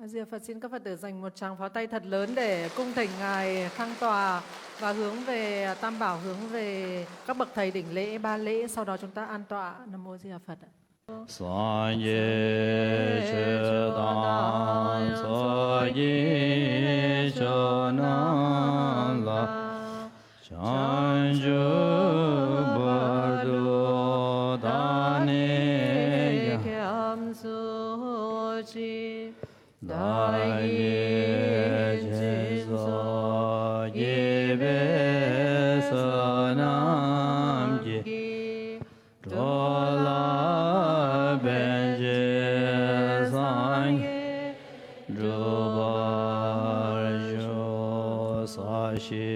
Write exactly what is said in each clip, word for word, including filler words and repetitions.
A Di Đà Phật, xin các Phật tử dành một tràng pháo tay thật lớn để cung thỉnh Ngài thăng tọa và hướng về Tam Bảo, hướng về các bậc thầy đỉnh lễ, ban lễ. Sau đó chúng ta an tọa. Nam mô Di Đà Phật. སངས་རྒྱས་ཆོས་དང་ཚོགས་ཀྱི་མཆོག་རྣམས་ལ། བྱང་ཆུབ་བར་དུ་བདག་ནི་སྐྱབས་སུ་མཆི། བདག་གིས་སྦྱིན་སོགས་བགྱིས་པའི་བསོད་ནམས་ཀྱིས། འགྲོ་ལ་ཕན་ཕྱིར་སངས་རྒྱས་འགྲུབ་པར་ཤོག །ས་གཞི་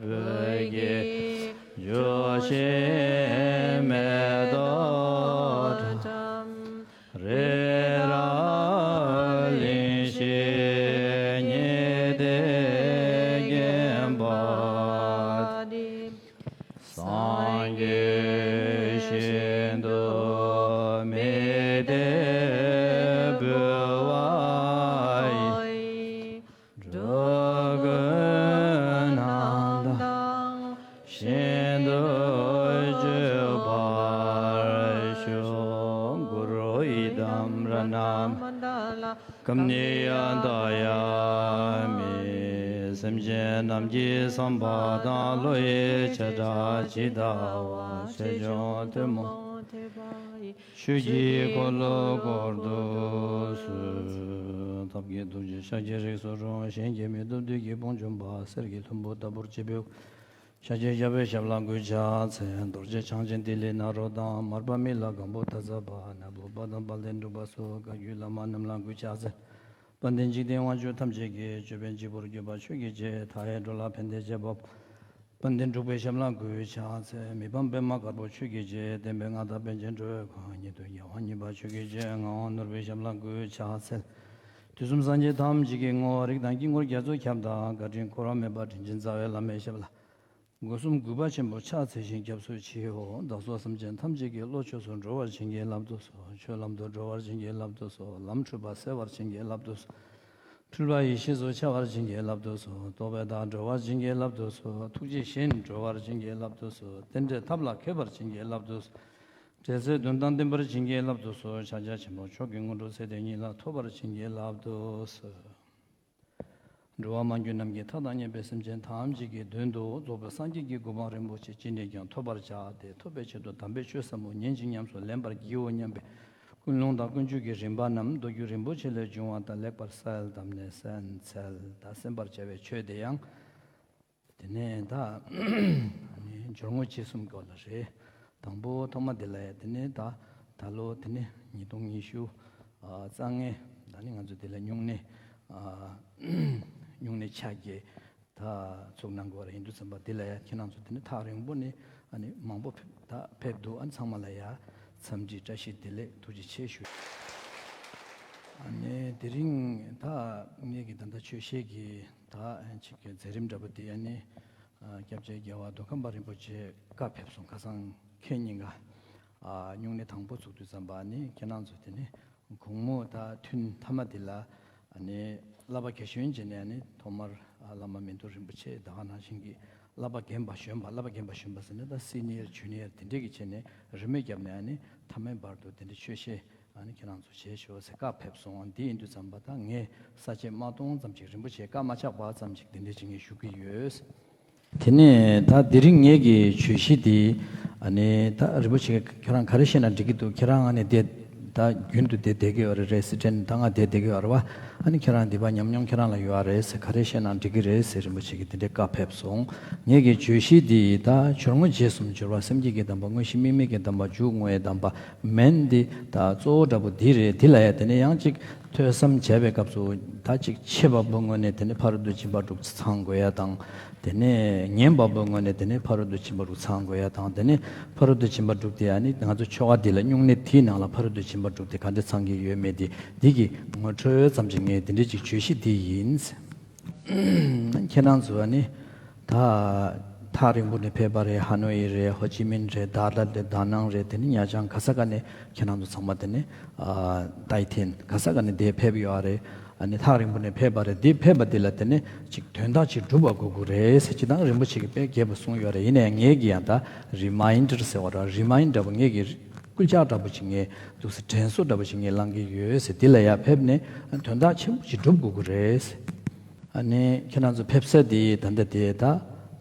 བོད་ཀྱི་ཇོ་ཤེས་མེ་ཏོག་ཁྲ། རི་རབ་གླིང་བཞི་ཉི་ཟླས་བརྒྱན་པ། སངས་རྒྱས་ཤིན་ཏུ་མི་བདེ་འབུལ་བ་ཡི། འགྲོ་ཀུན་སྣང་དག་ཤིན་ཏུ་སྤྱོད་པར་ཤོག །གུ་རུ་ཨི་དམ་རཏྣ་ཀམ་ནི་ཡ་ཏཱ་ཡ་མི། སེམས་ཅན་རྣམས་ཀྱི་བསམ་པ་དང་བློ་ཡི་བྱེ་བྲག་ཇི་ལྟ་བ་ཆེ་ཆུང་ཐུན་མོང་ཐོས་པ་ཡི། ཆོས་ཀྱི་འཁོར་ལོ་བསྐོར་དུ་གསོལ། ཐབས་མཁས་ཐུགས་རྗེས་ཤཱཀྱའི་རིགས་སུ་འཁྲུངས། གཞན་གྱིས་མི་ཐུབ་བདུད་ཀྱི་དཔུང་འཇོམས་པ། གསེར་གྱི་ལྷུན་པོ་ལྟ་བུར་བརྗིད་པའི། ཤཱཀྱའི་རྒྱལ་པོའི་ཞབས་ལ་གུས་ཕྱག་འཚལ། རྡོ་རྗེ་འཆང་ཆེན་ཏི་ལི་ནཱ་རོ་དང་། མར་པ་མི་ལ་སྒམ་པོ་ཏ་ཙ་པ། ནག་པོ་པ་དང་དཔལ་ལྡན་འབྲུག་པ་སོགས། བཀའ་བརྒྱུད་བླ་མ་རྣམས་ལ་གུས་ཕྱག་འཚལ། དཔལ་ལྡན་འཇིག་རྟེན་དབང་ཕྱུག་ཐམས་ཅད་ཀྱི། ཅོད་པན་གཅིག་པུར་གྱུར་པ་ཆོས་ཀྱི་རྗེ། མཐའ་ཡས་འགྲོ་ལ་ཕན་བདེའི་རྒྱལ་པོ། དཔལ་ལྡན་འབྲུག་པའི་ཞབས་ལ་གུས་ཕྱག་འཚལ། མི་ཕམ་པདྨ་དཀར་པོ་ཆོས་ཀྱི་རྗེ། བསྟན་པའི་མངའ་བདག་པཎ་ཆེན་འགྲོ་བའི་མགོན། ཉིད་དུ་རྒྱལ་བ་གཉིས་པ་ཆོས་ཀྱི་རྗེ། ངག་དབང་ནོར་བུའི་ཞབས་ལ་གུས་ཕྱག་འཚལ། དུས་གསུམ་སངས་རྒྱས་ཐམས་ཅད་ཀྱི་ངོ་བོ། རིགས་དང་དཀྱིལ་འཁོར་རྒྱ་མཚོ་ཁྱབ་བདག་བཀའ་དྲིན་འཁོར་བ་མེད་པ་དྲིན་ཅན་རྩ་བའི་བླ་མའི་ཞབས་ལ། སྒོ་གསུམ་གུས་པ་ཆེན་པོས་ཕྱག་འཚལ་ཞིང་སྐྱབས་སུ་མཆིའོ། བདག་སོགས་སེམས་ཅན་ཐམས་ཅད་ཀྱི་བློ་ཆོས་སུ་འགྲོ་བར་བྱིན་གྱིས་བརླབ་ཏུ་གསོལ། ཆོས་ལམ་དུ་འགྲོ་བར་བྱིན་གྱིས་བརླབ་ཏུ་གསོལ། ལམ་འཁྲུལ་པ་སེལ་བར་བྱིན་གྱིས་བརླབ་ཏུ་གསོལ། འཁྲུལ་པ་ཡེ་ཤེས་སུ་འཆར་བར་བྱིན་གྱིས་བརླབ་ཏུ་གསོལ། རྟོག་པས་བདག་སྒྲོལ་བར་བྱིན་གྱིས་བརླབ་ཏུ་གསོལ། ཐུགས་རྗེས་གཞན་སྒྲོལ་བར་བྱིན་གྱིས་བརླབ་ཏུ་གསོལ། རྟེན་འབྲེལ་ཐབས་ལ་མཁས་པར་བྱིན་གྱིས་བརླབ་ཏུ་གསོལ། འབྲེལ་ཚད་དོན་དང་ལྡན་པར་བྱིན་གྱིས་བརླབ་ཏུ་གསོལ། ཕྱག་རྒྱ་ཆེན་པོ་མཆོག་གི་དངོས་གྲུབ་ཚེ་འདི་ཉིད་ལ་ཐོབ་པར་བྱིན་གྱིས་བརླབ་ཏུ་གསོལ། འགྲོ་བ་མ་གྱུར་ནམ་མཁའི་མཐའ་དང་མཉམ་པའི་སེམས་ཅན་ཐམས་ཅད་ཀྱི་དོན་དུ་རྫོགས་པའི་སངས་རྒྱས་ཀྱི་གོ་འཕང་རིན་པོ་ཆེ་ཅི་ནས་ཀྱང་ཐོབ་པར་བྱ་སྟེ། ཐོབ་པའི་ཆེད་དུ་དམ་པའི་ཆོས་ཟབ་མོ་ཉིན་གཅིག་ཉམས་སུ་ལེན་པར་བགྱིའོ་སྙམ་པའི་ཀུན་སློང་དང་ཀུན་སྤྱོད་ཀྱི་རིམ་པ་རྣམས་མདོ་རྒྱུད་རིན་པོ་ཆེ་ལས་འབྱུང་བ་དང་ལེགས་པར་གསལ་བསྡམས་ནས་གསན་འཚལ། ད་གསན་པར་བྱ་བའི་ཆོས་དེ་ཡང་། དེ་ནས་ད་སྦྱོར་དངོས་རྗེས་གསུམ་སྐོར་ལ་རེད། དང་པོ་ཐོག་མ་དེ་ལ་ཡ་དེ་ནས་ད་ད་ལོ་དེ་ནས་ཉིས་སྟོང་ཉི་ཤུ་རྩ་ལྔའི་ད་ནི་ང་ཚོ་དེ་ལ་སྨྱུང་གནས་སྨྱུང་གནས་ཆ་བརྒྱད་ད་ཚུགས་གནང་དགོས་རེད། ཡིན་དུས་ཙམ་པ་དེ་ལ་ཡ་ཁྱེད་རང་ཚོ་དེ་ནས་ཐག་རིང་པོ་ནས་ཨ་ནི་མང་པོ་ཕེབས་ད་ཕེབས་འདུག་ཨ་ནི་ཚང་མ་ལ་ཡ་འཚམས་འདྲི་བཀྲ་ཤིས་བདེ་ལེགས་ཐུགས་རྗེ་ཆེ་ཞུ། ཨ་ནི་དེ་རིང་ད་ངེད་ཀྱི་ད་ལྟ་ཆོས་བཤད་ཀྱི་ད་ཅིག་གི་མཛད་རིམ་འདྲ་པོ་དེ་ཨ་ནི་སྐྱབས་རྗེ་རྒྱལ་བ་མདོ་ཁམས་པ་རིན་པོ་ཆེ་བཀའ་ཕེབས་སོང་། ཁ་སང་ཁེ་ཉིན་ག་སྨྱུང་གནས་དང་པོ་ཚུགས་དུས་ཙམ་པ་ཨ་ནི་ཁྱེད་རང་ཚོ་དེ་ནི་དགོང་མོ་ད་ཐུན་མཐའ་མ་དེ་ལ་ཨ་ནི་བསླབ་པ་རྒྱ་ཆེན་བྱས་ནས་ཨ་ནི་ཐོག་མར་བླ་མ་མན་ཏུ་རིན་པོ་ཆེ་ད་ག་ནང་བཞིན་གྱི་བསླབ་པ་རྒན་པ་གཞོན་པ་བསླབ་པ་རྒན་པ་གཞོན་པ་ཟེར་ནས་ད་སི་ནི་ཡར་ཇུ་ནི་ཡར་དེ་འདྲས་ཀྱི་བྱས་ནས་རེས་མོས་བརྒྱབ་ནས་ཨ་ནི་མཐའ་མའི་བར་དུ་དེ་འདྲས་ཆོས་བཤད། ཨ་ནི་ཁྱེད་རང་ཚོ་བྱེད་ཤོག་ཟེར་བཀའ་ཕེབས་སོང་། འདི་ཡིན་དུས་ཙམ་པ་ད་ངས་ས་བཅད་མ་གཏོང་ཙམ་ཅིག་རིན་པོ་ཆེ་བཀའ་མ་ཆགས་པ་ཙམ་ཅིག་འདི་འདྲས་ཅིག་ངས་ཞུ་གི་ཡོད། དེ་ནས་ད་དེ་རིང་ངེད་ཀྱི་བརྗོད་གཞི་འདི་ཨ་ནི་ད་རིན་པོ་ཆེ་ཁྱེད་རང་ག་རེ་བཤད་ན་འགྲིག་གི་འདུག་ཁྱེད་རང་ཨ་ནི་དེ་ད་རྒྱུན་དུ་དེ་བསྡད་ཀྱི་ཡོད་རེད་ཟེར་དྲན། ད་ང་དེ་བསྡད་ཀྱི་ཡོད་རེད་བ། ཨ་ནི་ཁྱེད་རང་འདི་པ་ཉམས་མྱོང་ཁྱེད་རང་ལ་ཡོད་རེད་ཟེར། ག་རེ་བཤད་ན་འགྲིག་གི་རེད་ཟེར་རིན་པོ་ཆེ་གིས་དེ་འདྲས་བཀའ་ཕེབས་སོང་། ངེད་ཀྱི་བརྗོད་གཞི་འདི་ད་སྦྱོར་དངོས་རྗེས་གསུམ་སྦྱོར་བ་སེམས་བསྐྱེད་ཀྱི་གདམས་པ། དངོས་གཞི་དམིགས་མེད་ཀྱི་གདམས་པ། མཇུག་བསྔོ་བའི་གདམས་པ། མན་འདི་ད་གཙོ་བོ་འདྲ་པོ་འདི་རེད། འདི་ལ་ཡ་དེ་ནས་ཡང་ཅིག་ཐོས་བསམ་བྱས་པའི་སྐབས་སུ་ད་ཅིག་ཕྱི་པ་པོའི་ངོས་ནས་དེ་ནས་ཕ་རོལ་ཏུ་ཕྱིན་པ་དྲུག་ཚང་དགོས་ཡ་དང་། དེ་ནས་ཉན་པ་པོའི་ངོས་ནས་དེ་ནས་ཕ་རོལ་ཏུ་ཕྱིན་པ་དྲུག་ཚང་དགོས་ཡ་དང་། དེ་ནས་ཕ་རོལ་ཏུ་ཕྱིན་པ་དྲུག་དེ་ཨ་ནི་ང་ཚོ་ཆོ་ག་འདི་ལ་སྨྱུང་གནས་དེའི་ནང་ལ་ཕ་རོལ་ཏུ་ཕྱིན་པ་དྲུག་དེ་ག་འདྲ་ཚང་གི་ཡོད་མེད་དེ་འདི་གི་ངོ་སྤྲོད་ཙམ་ཅིག་ངས་དེ་འདྲ་ཅིག་བརྗོད་གཞི་འདི་ཡིན། ཁྱེད་རང་ཚོ་ཨ་ནི་ད་ཐག་རིང་པོ་ནས་ཕེབས་པ་རེད། ཧ་ནོ་ཡི་རེད། ཧོ་ཅི་མིན་རེད། དཱ་ལ་རེད། དཱ་ནང་རེད། དེ་ནི་ཉ་ཅང་ག་ས་ག་ནས་ཁྱེད་རང་ཚོ་ཚང་མ་དེ་ནི་ཏའི་ཐན་ག་ས་ག་ནས་འདིར་ཕེབས་ཡོད་རེད། ཨ་ནི་ཐག་རིང་པོ་ནས་ཕེབས་པ་རེད། འདི་ཕེབས་པ་འདི་ལ་དེ་ནས་ཅིག་དོན་དག་ཅིག་སྒྲུབ་པ་དགོས་ཀྱི་རེད་ཟེར་ཅིག་དང་རིན་པོ་ཆེ་གིས་དཔེ་རྒྱས་པ་གསུངས་ཡོད་རེད། ཡིན་ནའི་ངས་ཀྱིས་ཡང་ད་རི་མ་ཡིན་ཌར་ཟེར་བ་ར་རི་མ་ཡིན་ཌར་པོ་ངས་ཀྱིས་སྐུལ་ལྕག་འདྲ་པོ་ཅིག་ངས་འདུག་སེ་དྲན་གསོ་འདྲ་པོ་ཅིག་ངས་བླང་གི་ཡོད་ཟེར། འདི་ལ་ཡར་ཕེབས་ནས་དོན་དག་ཆེན་པོ་ཅིག་སྒྲུབ་དགོས་ཀྱི་རེད་ཟེར། ཨ་ནི་ཁྱེད་རང་ཚོ་ཕེབས་ས་དེ་ད་ལྟ་དེ་ད་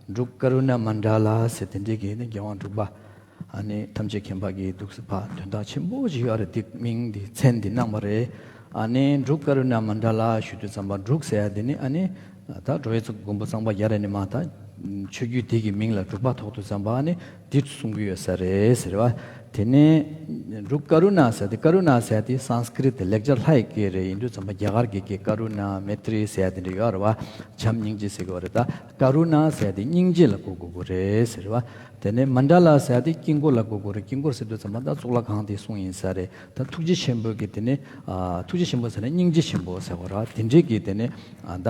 འབྲུག་ཀ་རུ་ཎ་མན་ཌ་ལ་ཟེར་དེ་འདྲའི་གི་ནི་རྒྱལ་དབང་འབྲུག་པ། ཨ་ནི་ཐམས་ཅད་མཁྱེན་པ་གི་འདུག་སེ་ཕ་དོན་དག་ཆེན་པོ་ཞིག་ཡོད་རེད། འདི་མིང་འདི་མཚན་འདི་གནང་བ་རེད། ཨ་ནི་འབྲུག་ཀ་རུ་ཎ་མན་ཌ་ལ་ཞུ་དུས་ཙམ་པ་འབྲུག་ཟེར་ཡ་འདི་ནི་ཨ་ནི་ད་འགྲོ་བའི་ཚོགས་མགོན་པོ་གཙང་པ་རྒྱ་རས་ནས་མ་ད་ཆོས་བརྒྱུད་འདི་གི་མིང་ལ་འབྲུག་པ་ཐོགས་དུས་ཙམ་པ་ཨ་ནི་འདི་གསུང་གི་ཡོད་ས་རེད་ཟེར་བ། དེ་ནས་འབྲུག་ཀ་རུ་ཎ་ཟེར་ཏེ་ཀ་རུ་ཎ་ཟེར་ཏེ་སཾ་སྐྲྀ་ཏ་ལེགས་སྦྱར་ལྷ་ཡི་སྐད་རེད། ཡིན་དུས་ཙམ་པ་རྒྱ་གར་གྱི་སྐད་ཀ་རུ་ཎ་མེ་ཏྲི་ཟེར་ཡ་དེ་འདྲ་ཡོད་རེད་བ། བྱམས་སྙིང་རྗེ་ཟེར་གི་ཡོད་རེད། ད་ཀ་རུ་ཎ་ཟེར་ཡ་དེ་སྙིང་རྗེ་ལ་གོ་དགོས་ཀྱི་རེད་ཟེར་བ། དེ་ནས་མན་ཌ་ལ་ཟེར་ཡ་དེ་དཀྱིལ་འཁོར་ལ་གོ་དགོས་རེད། དཀྱིལ་འཁོར་ཟེར་དུས་ཙམ་པ་ད་གཙུག་ལག་ཁང་དེ་གསུངས་ཡིན་ས་རེད། ད་ཐུགས་རྗེ་ཆེན་པོ་གི་དེ་ནས་ཨ་ཐུགས་རྗེ་ཆེན་པོ་ཟེར་ན་སྙིང་རྗེ་ཆེན་པོ་ཟེར་བ་ར་དེ་འདྲའི་གི་དེ་ནས་ཨ་ད་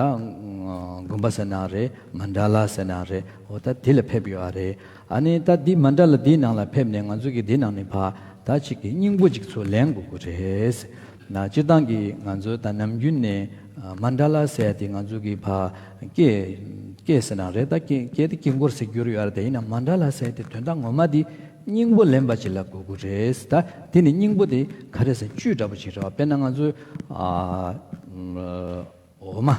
དགོན་པ་ཟེར་ན་རེད། མན་ཌ་ལ་ཟེར་ན་རེད། འོ་ད་དེ་ལ་ཕེབས་ཡོད་རེད། ཨ་ནི་ད་འདི་མན་ཌ་ལ་འདིའི་ནང་ལ་ཕེབས་ནས་ང་ཚོ་གི་འདི་ནང་ནས་ཕ་ད་ཅིག་གི་སྙིང་པོ་ཅིག་ཚུར་ལེན་དགོས་ཀྱི་རེད། ན་སྤྱིར་བཏང་གི་ང་ཚོ་ད་ནམ་རྒྱུན་ནས་ཨ་མན་ཌ་ལ་ཟེར་ཡ་དེ་ང་ཚོ་གི་ཕ་སྐད་སྐད་ཟེར་ན་རེད། ད་སྐད་སྐད་དེ་དཀྱིལ་འཁོར་ཟེར་རྒྱུ་རེད་ཡོད་རེད། དེ་ཡིན་ན་མན་ཌ་ལ་ཟེར་ཡ་དེ་དོན་དག་ངོ་མ་དེ་སྙིང་པོ་ལེན་པ་ཅིག་ལ་གོ་དགོས་རེད། ད་དེ་ནི་སྙིང་པོ་དེ་ག་རེ་ཟེར་བཅུད་འདྲ་པོ་ཅིག་རེད་བ། དཔེར་ན་ང་ཚོ་ཨ་འོ་མ།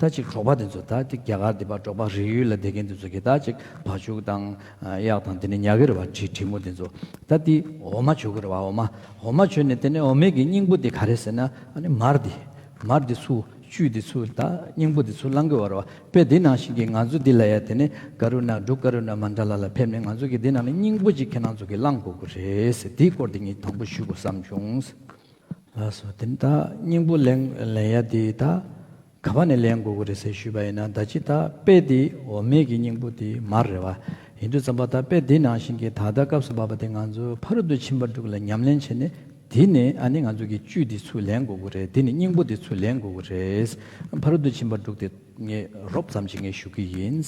ད་ཅིག་འབྲོག་པ་དེ་ཚོ་ད་དེ་རྒྱ་གར་དེ་པ་འབྲོག་པ་རི་ཡུལ་ལ་བསྡད་མཁན་དེ་ཚོ་གིས་ད་ཅིག་བ་ཕྱུགས་དང་གཡག་དང་དེ་ནས་ཉལ་གི་རེད་བ། དྲི་དྲི་མོ་དེ་ཚོ། ད་དེ་འོ་མ་བྱུག་གི་རེད་བ། འོ་མ། འོ་མ་བྱུགས་ནས་དེ་ནས་འོ་མའི་གི་སྙིང་པོ་དེ་ག་རེ་ཟེར་ན་ཨ་ནི་མར་དེ། མར་དེ་ཚུར་བཅུད་དེ་ཚུར་ད་སྙིང་པོ་དེ་ཚུར་བླང་གི་ཡོད་རེད་བ། དཔེ་དེ་ནང་བཞིན་གྱི་ང་ཚོ་འདི་ལ་ཡ་དེ་ནས་ཀ་རུ་ཎ་འབྲུག་ཀ་རུ་ཎ་མན་ཌ་ལ་ལ་ཕེབས་ནས་ང་ཚོ་གི་འདི་ནང་ནས་སྙིང་པོ་ཅིག་ཁྱེད་རང་ཚོ་གིས་བླང་དགོས་ཀྱི་རེད་ཟེར། དེའི་སྐོར་དེ་ངས་དང་པོ་ཞུ་དགོས་བསམ་བྱུང་། ལགས་སོ། དེ་ནི་ད་སྙིང་པོ་ལེན་ལེན་ཡ་དེ་ད་ག་པ་ནས་ལེན་དགོས་ཀྱི་རེད་ཟེར་ཞུས་པ་ཡིན་ན། ད་ཅི་ད་དཔེ་དེ་འོ་མའི་གི་སྙིང་པོ་དེ་མར་རེད་བ། ཡིན་དུས་ཙམ་པ་ད་དཔེ་དེ་ནང་བཞིན་གྱི་ད་ལྟ་སྐབས་སུ་བབས་པ་དེ་ང་ཚོ་ཕ་རོལ་ཏུ་ཕྱིན་པ་དྲུག་ལ་ཉམས་ལེན་བྱས་ནས་དེ་ནས་ཨ་ནི་ང་ཚོ་གི་བཅུད་དེ་ཚུར་ལེན་དགོས་ཀྱི་རེད། དེ་ནས་སྙིང་པོ་དེ་ཚུར་ལེན་དགོས་ཀྱི་རེད། ཕ་རོལ་ཏུ་ཕྱིན་པ་དྲུག་དེ་ངས་རོབ་ཙམ་ཅིག་ངས་ཞུ་གི་ཡིན།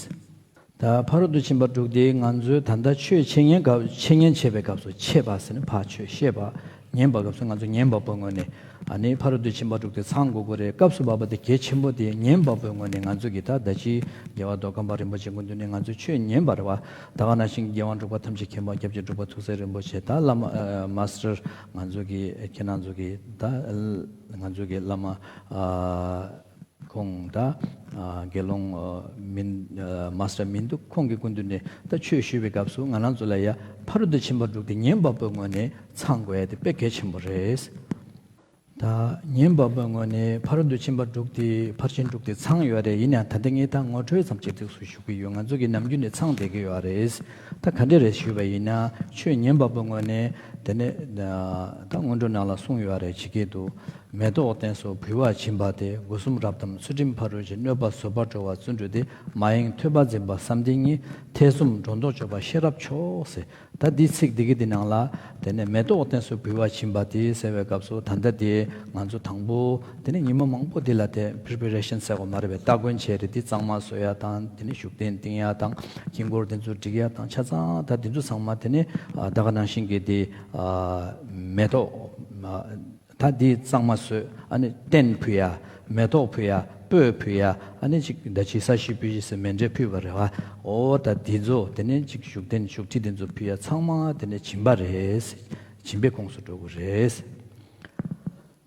ད་ཕ་རོལ་ཏུ་ཕྱིན་པ་དྲུག་དེ་ང་ཚོའི་ད་ལྟ་ཆོས་འཆད་ཉན་སྐབས་འཆད་ཉན་བྱེད་པའི་སྐབས་སུ་འཆད་པ་ཟེར་ནས་ཕར་ཆོས་བཤད་པ། ཉན་པ་སྐབས་སུ་ང་ཚོ་ཉན་པ་པོའི་ངོས་ནས་ཨ་ནི་ཕ་རོལ་ཏུ་ཕྱིན་པ་དྲུག་དེ་ཚང་དགོས་ཀྱི་རེད། སྐབས་སུ་བབས་པ་དེ་གལ་ཆེན་པོ་དེ། ཉན་པ་པོའི་ངོས་ནས་ང་ཚོ་གིས་ད་ད་ཅི་རྒྱལ་བ་མདོ་ཁམས་པ་རིན་པོ་ཆེ་སྐུ་མདུན་ནས་ང་ཚོས་ཆོས་ཉན་པ་རེད་བ། ད་ག་ནང་བཞིན་རྒྱལ་དབང་འབྲུག་པ་ཐམས་ཅད་མཁྱེན་པ་སྐྱབས་རྗེ་འབྲུག་པ་ཐུགས་སྲས་རིན་པོ་ཆེ། ད་བླ་མ་ཨ་མ་སི་ཊར་ང་ཚོ་གི་ཁྱེད་རང་ཚོ་གི་ད་ང་ཚོ་གི་བླ་མ་ཨ། ཁོང་ད་ཨ་དགེ་སློང་ཨ་མིན་ཨ་མ་སི་ཊར་མིན་འདུག་ཁོང་གི་སྐུ་མདུན་ནས་ད་ཆོས་ཞུས་པའི་སྐབས་སུ་ང་རང་ཚོ་ལ་ཡ་ཕ་རོལ་ཏུ་ཕྱིན་པ་དྲུག་དེ་ཉན་པ་པོའི་ངོས་ནས་ཚང་དགོས་ཡ་དེ་དཔེ་གལ་ཆེན་པོ་རེད། ད་ཉན་པ་པོའི་ངོས་ནས་ཕ་རོལ་ཏུ་ཕྱིན་པ་དྲུག་དེ་ཕར་ཕྱིན་དྲུག་དེ་ཚང་ཡོད་རེད། ཡིན་ཡང་ད་ལྟ་ངས་ད་ངོ་སྤྲོད་ཙམ་ཅིག་ཏོག་ཙམ་ཞུ་གི་ཡོད། ང་ཚོ་གི་ནམ་རྒྱུན་ནས་ཚང་བསྡད་ཀྱི་ཡོད་རེད། ད་ག་འདྲ་རེད་ཞུས་པ་ཡིན་ན་ཆོས་ཉན་པ་པོའི་ངོས་ནས་དེ་ནས་ད་སྔོན་འགྲོ་ནང་ལ་གསུངས་ཡོད་རེད། ཇི་སྐད་དུ། མེ་ཏོག་བསྟན་སོགས་འབུལ་བར་བྱིན་པ་དེ། སྒོ་གསུམ་རབ་གདམས་ཚུལ་ཁྲིམས་ཕ་རོལ་ཕྱིན། གནོད་པ་བཟོད་པ་སྒྲོལ་བ་བརྩོན་འགྲུས་ཏེ། མ་ཡེངས་ཐོས་པ་འཛིན་པ་བསམ་གཏན་གཉིས། ཐེ་ཚོམ་སྒྲོ་འདོགས་གཅོད་པ་ཤེས་རབ་མཆོག་ཟེར། ད་འདི་ཚིག་འདི་གི་འདི་ནང་ལ་དེ་ནས་མེ་ཏོག་བསྟན་སོགས་འབུལ་བར་བྱིན་པ་དེ་ཟེར་བའི་སྐབས་སུ་ད་ལྟ་དེ་ང་ཚོ་དང་པོ་དེ་ནས་ཉི་མ་མང་པོ་འདི་ལ་དེ་པི་རི་པེ་རེ་ཤན་ཟེར་བ་མ་རེད་པས། སྟ་གོན་བྱས་རེད། དེ་གཙང་མ་བཟོ་ཡ་དང་དེ་ནས་བཞུགས་གདན་བཏིང་ཡ་དང་དཀྱིལ་འཁོར་དེ་ཚོ་སྒྲིག་ཡ་དང་ཆ་ཚང་ད་དེ་ཚོ་ཚང་མ་དེ་ནས་ད་ག་ནང་བཞིན་གྱི་དེ་མེ་ཏོག་ད་འདི་གཙང་མ་བཟོས། ཨ་ནི་རྟེན་ཕུལ་ཡ། མེ་ཏོག་ཕུལ་ཡ། སྤོས་ཕུལ་ཡ། ཨ་ནི་ཅིག་ད་ཅི་ས་གཞི་སྤོས་གཞི་ཟེར་མཎྜལ་ཕུལ་བ་རེད་བ། འོ་ད་འདི་ཚོ་དེ་ནས་ཅིག་བཞུགས་གདན་བཞུགས་ཁྲི་དེ་ཚོ་ཕུལ་ཡ་ཚང་མ་དེ་ནས་སྦྱིན་པ་རེད། སྦྱིན་པའི་ཁོངས་སུ་འགྲོ་གི་རེད།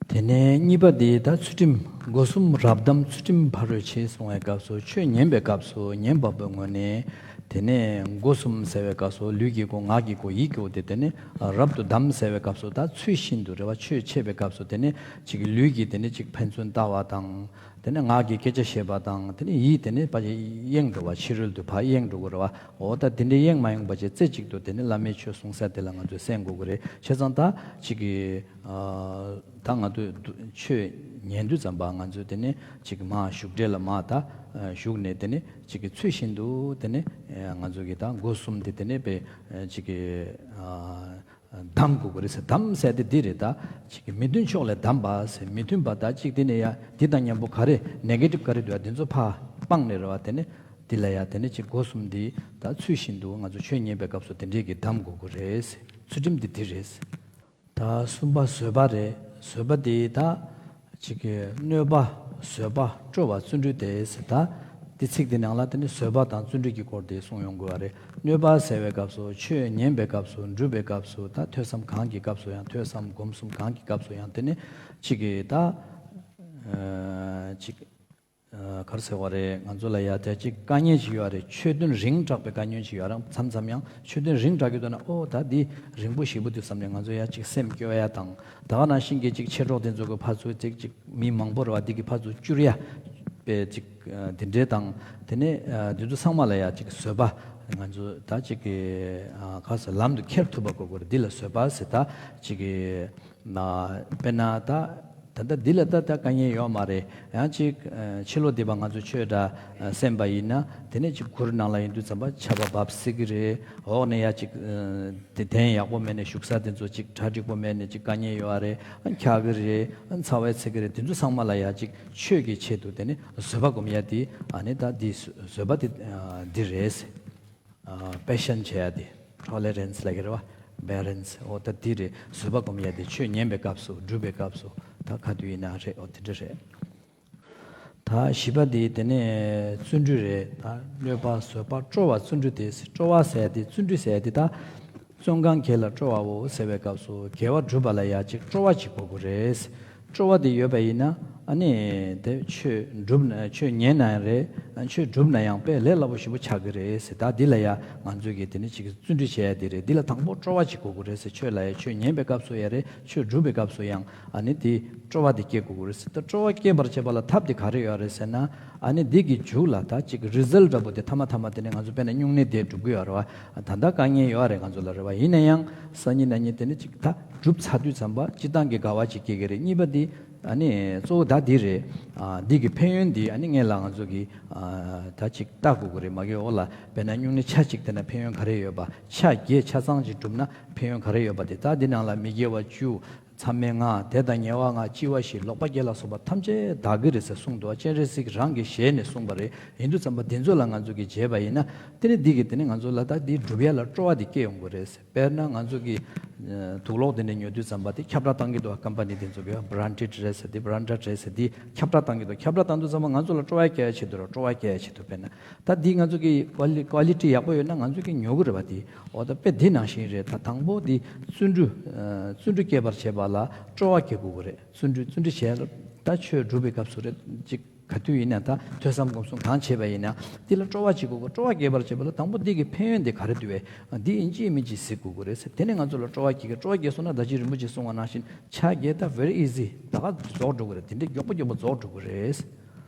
དེ་ནས་གཉིས་པ་འདི་ད་ཚུལ་ཁྲིམས་སྒོ་གསུམ་རབ་གདམས་ཚུལ་ཁྲིམས་ཕ་རོལ་ཕྱིན་གསུང་བའི་སྐབས་སུ་ཆོས་ཉན་པའི་སྐབས་སུ་ཉན་པ་པོའི་ངོས་ནས། དེ་ནས་སྒོ་གསུམ་ཟེར་བའི་སྐབས་སུ་ལུས་ཀྱི་སྒོ་ངག་གི་སྒོ་ཡིད་ཀྱི་སྒོ་དེ་དེ་ནས་རབ་ཏུ་གདམས་ཟེར་བའི་སྐབས་སུ་ད་ཚུལ་བཞིན་དུ་རེད་བ། ཆོས་འཆད་པའི་སྐབས་སུ་དེ་ནས་ཅིག་ལུས་ཀྱིས་དེ་ནས་ཅིག་ཕན་ཚུན་ལྟ་བ་དང་། དེ་ནས་ངག་གིས་སྐད་ཆ་བཤད་པ་དང་། དེ་ནས་ཡིད་དེ་ནས་ཕར་གཡེང་འགྲོ་བ། ཕྱི་རོལ་དུ་ཕར་གཡེང་འགྲོ་གི་རེད་བ། འོ་ད་དེ་འདྲའི་གཡེང་མ་ཡོང་པ་བྱས་རྩེ་གཅིག་ཏུ་དེ་ནས་བླ་མའི་ཆོས་གསུང་ས་དེ་ལ་ང་ཚོས་གསན་དགོས་ཀྱི་རེད། བྱས་ཙང་ད་ཅིག་གི་ད་ང་ཚོས་ཆོས་ཉན་དུས་ཙམ་པ་ང་ཚོས་དེ་ནས་ཅིག་མར་བཞུགས་གྲལ་ལ་མར་ད་བཞུགས་ནས་དེ་ནས་ཅིག་གི་ཚུལ་བཞིན་དུ་དེ་ནས་ང་ཚོ་གི་ད་སྒོ་གསུམ་དེ་དེ་ནས་པའི་ཅིག་གི་གདམས་དགོས་ཀྱི་རེད་ཟེར། གདམས་ཟེར་དེ་འདི་རེད། ད་ཅིག་གི་མི་མཐུན་ཕྱོགས་ལས་བསྡམས་པ་ཟེར། མི་མཐུན་པ་ད་ཅིག་དེ་ནས་ཡ་འདི་དང་མཉམ་པོ་ག་རེ་ནེ་གེ་ཊིབ་ག་རེ་འདུག་ཡ་དེ་ཚོ་ཕར་སྤངས་ནས་རེད་བ། དེ་ནས་འདི་ལ་ཡ་དེ་ནས་ཅིག་སྒོ་གསུམ་འདི་ད་ཚུལ་བཞིན་དུ་ང་ཚོ་ཆོས་ཉན་པའི་སྐབས་སུ་དེ་འདྲས་ཀྱི་གདམས་དགོས་ཀྱི་རེད་ཟེར། ཚུལ་ཁྲིམས་འདི་འདི་རེད་ཟེར། ད་གསུམ་པ་བཟོད་པ་རེད། བཟོད་པ་འདི་ད་ཅིག་གི་གནོད་པ་ བཟོད་པ་སྤྲོ་བ་བརྩོན་འགྲུས་ཏེ་ཟེར། ད་འདི་ཚིག་འདི་ནང་ལ་དེ་ནི་བཟོད་པ་དང་བརྩོན་འགྲུས་ཀྱི་སྐོར་དེ་གསུངས་ཡོང་དགོས་པ་རེད། གནོད་པ་སེལ་བའི་སྐབས་སུ། ཆོས་ཉན་པའི་སྐབས་སུ། སྒྲུབ་པའི་སྐབས་སུ། ད་ཐོས་བསམ་གང་གི་སྐབས་སུ་ཡང་། ཐོས་བསམ་སྒོམ་གསུམ་གང་གི་སྐབས་སུ་ཡང་དེ་ནི་གཅིག་གིས་ད་ཨ་གཅིག་ཨ་ག་རེ་ཟེར་བ་རེད། ང་ཚོ་ལ་ཡ་དེ་གཅིག་དཀའ་ངལ་ཅིག་ཡོད་རེད། ཆོས་དོན་རིང་དྲགས་པའི་དཀའ་ངལ་ཅིག་ཡོད་རེད། མཚམས་མཚམས་ཡང་ཆོས་དོན་རིང་དྲགས་ཀྱི་འདུག་ན། ཨོ་ད་འདི་རིང་པོ་ཞེ་པོ་འདུག་བསམ་ནས་ང་ཚོ་ཡ་གཅིག་སེམས་སྐྱོ་ཡ་དང་། ད་ག་ནང་བཞིན་གྱི་གཅིག་མཆེད་གྲོགས་དེ་ཚོ་གི་ཕར་ཚུར་གཅིག་གཅིག་མི་མང་པོ་རེད་བ། འདི་གི་ཕར་ཚུར་བསྐྱུར་ཡ་པའི་གཅིག་ཨ་དེ་འདྲའི་དང་། དེ་ནས་ཨ་དེ་ཚོ་ཚང་མ་ལ་ཡ་གཅིག་བཟོད་པ། ང་ཚོ་ད་གཅིག་གི་ཨ་ག་ཟེར། ལམ་དུ་འཁྱེར་ཐུབ་པ་དགོས་དགོས་རེད། འདི་ལ་བཟོད་པ་ཟེར། ད་གཅིག་གི་ན་དཔེར་ན་ད་ད་ལྟ་འདི་ལ་ད་ད་དཀའ་ངལ་ཡོད་མ་རེད། ཡང་གཅིག་ཨ་ཕྱི་ལོགས་འདི་པ་ང་ཚོ་ཆོས་འདྲ་ཨ་གསན་པ་ཡིན་ན། དེ་ནས་གཅིག་གུར་ནང་ལ་ཡིན་དུས་ཙམ་པ་ཆར་པ་བབས་སྲིད་ཀྱི་རེད། འོག་ནས་ཡ་གཅིག་ཨ་དེ་གདན་ཡག་པོ་མེད་ནས། བཞུགས་ས་དེ་ཚོ་གཅིག་གྲ་འགྲིག་པོ་མེད་ནས་གཅིག་དཀའ་ངལ་ཡོད་རེད། ཨ་འཁྱག་གི་རེད། ཨ་ཚ་བའི་ཚིག་གི་རེད། དེ་ཚོ་ཚང་མ་ལ་ཡ་གཅིག་ཆོས་ཀྱི་ཆེད་དུ་དེ་ནས་བཟོད་པ་སྒོམ་ཡ་དེ། ཨ་ནི་ད་འདི་བཟོད་པ་དེ་ཨ་འདི་རེད། ཨ་པེ་ཤན་བྱེད་ཡ་དེ། ཊོ་ལེ་རན་སི་ལབ་ཀྱི་རེད་བ། བེ་ལན་སི། འོ་ད་འདི་རེད། བཟོད་པ་སྒོམ་ཡ་དེ་ཆོས་ཉན་པའི་སྐབས་སུ། སྒྲུབ་པའི་སྐབས་སུ། ད་ག་དུས་ཡིན་ན་རེད། འོ་དེ་འདྲ་རེད། ད་བཞི་པ་དེ་དེ་ནས་བརྩོན་འགྲུས་རེད། ད་གནོད་པ་བཟོད་པ་སྤྲོ་བ་བརྩོན་འགྲུས་ཏེ། སྤྲོ་བ་ཟེར་ཡ་དེ། བརྩོན་འགྲུས་ཟེར་ཡ་དེ་ད་བརྩོན་གང་དགེ་ལ་སྤྲོ་བའོ་ཟེར་བའི་སྐབས་སུ། དགེ་བ་སྒྲུབ་པ་ལ་ཡ་གཅིག་སྤྲོ་བ་གཅིག་དགོས་དགོས་རེད། སྤྲོ་བ་དེ་ཡོད་པ་ཡིན་ན། ཨ་ནི་དེ་ཆོས་སྒྲུབ་ན། ཆོས་ཉན་ན་ཡང་རེད། ཆོས་སྒྲུབ་ན་ཡང་དཔེ་ལས་སླ་པོ་ཞེ་པོ་ཆགས་ཀྱི་རེད་ཟེར། ད་འདི་ལ་ཡ་ང་ཚོས་ཀྱི་དེ་ནི་གཅིག་བརྩོན་འགྲུས་བྱེད་ཡ་དེ་རེད། འདི་ལ་དང་པོ་སྤྲོ་བ་གཅིག་དགོས་དགོས་རེད་ཟེར། ཆོས་ལ་ཡ་ཆོས་ཉན་པའི་སྐབས་སུ་ཡང་རེད། ཆོས་སྒྲུབ་པའི་སྐབས་སུ་ཡང་ཨ་ནི་དེ་སྤྲོ་བ་དེ་སྐྱེ་དགོས་ཀྱི་རེད་ཟེར། ད་སྤྲོ་བ་སྐྱེ་བར་བྱེད་པ་ལ་ཐབས་དེ་ག་རེ་ཡོད་རེད་ཟེར་ན། ཨ་ནི་འདི་གི་མཇུག་ལ་ད་གཅིག་རི་ཛལ་ཊི་འདྲ་པོ་དེ་མཐའ་མ་མཐའ་མ་དེ་ནས་ང་ཚོ་དཔེར་ན་སྨྱུང་གནས་དེ་སྒྲུབ་ཀྱི་ཡོད་རེད་བ། ད་ལྟ་དཀའ་ངལ་ཡོད་རེད་ང་ཚོ་ལ་རེད་བ། ཡིན་ན་ཡང་སང་ཉིན་གནངས་ཉིན་དེ་ནས་གཅིག་ད་སྒྲུབ་ཚར་དུས་ཙམ་པ་སྤྱིར་བཏང་གི་དགའ་བ་ཅིག་སྐྱེ་གི་རེད། གཉིས་པ་དེ་ཨ་ནི་གཙོ་བོ་ད་འདི་རེད། ཨ་འདི་གི་ཕན་ཡོན་འདི་ཨ་ནི་སྔོན་ལ་ང་ཚོ་གི་ཨ་ད་ཅིག་ལྟ་དགོས་ཀྱི་རེད། མ་གི་འོག་ལ་དཔེར་ན་སྨྱུང་གནས་ཆ་གཅིག་དེ་ན་ཕན་ཡོན་ག་རེ་ཡོད་པ། ཆ་བརྒྱད་ཆ་ཚང་ཅིག་བསྒྲུབས་ན་ཕན་ཡོན་ག་རེ་ཡོད་པ་དེ། ད་འདི་ནང་ལ་མི་དགེ་བ་བཅུ། མཚམས་མེད་ལྔ། དད་དང་ཉེ་བ་ལྔ། ལྕི་བ་བཞི། ལོག་པ་བརྒྱད་ལ་སོགས་པ་ཐམས་ཅད་དག་གི་རེད་ཟེར་གསུངས་འདུག་སྤྱན་རས་གཟིགས་རང་གི་ཞལ་ནས་གསུངས་པ་རེད། ཡིན་དུས་ཙམ་པ་འདི་ཚོ་ལ་ང་ཚོ་གིས་བྱས་པ་ཡིན་ན། དེ་ནི་འདི་གིས་དེ་ནི་ང་ཚོ་ལ་ད་འདི་སྒྲུབ་ཡ་ལ་སྤྲོ་བ་འདི་སྐྱེ་ཡོང་གི་རེད་ཟེར། དཔེར་ན་ང་ཚོ་གིས་ཨ་དུག་ལོག་དེ་འདྲ་ཉོ་དུས་ཙམ་པ་དེ་ཁྱབ་བསྒྲགས་བཏང་གི་འདུག་ཀམ་པ་ནི་དེ་ཚོ་གིས་བྷ་རན་ཌེཌ་རེད་ཟེར། དེ་བྷ་རན་ཌེཌ་རེད་ཟེར། དེ་ཁྱབ་བསྒྲགས་བཏང་གི་འདུག་ཁྱབ་བསྒྲགས་བཏང་དུས་ཙམ་པ་ང་ཚོ་ལ་སྤྲོ་བ་སྐྱེ་ཡ་ཆེད་དུ་རེད། སྤྲོ་བ་སྐྱེ་ཡ་ཆེད་དུ། དཔེར་ན་ད་འདི་ང་ཚོ་གི་ཀོ་ལི་ཀོ་ལི་ཊི་ཡག་པོ་ཡོད་ན་ང་ཚོ་གིས་ཉོ་གི་རེད་བ། དེ། འོ་ད་དཔེ་འདི་ནང་བཞིན་རེད། ད་དང་པོ་འདི་བརྩོན་འགྲུས། ཨ་བརྩོན་འགྲུས་སྐྱེད་པར་བྱེད་པ་ལ་སྤྲོ་བ་སྐྱེ་དགོས་ཀྱི་རེད། བརྩོན་འགྲུས། བརྩོན་འགྲུས་བྱས་ད་ཆོས་སྒྲུབ་པའི་སྐབས་སུ་རེད། ཅིག་ག་དུས་ཡིན་ན་ད་ཐོས་བསམ་སྒོམ་གསུམ་གང་བྱས་པ་ཡིན་ན་འདི་ལ་སྤྲོ་བ་སྐྱེ་དགོས་ཀྱི། སྤྲོ་བ་སྐྱེད་པར་བྱེད་པ་ལ་དང་པོ་འདི་གི་ཕན་ཡོན་འདི་ག་རེ་འདུག་བས། འདི་ཡིན་གཅིག་མིན་གཅིག་གཟིགས་དགོས་ཀྱི་རེད་ཟེར། དེ་ནས་ང་ཚོ་ལ་སྤྲོ་བ་སྐྱེ་གི། སྤྲོ་བ་སྐྱེས་སོང་ན་ད་ཅི་རིན་པོ་ཆེས་གསུངས་པ་ནང་བཞིན་ཆ་བརྒྱད་ད་very easy། ད་ག་རྫོགས་འགྲོ་གི་རེད། དེ་འདྲའི་མགྱོགས་པོ་མགྱོགས་པོ་རྫོགས་འགྲོ་གི་རེད།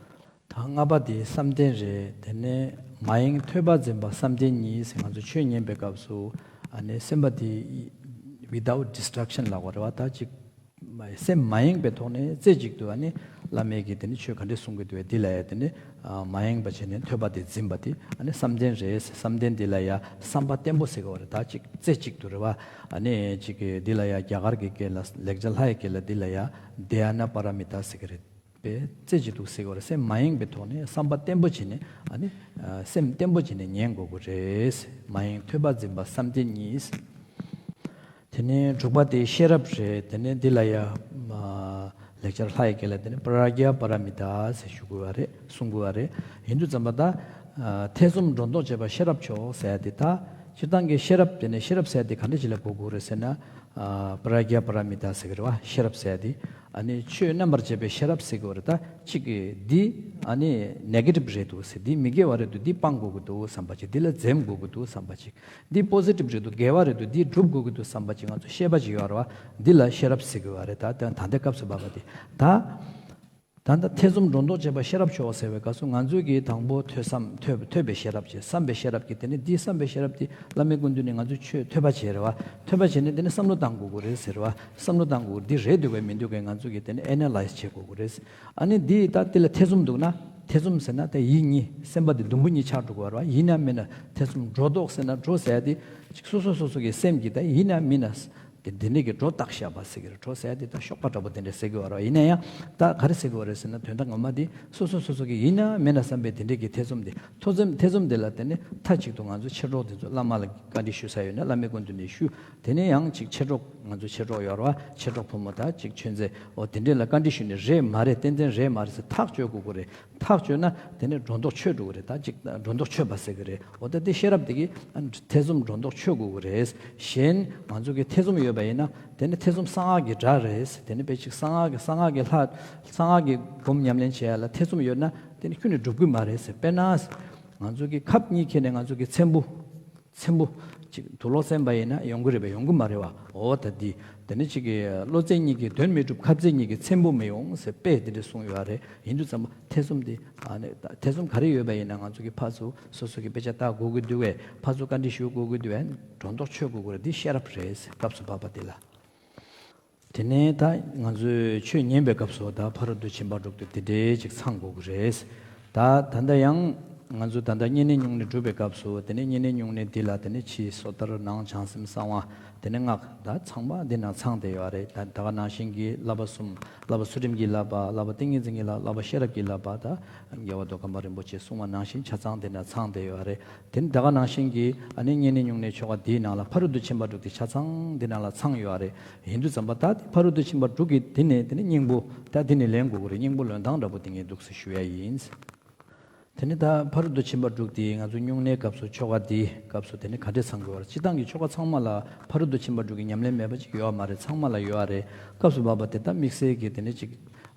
ད་ལྔ་པ་དེ་བསམ་གཏན་རེད། དེ་ནས་མ་ཡེངས་ཐོས་པ་འཛིན་པ་བསམ་གཏན་གཉིས་ཟེར། ང་ཚོ་ཆོས་ཉན་པའི་སྐབས་སུ་ཨ་ནི་སེམས་པ་དེ་without distraction ལབ་དགོས་རེད་བ། ད་ཅིག་སེམས་མ་ཡེངས་པའི་ཐོག་ནས་རྩེ་གཅིག་ཏུ་ཨ་ནི་བླ་མས་ཀྱིས་དེ་ནི་ཆོས་ག་འདྲས་གསུང་གི་འདུག་བས། འདི་ལ་ཡ་དེ་ནི་ཨ་མ་ཡེངས་པ་བྱས་ནས་ཐོས་པ་དེ་འཛིན་པ་དེ་ཨ་ནི་བསམ་གཏན་རེད་ཟེར། བསམ་གཏན་འདི་ལ་ཡ་བསམ་པ་བརྟན་པོ་ཟེར་གི་བ་རེད། ད་ཅིག་རྩེ་གཅིག་ཏུ་རེད་བ། ཨ་ནི་ཅིག་གི་འདི་ལ་ཡ་རྒྱ་གར་གྱི་སྐད་ལ་ལེགས་སྦྱར་ལྷ་ཡི་སྐད་ལ་འདི་ལ་ཡ་དྷྱ་ན་པ་ར་མི་ཏཱ་ཟེར་གི་རེད། པའི་རྩེ་གཅིག་ཏུ་ཟེར་དགོས་རེད། སེམས་མ་ཡེངས་པའི་ཐོག་ནས་བསམ་པ་བརྟན་པོ་བྱས་ནས་ཨ་ནི་ཨ་སེམས་བརྟན་པོ་བྱས་ནས་ཉན་དགོས་ཀྱི་རེད། མ་ཡེངས་ཐོས་པ་འཛིན་པ་བསམ་གཏན་གཉིས། དེ་ནས་དྲུག་པ་དེ་ཤེས་རབ་རེད། དེ་ནས་འདི་ལ་ཡ་ཨ་ལེགས་སྦྱར་ལྷ་ཡི་སྐད་ལ་དེ་ནས་པྲཛྙཱ་པཱ་ར་མི་ཏཱ་ཟེར་ཞུ་དགོས་པ་རེད། གསུང་དགོས་པ་རེད། ཡིན་དུས་ཙམ་པ་ད་ཨ་ཐེ་ཚོམ་སྒྲོ་འདོགས་བཅད་པ་ཤེས་རབ་མཆོག་ཟེར་ཡ་དེ། ད་སྤྱིར་བཏང་གི་ཤེས་རབ་དེ་ནས་ཤེས་རབ་ཟེར་ཡ་དེ་ག་འདྲ་ཅིག་ལ་གོ་དགོས་རེད་ཟེར་ན། ཨ་པྲཛྙཱ་པཱ་ར་མི་ཏཱ་ཟེར་གི་རེད་བ། ཤེས་རབ་ཟེར་ཡ་དེ། ཨ་ནི་ཆོས་རྣམ་པར་འབྱེད་པའི་ཤེས་རབ་ཟེར་གི་རེད། ད་གཅིག་གིས་འདི་ཨ་ནི་ནེ་གེ་ཊིབ་རེད་འདུག་ཟེར། འདི་མི་དགེ་བ་རེད་འདུག་འདི་སྤང་དགོས་ཀྱི་འདུག་བསམ་པ་ཅིག་འདི་ལ་འཛེམ་དགོས་ཀྱི་འདུག་བསམ་པ་ཅིག་འདི་པོ་ཟི་ཊིབ་རེད་འདུག་དགེ་བ་རེད་འདུག་འདི་སྒྲུབ་དགོས་ཀྱི་འདུག་བསམ་པ་ཅིག་ང་ཚོ་ཤེས་པ་ཅིག་ཡོད་རེད་བ། འདི་ལ་ཤེས་རབ་ཟེར་གི་བ་རེད། ད་ད་ད་ལྟའི་སྐབས་སུ་བབས་པ་དེ། ད་ད་ལྟ་ཐེ་ཚོམ་སྒྲོ་འདོགས་བཅད་པ་ཤེས་རབ་མཆོག་ཟེར་བའི་སྐབས་སུ་ང་ཚོས་ཀྱིས་དང་པོ་ཐོས་བསམ། ཐོས་ཐོས་པའི་ཤེས་རབ་ཅིག་བསམ་པའི་ཤེས་རབ་ཀྱིས། དེ་ནི་འདི་བསམ་པའི་ཤེས་རབ་དེ་བླ་མའི་སྐུ་མདུན་ནས་ང་ཚོས་ཆོས་ཐོས་པ་བྱས་རེད་བ། ཐོས་པ་བྱས་ནས་དེ་ནི་བསམ་བློ་བཏང་དགོས་ཀྱི་རེད་ཟེར་བ། བསམ་བློ་བཏང་དགོས་ཀྱི་འདི་རེད་འདུག་གས་མི་འདུག་གས་ང་ཚོ་གིས་དེ་ནི་ཨེ་ན་ལའིཛ་བྱེད་དགོས་ཀྱི་རེད། ཨ་ནི་འདི་ད་དེ་ལ་ཐེ་ཚོམ་འདུག་ན། ཐེ་ཚོམ་ཟེར་ན་དེ་ཡིད་གཉིས། སེམས་པ་དེ་ཟླུམ་པོ་གཉིས་ཆགས་འགྲོ་གི་རེད་བ། ཡིན་ན་མིན་ན་ཐེ་ཚོམ། སྒྲོ་འདོགས་ཟེར་ན་སྒྲོ་ཟེར་ཡ་དེ་ཅིག་སོ་སོ་སོ་སོ་གི་སེམས་ཀྱིས་ད་ཡིན་ན་མིན་ན། དེ་འདི་འདྲས་ཀྱི་སྒྲོ་བཏགས་བཞག་པ་ཟེར་གྱི་རེད། སྒྲོ་ཟེར་ཡ་དེ་ད་གཤོག་པ་འདྲ་པོ་དེ་འདྲས་ཟེར་གྱི་ཡོད་རེད། ཡིན་ན་ཡང་ད་ག་རེ་ཟེར་གྱི་ཡོད་རེད་ཟེར་ན། དོན་དག་ངོ་མ་དེ་སོ་སོ་སོ་སོ་གི་ཡིན་ན་མིན་ན་བསམ་པའི་དེ་འདྲས་ཀྱི་ཐེ་ཚོམ་དེ། ཐོ་ཚོམ་ཐེ་ཚོམ་དེ་ལ་དེ་ནས་མཐའ་གཅིག་ཏུ་ང་ཚོ་མཆེད་གྲོགས་དེ་ཚོ་བླ་མ་ལ་བཀའ་འདྲི་ཞུ་ས་ཡོད་ན་བླ་མའི་སྐུ་མདུན་ནས་ཞུ། དེ་ནས་ཡང་ཅིག་མཆེད་གྲོགས་ང་ཚོ་མཆེད་གྲོགས་ཡོད་རེད་བ། མཆེད་གྲོགས་ཕོ་མོ་དང་ཅིག་ཆོས་མཛད་འོ་དེ་འདྲས་ལ་བཀའ་འདྲི་ཞུས་ནས་རེད་མ་རེད་ཏན་ཏན་རེད་མ་རེད་ཟེར་ཐག་གཅོད་དགོས་ཀྱི་རེད། ཐག་གཅོད་ན་དེ་ནས་སྒྲོ་འདོགས་ཆོད་འགྲོ་གི་རེད། ད་ཅིག་སྒྲོ་འདོགས་ཆོད་པ་ཟེར་གི་རེད། འོ་ད་དེ་ཤེས་རབ་དེ་གིས་ཨ་ཐེ་ཚོམ་སྒྲོ་འདོགས་ཆོད་དགོས་ཀྱི་རེད། གཞན་ང་ཚོ་གི་ཐེ་ཚོམ་ཡོད་པ་ཡིན་ན་དེ་ནི་ཐེ་ཚོམ་གསང་སྔགས་ཀྱི་དགྲ་རེད། དེ་ནི་དཔེ་ཅིག་གསང་སྔགས་ཀྱི་གསང་སྔགས་ཀྱི་ལྷ་གསང་སྔགས་ཀྱི་སྒོམ་ཉམས་ལེན་བྱེད་ཡ་ལ་ཐེ་ཚོམ་ཡོད་ན་དེ་ནི་ཁྱོན་ནས་འགྲུབ་གི་མ་རེད་ཟེར། དཔེར་ན་ང་ཚོ་གི་ཁབ་གཉིས་ཁྱེར་ནས་ང་ཚོ་གི་ཚེམ་བུ། ཚེམ་བུ་ཅིག་དུག་ལོག་བཙེམས་པ་ཡིན་ན་ཡོང་གི་རེད་པས། ཡོང་གི་མ་རེད་བ། འོ་ད་འདི་དེ་ནི་ཅིག་གི་བློ་རྩེ་གཉིས་ཀྱིས་དོན་མི་འགྲུབ། ཁབ་རྩེ་གཉིས་ཀྱིས་ཚེམ་བུ་མི་ཡོང་ཟེར་དཔེ་དེ་འདྲ་གསུངས་ཡོད་རེད། ཡིན་དུས་ཙམ་པ་ཐེ་ཚོམ་དེ་ཨ་ནི་ཐེ་ཚོམ་ག་རེ་ཡོད་པ་ཡིན་ན་ང་ཚོ་གི་ཕར་ཚུར་སོ་སོ་གི་དཔེ་ཆ་ལྟ་དགོས་ཀྱི་འདུག་བས། ཕར་ཚུར་བཀའ་འདྲི་ཞུ་དགོས་ཀྱི་འདུག་བས། སྒྲོ་འདོགས་ཆོད་དགོས་ཀྱི་རེད། འདི་ཤེས་རབ་རེད་ཟེར། སྐབས་སུ་བབ་པ་འདི་ལ། དེ་ནས་ད་ང་ཚོས་ཆོས་ཉན་པའི་སྐབས་སུ་ད་ཕ་རོལ་ཏུ་ཕྱིན་པ་དྲུག་དེ་དེ་འདྲའི་ཅིག་ཚང་དགོས་ཀྱི་རེད། ད་ད་ལྟ་ཡང་ང་ཚོ་ད་ལྟ་བསྙེན་གནས་སྨྱུང་གནས་སྒྲུབ་པའི་སྐབས་སུ་དེ་ནས་བསྙེན་གནས་སྨྱུང་གནས་འདི་ལ་དེ་ནས་ཕྱི་སོ་ཐར་ནང་བྱང་སེམས་གསང་བ་དེ་ནས་སྔགས་ད་ཚང་མ་འདི་ནང་ཚང་བསྡད་ཡོད་རེད། ད་ད་ག་ནང་བཞིན་གྱི་བསླབ་པ་གསུམ། བསླབ་པ་ཚུལ་ཁྲིམས་ཀྱི་བསླབ་པ། བསླབ་པ་ཏིང་ངེ་འཛིན་གྱི་བསླབ་པ། བསླབ་པ་ཤེས་རབ་ཀྱི་བསླབ་པ། ད་རྒྱལ་བ་མདོ་ཁམས་པ་རིན་པོ་ཆེས་གསུངས་པ་ནང་བཞིན་ཆ་ཚང་འདི་ནང་ཚང་བསྡད་ཡོད་རེད། དེ་ནི་ད་ག་ནང་བཞིན་གྱི་ཨ་ནི་བསྙེན་གནས་སྨྱུང་གནས་ཆོ་ག་འདིའི་ནང་ལ་ཕ་རོལ་ཏུ་ཕྱིན་པ་དྲུག་དེ་ཆ་ཚང་འདི་ནང་ལ་ཚང་ཡོད་རེད། ཡིན་དུས་ཙམ་པ་ད་དེ་ཕ་རོལ་ཏུ་ཕྱིན་པ་དྲུག་གི་དེ་ནས་དེ་ནི་སྙིང་པོ་ད་དེ་ནས་ལེན་དགོས་ཀྱི་རེད། སྙིང་པོ་ལོན་སྟངས་འདྲ་པོ་དེ་ངས་འདུག་སེ་ཞུ་ཡ་ཡིན། དེ་ནི་ད་ཕ་རོལ་ཏུ་ཕྱིན་པ་དྲུག་དེ་ང་ཚོ་སྨྱུང་གནས་སྐབས་སུ་ཆོ་ག་འདིའི་སྐབས་སུ་དེ་ནི་ག་འདྲས་ཚང་དགོས་པ་རེད། སྤྱིར་བཏང་གི་ཆོ་ག་ཚང་མ་ལ་ཕ་རོལ་ཏུ་ཕྱིན་པ་དྲུག་གི་ཉམས་ལེན་མེད་པ་ཅིག་ཡོད་མ་རེད། ཚང་མ་ལ་ཡོད་རེད། སྐབས་སུ་བབ་པ་དེ་ད་དམིགས་བསལ་གྱི་དེ་ནི་ཅིག་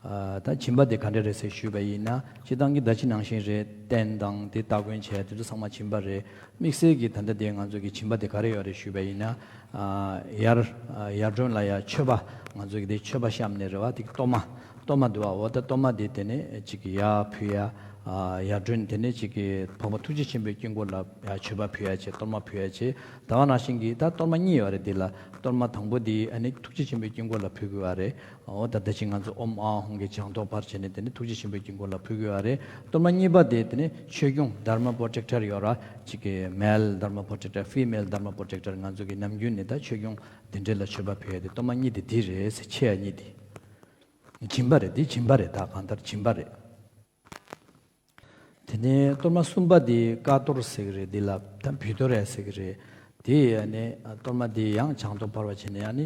ཨ་ད་སྦྱིན་པ་དེ་ག་འདྲ་རེད་ཟེར་ཞུས་པ་ཡིན་ན། སྤྱིར་བཏང་གི་ད་ཅི་ནང་བཞིན་རེད། རྟེན་དང་དེ་སྟ་གོན་བྱས་དེ་ཚོ་ཚང་མ་སྦྱིན་པ་རེད། དམིགས་བསལ་གྱི་ད་ལྟ་དེ་ང་ཚོ་གི་སྦྱིན་པ་དེ་ག་རེ་ཡོད་རེད་ཞུས་པ་ཡིན་ན། ཨ་ཡར་ཨ་ཡར་སྒྲོན་ལ་ཡ་མཆོད་པ། ང་ཚོ་གི་དེ་མཆོད་པ་བཤམས་ནས་རེད་བ། དེ་གི་གཏོར་མ། གཏོར་མ་འདུག་བ། འོ་ད་གཏོར་མ་དེ་དེ་ནས་ཅིག་གི་ཡར་ཕུལ་ཡ། ཨ་ཡར་སྒྲོན་དེ་ནས་ཅིག་གི་འཕགས་པ་ཐུགས་རྗེ་ཆེན་པོའི་དཀྱིལ་འཁོར་ལ་ཡ་མཆོད་པ་ཕུལ་ཡ་བྱས། གཏོར་མ་ཕུལ་ཡ་བྱས། ད་ག་ནང་བཞིན་གྱི་ད་གཏོར་མ་གཉིས་ཡོད་རེད། དེ་ལ་གཏོར་མ་དང་པོ་དེ་ཨ་ནི་ཐུགས་རྗེ་ཆེན་པོའི་དཀྱིལ་འཁོར་ལ་ཕུལ་དགོས་བ་རེད། འོ་ད་ད་ཅི་ང་ཚོ་ཨོཾ་ཨཱཿཧཱུྃ་གི་སྦྱངས་ཏོག་ཕར་བྱས་ནས་དེ་ནས་ཐུགས་རྗེ་ཆེན་པོའི་དཀྱིལ་འཁོར་ལ་ཕུལ་དགོས་བ་རེད། གཏོར་མ་གཉིས་པ་དེ་དེ་ནས་ཆོས་སྐྱོང་དྷརྨ་པྲོ་ཊེཀ་ཊར་ཡོད་ར། ཅིག་གི་མེལ་དྷརྨ་པྲོ་ཊེཀ་ཊར། ཕི་མེལ་དྷརྨ་པྲོ་ཊེཀ་ཊར། ང་ཚོ་གི་ནམ་རྒྱུན་ནས་ད་ཆོས་སྐྱོང་དེ་འདྲས་ལ་མཆོད་པ་ཕུལ་ཡ་དེ་གཏོར་མ་གཉིས་དེ་འདི་རེད་ཟེར། ཆེ་ཡ་གཉིས་དེ་སྦྱིན་པ་རེད། འདི་སྦྱིན་པ་རེད། ད་གང་ལྟར་སྦྱིན་པ་རེད། དེ་ནས་གཏོར་མ་གསུམ་པ་དེ་ཀ་གཏོར་ཟེར་གི་རེད། འདི་ལ་ད་འབུལ་གཏོར་ཡ་ཟེར་གི་རེད། དེ་ཡ་ནས་གཏོར་མ་དེ་ཡང་སྦྱངས་ཏོག་ཕར་བ་བྱས་ནས་ཡ་ནི་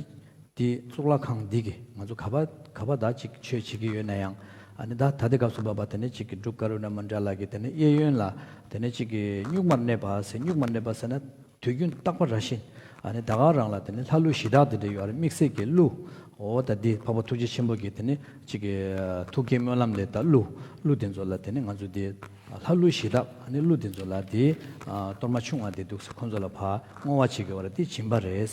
དེ་གཙུག་ལག་ཁང་འདི་གི་ང་ཚོ་ག་པ་ག་པ་ད་ཅིག་ཆོས་བྱེད་ཀྱི་ཡོད་ན་ཡང་ཨ་ནི་ད་ད་ལྟའི་སྐབས་སུ་བབ་པ་དེ་ནས་ཅིག་གི་འབྲུག་ཀ་རུ་ཎ་མན་ཌ་ལ་གི་དེ་ནས་གཡས་གཡོན་ལ་དེ་ནས་ཅིག་གི་སྨྱུག་མར་གནས་པ་ཟེར། སྨྱུག་མར་གནས་པ་ཟེར་ན། དུས་རྒྱུན་རྟག་པ་རང་བཞིན་ཨ་ནི་ད་ག་རང་ལ་དེ་ནི་ལྷ་ཀླུ་གཞི་བདག་དེ་འདྲ་ཡོད་རེད། དམིགས་བསལ་གྱི་ཀླུ། འོ་ད་འདི་འཕགས་པ་ཐུགས་རྗེ་ཆེན་པོ་གི་དེ་ནི་ཅིག་གི་ཐུགས་བསྐྱེད་སྨོན་ལམ་ལས་ད་ཀླུ། ཀླུ་དེ་ཚོ་ལ་དེ་ནི་ང་ཚོ་འདི་ལྷ་ཀླུ་གཞི་བདག་ཨ་ནི་ཀླུ་དེ་ཚོ་ལ་འདི་གཏོར་མ་ཆུང་བ་འདི་འདུག་ཟེར་ཁོང་ཚོ་ལ་ཕར་བསྔོ་བ་བྱེད་དགོས་པ་རེད། དེ་སྦྱིན་པ་རེད།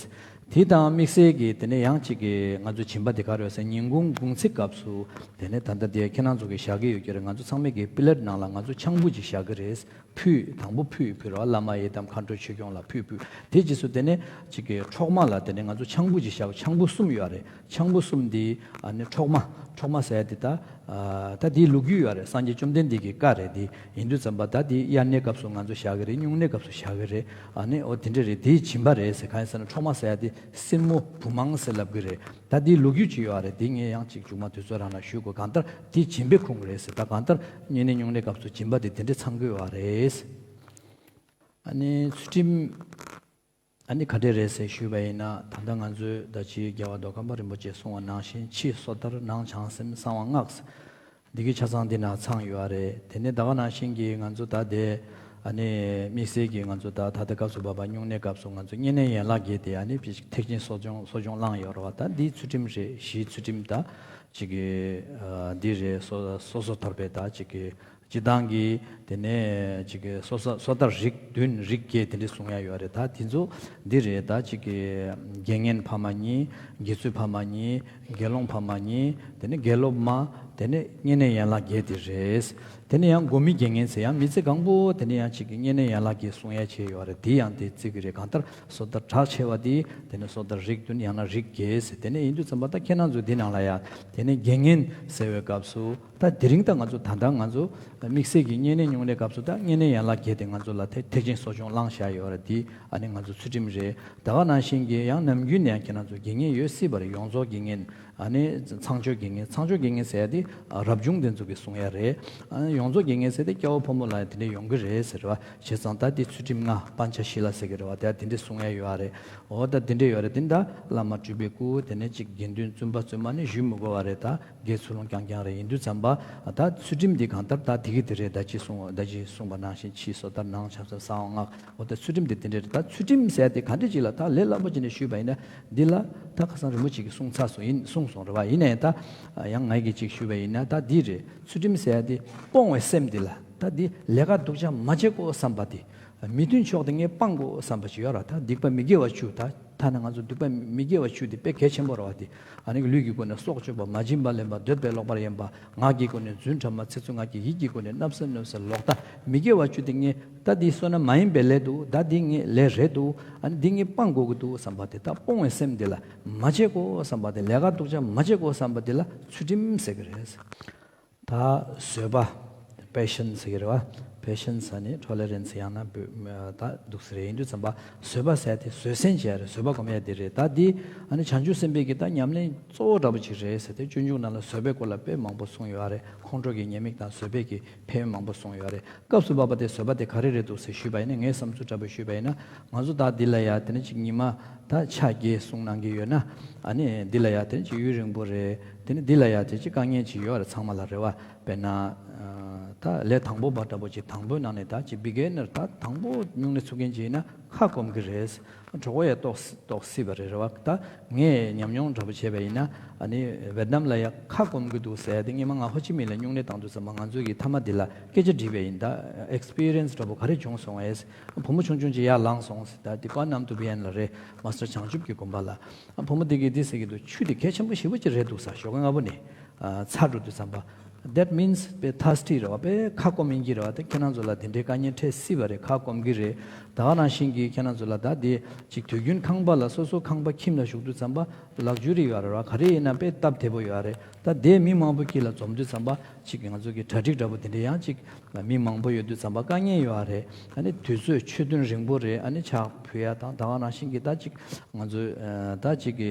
དེ་དང་དམིགས་བསལ་གྱི་དེ་ནི་ཡང་ཅིག་གི་ང་ཚོ་སྦྱིན་པ་དེ་ག་རེ་ཡོད་ཟེར། ཉིན་གུང་གུང་ཚིགས་སྐབས་སུ་དེ་ནི་ད་ལྟ་དེ་ཁྱེད་རང་ཚོ་གི་བཞག་གི་ཡོད་ཀྱི་རེད། ང་ཚོ་ཚང་མས་གི་པི་ལེ་ཊི་ནང་ལ་ང་ཚོ་ཆང་བུ་ཅིག་བཞག་གི་རེད། ཕུད། དང་པོ་ཕུད་ཕུད་རོགས། བླ་མ་ཡི་དམ་མཁའ་འགྲོ་ཆོས་སྐྱོང་ལ་ཕུད་ཕུད། དེ་རྗེས་སུ་དེ་ནས་ཅིག་གི་འཕྲོག་མ་ལ་དེ་ནས་ང་ཚོ་ཆང་བུ་ཅིག་བཞག་ཆང་བུ་གསུམ་ཡོད་རེད། ཆང་བུ་གསུམ་འདི་ཨ་ནི་འཕྲོག་མ། འཕྲོག་མ་ཟེར་ཡ་དེ་ད་ཨ་ད་དེའི་ལོ་རྒྱུས་ཡོད་རེད། སངས་རྒྱས་བཅོམ་ལྡན་འདས་ཀྱི་བཀའ་རེད། དེ་ཡིན་དུས་ཙམ་པ་ད་དེ་དབྱར་གནས་སྐབས་སུ་ང་ཚོ་བཞག་གི་རེད། སྨྱུང་གནས་སྐབས་སུ་བཞག་གི་རེད། ཨ་ནི་འོ་དེ་འདྲ་རེད། དེ་སྦྱིན་པ་རེད་ཟེར། གང་ཡིན་ཟེར་ན་འཕྲོག་མ་ཟེར་ཡ་དེ་སྲིན་མོ་བུ་མང་ཟེར་ལབ་གི་རེད། ད་དེའི་ལོ་རྒྱུས་ཅིག་ཡོད་རེད། དེ་ངས་ཡང་ཅིག་མཇུག་མ་དུས་ཚོད་རག་ན་ཞུ་དགོས། གང་ལྟར་དེ་སྦྱིན་པའི་ཁུངས་རེད་ཟེར། ད་གང་ལྟར་བསྙེན་གནས་སྨྱུང་གནས་སྐབས་སུ་སྦྱིན་པ་དེ་དེ་འདྲས་ཚང་དགོས་པ་རེད། ཨ་ནི་ཚུལ་ཁྲིམས་ཨ་ནི་ག་འདྲས་རེད་ཟེར་ཞུས་པ་ཡིན་ན། ད་ལྟ་ང་ཚོས་ད་ཅི་རྒྱལ་བ་མདོ་ཁམས་པ་རིན་པོ་ཆེས་གསུངས་པ་ནང་བཞིན་ཕྱི་སོ་ཐར་ནང་བྱང་སེམས་གསང་བ་སྔགས་འདི་གི་ཆ་ཚང་འདི་ན་ཚང་ཡོད་རེད། དེ་ནས་ད་ག་ནང་བཞིན་གྱི་ང་ཚོ་ད་དེ་ཨ་ནི་དམིགས་བསལ་གྱི་ང་ཚོ་ད་ད་ལྟ་སྐབས་སུ་བབ་པ་སྨྱུང་གནས་སྐབས་སུ་ང་ཚོ་བསྙེན་གནས་ཡན་ལག་བརྒྱད་དེ་ཨ་ནི་ཐེག་ཆེན་གསོ་སྦྱོང་གསོ་སྦྱོང་བླངས་ཡོད་རེད་བ། ད་འདི་ཚུལ་ཁྲིམས་རེད། གཞི་ཚུལ་ཁྲིམས་ད་ཅིག་གི་ཨ་འདི་རེད། སོ་སོ་སོ་ཐར་པའི་ད་ཅིག་གི་སྤྱི་བཏང་གི་དེ་ནས་ཅིག་གི་སོ་ས་སོ་ཐར་རིགས་བདུན་རིགས་བརྒྱད་དེ་འདྲ་གསུང་ཡ་ཡོད་རེད། ད་དེ་ཚོ་འདི་རེད། ད་ཅིག་གི་དགེ་བསྙེན་ཕ་མ་གཉིས། དགེ་ཚུལ་ཕ་མ་གཉིས། དགེ་སློང་ཕ་མ་གཉིས། དེ་ནས་དགེ་སློབ་མ། དེ་ནས་བསྙེན་གནས་ཡན་ལག་བརྒྱད་དེ་རེད། དེ་ནས་ཡང་སྒོམ་མི་དགེ་བསྙེན་ཟེར་ཡང་མི་ཚེ་གང་པོ་དེ་ནས་ཡང་ཅིག་གི་བསྙེན་གནས་ཡན་ལག་བརྒྱད་གསུང་ཡ་བྱས་ཡོད་རེད། དེ་ཡང་དེ་བརྩི་གི་རེད། གང་ལྟར་སོ་ཐར་གྲགས་ཆེ་བ་དེ་དེ་ནས་སོ་ཐར་རིགས་བདུན་ཡང་ན་རིགས་བརྒྱད་ཟེར། དེ་ནས་ཡིན་དུས་ཙམ་པ་ད་ཁྱེད་རང་ཚོ་འདི་ནང་ལ་ཡ་དེ་ ནས་དགེ་བསྙེན་ཟེར་བའི་སྐབས་སུ་ད་དེ་རིང་ད་ང་ཚོ་ད་ལྟ་ང་ཚོ་དམིགས་བསལ་གྱི་བསྙེན་གནས་སྨྱུང་གནས་སྐབས་སུ་ད་བསྙེན་གནས་ཡན་ལག་བརྒྱད་དེ་ང་ཚོ་ལ་ཐེག་ཐེག་ཆེན་གསོ་སྦྱོང་བླངས་བཞག་ཡོད་རེད། དེ་ཨ་ནི་ང་ཚོ་ཚུལ་ཁྲིམས་རེད། ད་ག་ནང་བཞིན་གྱི་ཡང་ནམ་རྒྱུན་ནས་ཡང་ཁྱེད་རང་ཚོ་དགེ་བསྙེན་ཡོད་སྲིད་པ་རེད། ཡོངས་རྫོགས་དགེ་བསྙེན། ཨ་ནི་ཚངས་སྤྱོད་དགེ་བསྙེན། ཚངས་སྤྱོད་དགེ་བསྙེན་ཟེར་ཡ་དེ་ཨ་རབ་བྱུང་དེ་ཚོ་གིས་གསུང་ཡ་རེད། ཨ་ནི་ཡོངས་རྫོགས་དགེ་བསྙེན་ཟེར་དེ་སྐྱ་བོ་ཕོ་མོ་ལ་ཡང་དེ་འདྲས་ཡོང་གི་རེད་ཟེར་བ། བྱས་ཙང་ད་དེ་ཚུལ་ཁྲིམས་ལྔ་པཉྩ་ཤི་ལ་ཟེར་གི་རེད་བ། དེ་དེ་འདྲས་གསུང་ཡ་ཡོད་རེད། འོ་ད་དེ་འདྲས་ཡོད་རེད། དེ་ད་བླ་མ་སྤྲུལ་པའི་སྐུ། དེ་ནས་ཅིག་དགེ་འདུན་བཙུན་པ་བཙུན་མ་ནི་ཞུ་མི་དགོས་བ་རེད། ད་དགེ་ཚུལ་སློང་རྐྱང་རྐྱང་རེད། ཡིན་དུས་ཙམ་པ་ད་ཚུལ་ཁྲིམས་འདི་གང་ལྟར་ད་དེ་གི་དེ་རེད། ད་ཅི་གསུང་ད་ཅི་གསུངས་པ་ནང་བཞིན་ཕྱི་སོ་ཐར་ནང་ཆབ་གསང་སྔགས། འོ་ད་ཚུལ་ཁྲིམས་འདི་དེ་འདྲས་རེད། ད་ཚུལ་ཁྲིམས་ཟེར་དེ་ག་འདྲས་ཅིག་ལ་ད་ལས་སླ་པོ་ཅིག་ནས་ཞུས་པ་ཡིན་ན་འདི་ལ་ད་ཁ་སང་རིན་པོ་ཆེ་གིས་གསུངས་ཚར་སོང་ཡིན་གསུངས་སོང་རེད་བ། ཡིན་ནའི་ད་ཡང་ངས་ཀྱིས་ཅིག་ཞུས་པ་ཡིན་ན་ད་འདི་རེད། ཚུལ་ཁྲིམས་ཟེར་དེ་སྤོང་བའི་སེམས་འདི་ལ་ད་འདི་ལས་ཀ་སྡུག་ཅག་མ་བྱེད་དགོས་བསམ་པ་དེ། མི་མཐུན་ཕྱོགས་དེ་ངས་སྤང་དགོས་བསམ་པ་ཅིག་ཡོད་ར། ད་སྡིག་པ་མི་དགེ་བ་བཅུ། ད་ཐ་ན་ང་ཚོ་སྡིག་པ་མི་དགེ་བ་བཅུ་དེ་དཔེ་གལ་ཆེན་པོ་རེད་བ། དེ་ཨ་ནི་ལུས་ཀྱི་སྒོ་ནས་སྲོག་གཅོད་པ། མ་བྱིན་པ་ལེན་པ། འདོད་པའི་ལོག་པར་གཡེམ་པ། ངག་གི་སྒོ་ནས་རྫུན་ཕྲ་མ། ཚིག་རྩུབ་ངག་གི། ཡིད་ཀྱི་སྒོ་ནས་བརྣབ་སེམས་གནོད་སེམས་ལོག་ལྟ། མི་དགེ་བ་བཅུ་དེ་ངས་ད་འདི་བསོད་ནམས་མ་ཡིན་པའི་ལས་འདུག་ད་འདི་ངས་ལས་རེད་འདུག་ཨ་ནི་འདི་ངས་སྤང་དགོས་ཀྱི་འདུག་བསམ་པ་དེ། ད་སྤོང་བའི་སེམས་དེ་ལ་མ་བྱེད་དགོས་བསམ་པ་དེ། ལས་ཀ་སྡུག་ཅག་མ་བྱེད་དགོས་བསམ་པ་དེ་ལ་ཚུལ་ཁྲིམས་ཟེར་གི་རེད། ད་བཟོད་པ། པེ་ཤན་ཟེར་གྱི་རེད་བ། པེ་ཤན་ཟེར་ནི་ཊོ་ལེ་རན་སི་ཡང་ན་བོད་ད་འདུག་སེ་རེད། ཡིན་དུས་ཙམ་པ་བཟོད་པ་ཟེར་དེ་བཟོད་བསྲན་བྱས་རེད། བཟོད་པ་སྒོམ་ཡ་དེ་རེད། ད་འདི་ཨ་ནི་བྱང་ཆུབ་སེམས་དཔའི་གི་ད་ཉམས་ལེན་གཙོ་བོ་འདྲ་པོ་ཅིག་རེད་ཟེར་ཏེ། སྤྱོད་འཇུག་ནང་ལ་བཟོད་པའི་སྐོར་ལ་དཔེ་མང་པོ་གསུངས་ཡོད་རེད། ཁོང་ཁྲོ་གི་ཉེས་དམིགས་དང་བཟོད་པའི་གི་ཕན་ཡོན་མང་པོ་གསུངས་ཡོད་རེད། སྐབས་སུ་བབ་པ་དེ་བཟོད་པ་དེ་ག་རེ་རེད་འདུག་ཟེར་ཞུས་པ་ཡིན་ན། ངས་བསམ་ཚུལ་འདྲ་པོ་ཞུས་པ་ཡིན་ན། ང་ཚོ་ད་འདི་ལ་ཡ་དེ་ནི་ཅིག་ཉི་མ་ད་ཕྱག་བརྒྱད་གསུང་གནང་གི་ཡོད་ན། ཨ་ནི་འདི་ལ་ཡ་དེ་ནི་ཅིག་ཡུན་རིང་པོ་རེད། དེ་ནི་འདི་ལ་ཡ་དེ་ཅིག་དཀའ་ངལ་ཅིག་ཡོད་རེད་ཚང་མ་ལ་རེད་བ། དཔེར་ན་ཨ་ད་ལས་དང་པོ་པ་འདྲ་པོ་ཅིག་དང་པོའི་ནང་ནས་ད་ཅིག་བི་གེ་ནར་ད་དང་པོ་སྨྱུང་གནས་ཚུགས་མཁན་ཅིག་ཡིན་ན་ཁ་སྐོམ་གི་རེད། གྲོད་ཁོག་ཡ་ལྟོགས་ལྟོགས་སྲིད་པ་རེད་རེད་བ། ད་ངས་ཉམས་མྱོང་འདྲ་པོ་བྱས་པ་ཡིན་ན། ཨ་ནི་ཝེ་ཏི་ནམ་ལ་ཡ་ཁ་སྐོམ་གི་འདུག་ཟེར་ཏེ། སྔོན་མ་ང་ཧོ་ཅི་མིན་ལ་སྨྱུང་གནས་བཏང་དུས་ཙམ་པ་ང་ཚོ་གིས་མཐའ་མ་འདི་ལ་སྐད་ཆ་དྲིས་པ་ཡིན། ད་ཨེག་སི་པི་རི་ཡན་སི་འདྲ་པོ་ག་རེ་བྱུང་སོང་ངས། བུ་མོ་ཆུང་ཆུང་ཅིག་ཡར་ལངས་སོང་ཟེར། ད་དེ་ཀོན་ནམ་ཏུ་བི་ཡན་ལ་རེད། མ་སི་ཏར་བྱང་ཆུབ་ཀྱི་དགོན་པ་ལ། ཨ་བུ་མོ་དེ་གིས་འདི་ཟེར་གྱི་འདུག་ཆུ་དེ་གལ་ཆེན་པོ་ཞེ་པོ་ཅིག་རེད་འདུག་ཟེར། ཞོགས་ཀ་སྔ་པོ་ནས་ཨ་ཚ་འགྲོ་དུས་ཙམ་པ། That means དཔེ་ཐར་སི་ཊི་རེད་བ། དཔེ་ཁ་སྐོམ་ཡིན་གྱི་རེད་བ། ད་ཁྱེད་རང་ཚོ་ལ་དེ་འདྲའི་དཀའ་ངལ་འཕྲད་སྲིད་པ་རེད། ཁ་སྐོམ་གྱི་རེད། ད་ག་ནང་བཞིན་གྱི་ཁྱེད་རང་ཚོ་ལ་ད་དེ་ཅིག་དུས་རྒྱུན་ཁང་པ་ལ་སོ་སོ་ཁང་པ་ཁྱིམ་ལ་བཞུགས་དུས་ཙམ་པ་ལག་འཇུ་རི་ཡོད་རེད་བ། ག་རེ་ཡིན་ན་དཔེ་སྟབས་བདེ་པོ་ཡོད་རེད། ད་དེ་མི་མང་པོ་དཀྱིལ་ལ་འཛོམས་དུས་ཙམ་པ་ཅིག་ང་ཚོ་གི་གྲ་སྒྲིག་འདྲ་པོ་དེ་འདྲའི་ཡང་ཅིག་མི་མང་པོ་ཡོད་དུས་ཙམ་པ་དཀའ་ངལ་ཡོད་རེད། ཨ་ནི་དུས་ཚོད་ཆོས་ཐུན་རིང་པོ་རེད། ཨ་ནི་ཕྱག་ཕུལ་ཡ་དང་ད་ག་ནང་བཞིན་གྱི་ད་ཅིག་ང་ཚོ་ད་ཅིག་གི་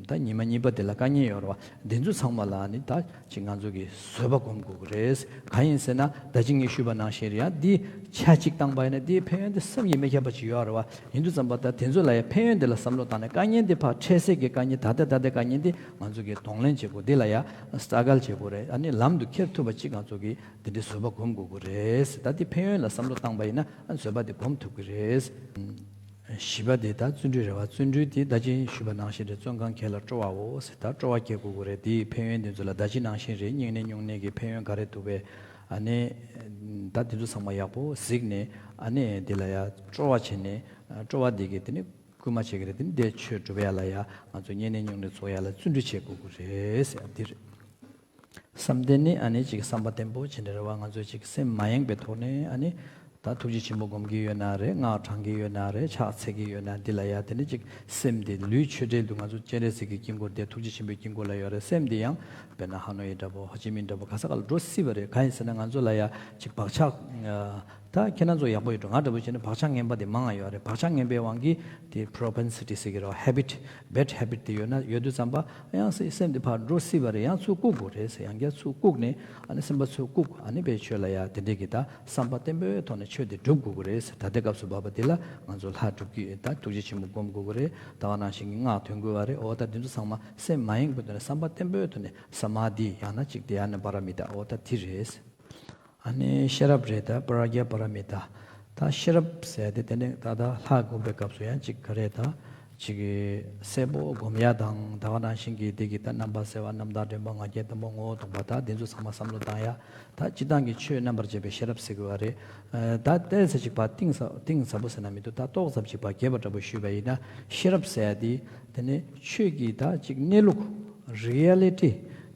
ད་ཉི་མ་གཉིས་པ་དེ་ལ་དཀའ་ངལ་ཡོད་རེད་བ། འདི་ཚོ་ཚང་མ་ལ་ཨ་ནི་ད་ཅིག་ང་ཚོ་གི་བཟོད་པ་སྒོམ་དགོས་ཀྱི་རེད། གང་ཡིན་ཟེར་ན་ད་ཅི་ངས་ཞུས་པ་ནང་བཞིན་རེད། ཡང་འདི་ཆ་གཅིག་བཏང་པ་ཡིན་ན་འདིའི་ཕན་ཡོན་དེ་བསམ་གྱིས་མི་ཁྱབ་པ་ཅིག་ཡོད་རེད་བ། ཡིན་དུས་ཙམ་པ་ད་དེ་ཚོ་ལ་ཡང་ཕན་ཡོན་དེ་ལ་བསམ་བློ་བཏང་ནས། དཀའ་ངལ་འདི་ཕར་འཕྲད་སའི་གི་དཀའ་ངལ། ད་ལྟ་ད་ལྟའི་དཀའ་ངལ་འདི་ང་ཚོ་གིས་གདོང་ལེན་བྱེད་དགོས། འདི་ལ་ཡང་སི་ཊྲ་གལ་བྱེད་དགོས་རེད། ཨ་ནི་ལམ་དུ་འཁྱེར་ཐུབ་པ་ཅིག་ང་ཚོ་གིས་འདི་འདྲའི་བཟོད་པ་སྒོམ་དགོས་ཀྱི་རེད། ད་འདི་ཕན་ཡོན་ལ་བསམ་བློ་བཏང་པ་ཡིན་ན་ཨ་བཟོད་པ་འདི་སྒོམ་ཐུབ་ཀྱི་རེད། བཞི་པ་དེ་ད་བརྩོན་འགྲུས་རེད་བ། བརྩོན་འགྲུས་དེ་ད་ཅི་ཞུས་པ་ནང་བཞིན་རེད། བརྩོན་གང་གལ་ལ་སྤྲོ་བའོ་ཟེར། ད་སྤྲོ་བ་སྐྱེ་དགོས་ཀྱི་རེད། དེའི་ཕན་ཡོན་དེ་ཚོ་ལ་ད་ཅི་ནང་བཞིན་རེད། བསྙེན་གནས་སྨྱུང་གནས་ཀྱི་ཕན་ཡོན་ག་རེ་འདུག་པས། ཨ་ནི་ད་དེ་ཚོ་ཚང་མ་ཡག་པོ་གཟིགས་ནས། ཨ་ནི་དེ་ལ་ཡ་སྤྲོ་བ་བྱས་ནས། སྤྲོ་བ་དེ་གིས་དེ་ནི་སྐུལ་མ་བྱེད་ཀྱི་རེད། དེ་ནི་དེ་ཆོས་སྒྲུབ་ཡ་ལ་ཡ་ང་ཚོ་བསྙེན་གནས་སྨྱུང་གནས་ཚོགས་ཡ་ལ་བརྩོན་འགྲུས་བྱེད་དགོས་ཀྱི་རེད་ཟེར་ཡ་འདི་རེད། བསམ་གཏན་ནི་ཨ་ནི་ཅིག་བསམ་པ་བརྟན་པོ་བྱས་ནས་རེད་བ། ང་ཚོས་ཅིག་སེམས་མ་ཡེངས་པའི་ཐོག་ནས། ཨ་ནི་ད་ཐུགས་རྗེ་ཆེན་པོ་སྒོམ་གྱི་ཡོད་ན་རེད། སྔགས་བགྲང་གི་ཡོད་ན་རེད། ཕྱག་འཚལ་གྱི་ཡོད་ན། འདི་ལ་ཡ་དེ་ནི་ཅིག་སེམས་དེ་ལུས་ཆོས་འབྲེལ་དུ། ང་ཚོ་སྤྱན་རས་གཟིགས་ཀྱི་དཀྱིལ་འཁོར་དེ་ཐུགས་རྗེ་ཆེན་པོའི་དཀྱིལ་འཁོར་ལ་ཡོད་རེད། སེམས་དེ་ཡང་དཔེར་ན་ཧ་ནོ་ཡི་འདྲ་པོ་ཧོ་ཅི་མིན་འདྲ་པོ་ག་ས་ག་ལ་འགྲོ་སྲིད་པ་རེད། གང་ཡིན་ཟེར་ན་ང་ཚོ་ལ་ཡ་ཅིག་བག་ཆགས། ད་ཁྱེད་རང་ཚོ་ཡག་པོ་ཡོད་འགྲོ། ང་འདྲ་པོ་བྱས་ན་བག་ཆགས་ངན་པ་དེ་མང་ང་ཡོད་རེད། བག་ཆགས་ངན་པའི་དབང་གིས་དེ་པྲོ་པེན་སི་ཊི་ཟེར་གྱི་རེད་བ། ཧེ་བིཊ། བེཌ་ཧེ་བིཊ་དེ་ཡོད་ན་ཡོད་དུས་ཙམ་པ་ཡང་སེ་སེམས་དེ་ཕར་འགྲོ་སྲིད་པ་རེད། ཡང་ཚུར་བཀུག་དགོས་རེད་ཟེར། ཡང་བསྐྱར་ཚུར་བཀུག་ནས། ཨ་ནི་སེམས་པ་ཚུར་བཀུག་ཨ་ནི་དཔེ་ཆོས་ལ་ཡ་དེ་འདྲས་ཀྱི་ད་བསམ་པ་བརྟན་པོའི་ཐོག་ནས་ཆོས་དེ་སྒྲུབ་དགོས་ཀྱི་རེད་ཟེར། ད་ལྟའི་སྐབས་སུ་བབ་པ་དེ་ལ་ང་ཚོ་ལྷ་སྒྲུབ་ཀྱི་ད་ཐུགས་རྗེ་ཆེན་པོ་སྒོམ་དགོས་ཀྱི་རེད། ད་ག་ནང་བཞིན་གྱི་སྔགས་འདོན་དགོས་པ་རེད། འོ་ད་དེ་ཚོ་ཚང་མ་སེམས་མ་ཡེངས་པའི་ཐོག་ནས་བསམ་པ་བརྟན་པོའི་ཐོག་ནས་ས་མཱ་དྷི་ཡང་ན་ཅིག་དྷྱ་ན་པཱ་ར་མི་ཏཱ། འོ་ད་དེ་རེད། ཨ་ནི་ཤེས་རབ་རེད། ད་པྲཛྙཱ་པཱ་ར་མི་ཏཱ། ད་ཤེས་རབ་ཟེར་དེ་དེ་ནི་ད་ད་ལྷ་སྒོམ་པའི་སྐབས་སུ་ཡང་ཅིག་ག་རེ་ད་ཅིག་གསལ་པོ་སྒོམ་ཡ་དང་། ད་ག་ནང་བཞིན་གྱི་དེ་གི་ད་རྣམ་པ་གསལ་བ། རྣམ་དག་དྲན་པ། ང་རྒྱལ་དང་པོ། ངོ་བོ་སྟོང་པ། ད་དེ་ཚོ་ཚང་མ་བསམ་བློ་བཏང་ཡ། ད་སྤྱིར་བཏང་གི་ཆོས་རྣམ་པར་འབྱེད་པའི་ཤེས་རབ་ཟེར་དགོས་པ་རེད། ད་ཏོག་ཙམ་ཅིག་ཕར་གཏིང་ཟབ་གཏིང་ཟབ་པོ་ཟེར་ན་མི་འདུག་ད་ཏོག་ཙམ་ཅིག་ཕར་རྒྱས་པ་འདྲ་པོ་ཞུས་པ་ཡིན་ན། ཤེས་རབ་ཟེར་ཡ་དེ་དེ་ནི་ཆོས་ཀྱི་ད་ཅིག་གནས་ལུགས། རི་ཡ་ལི་ཊི།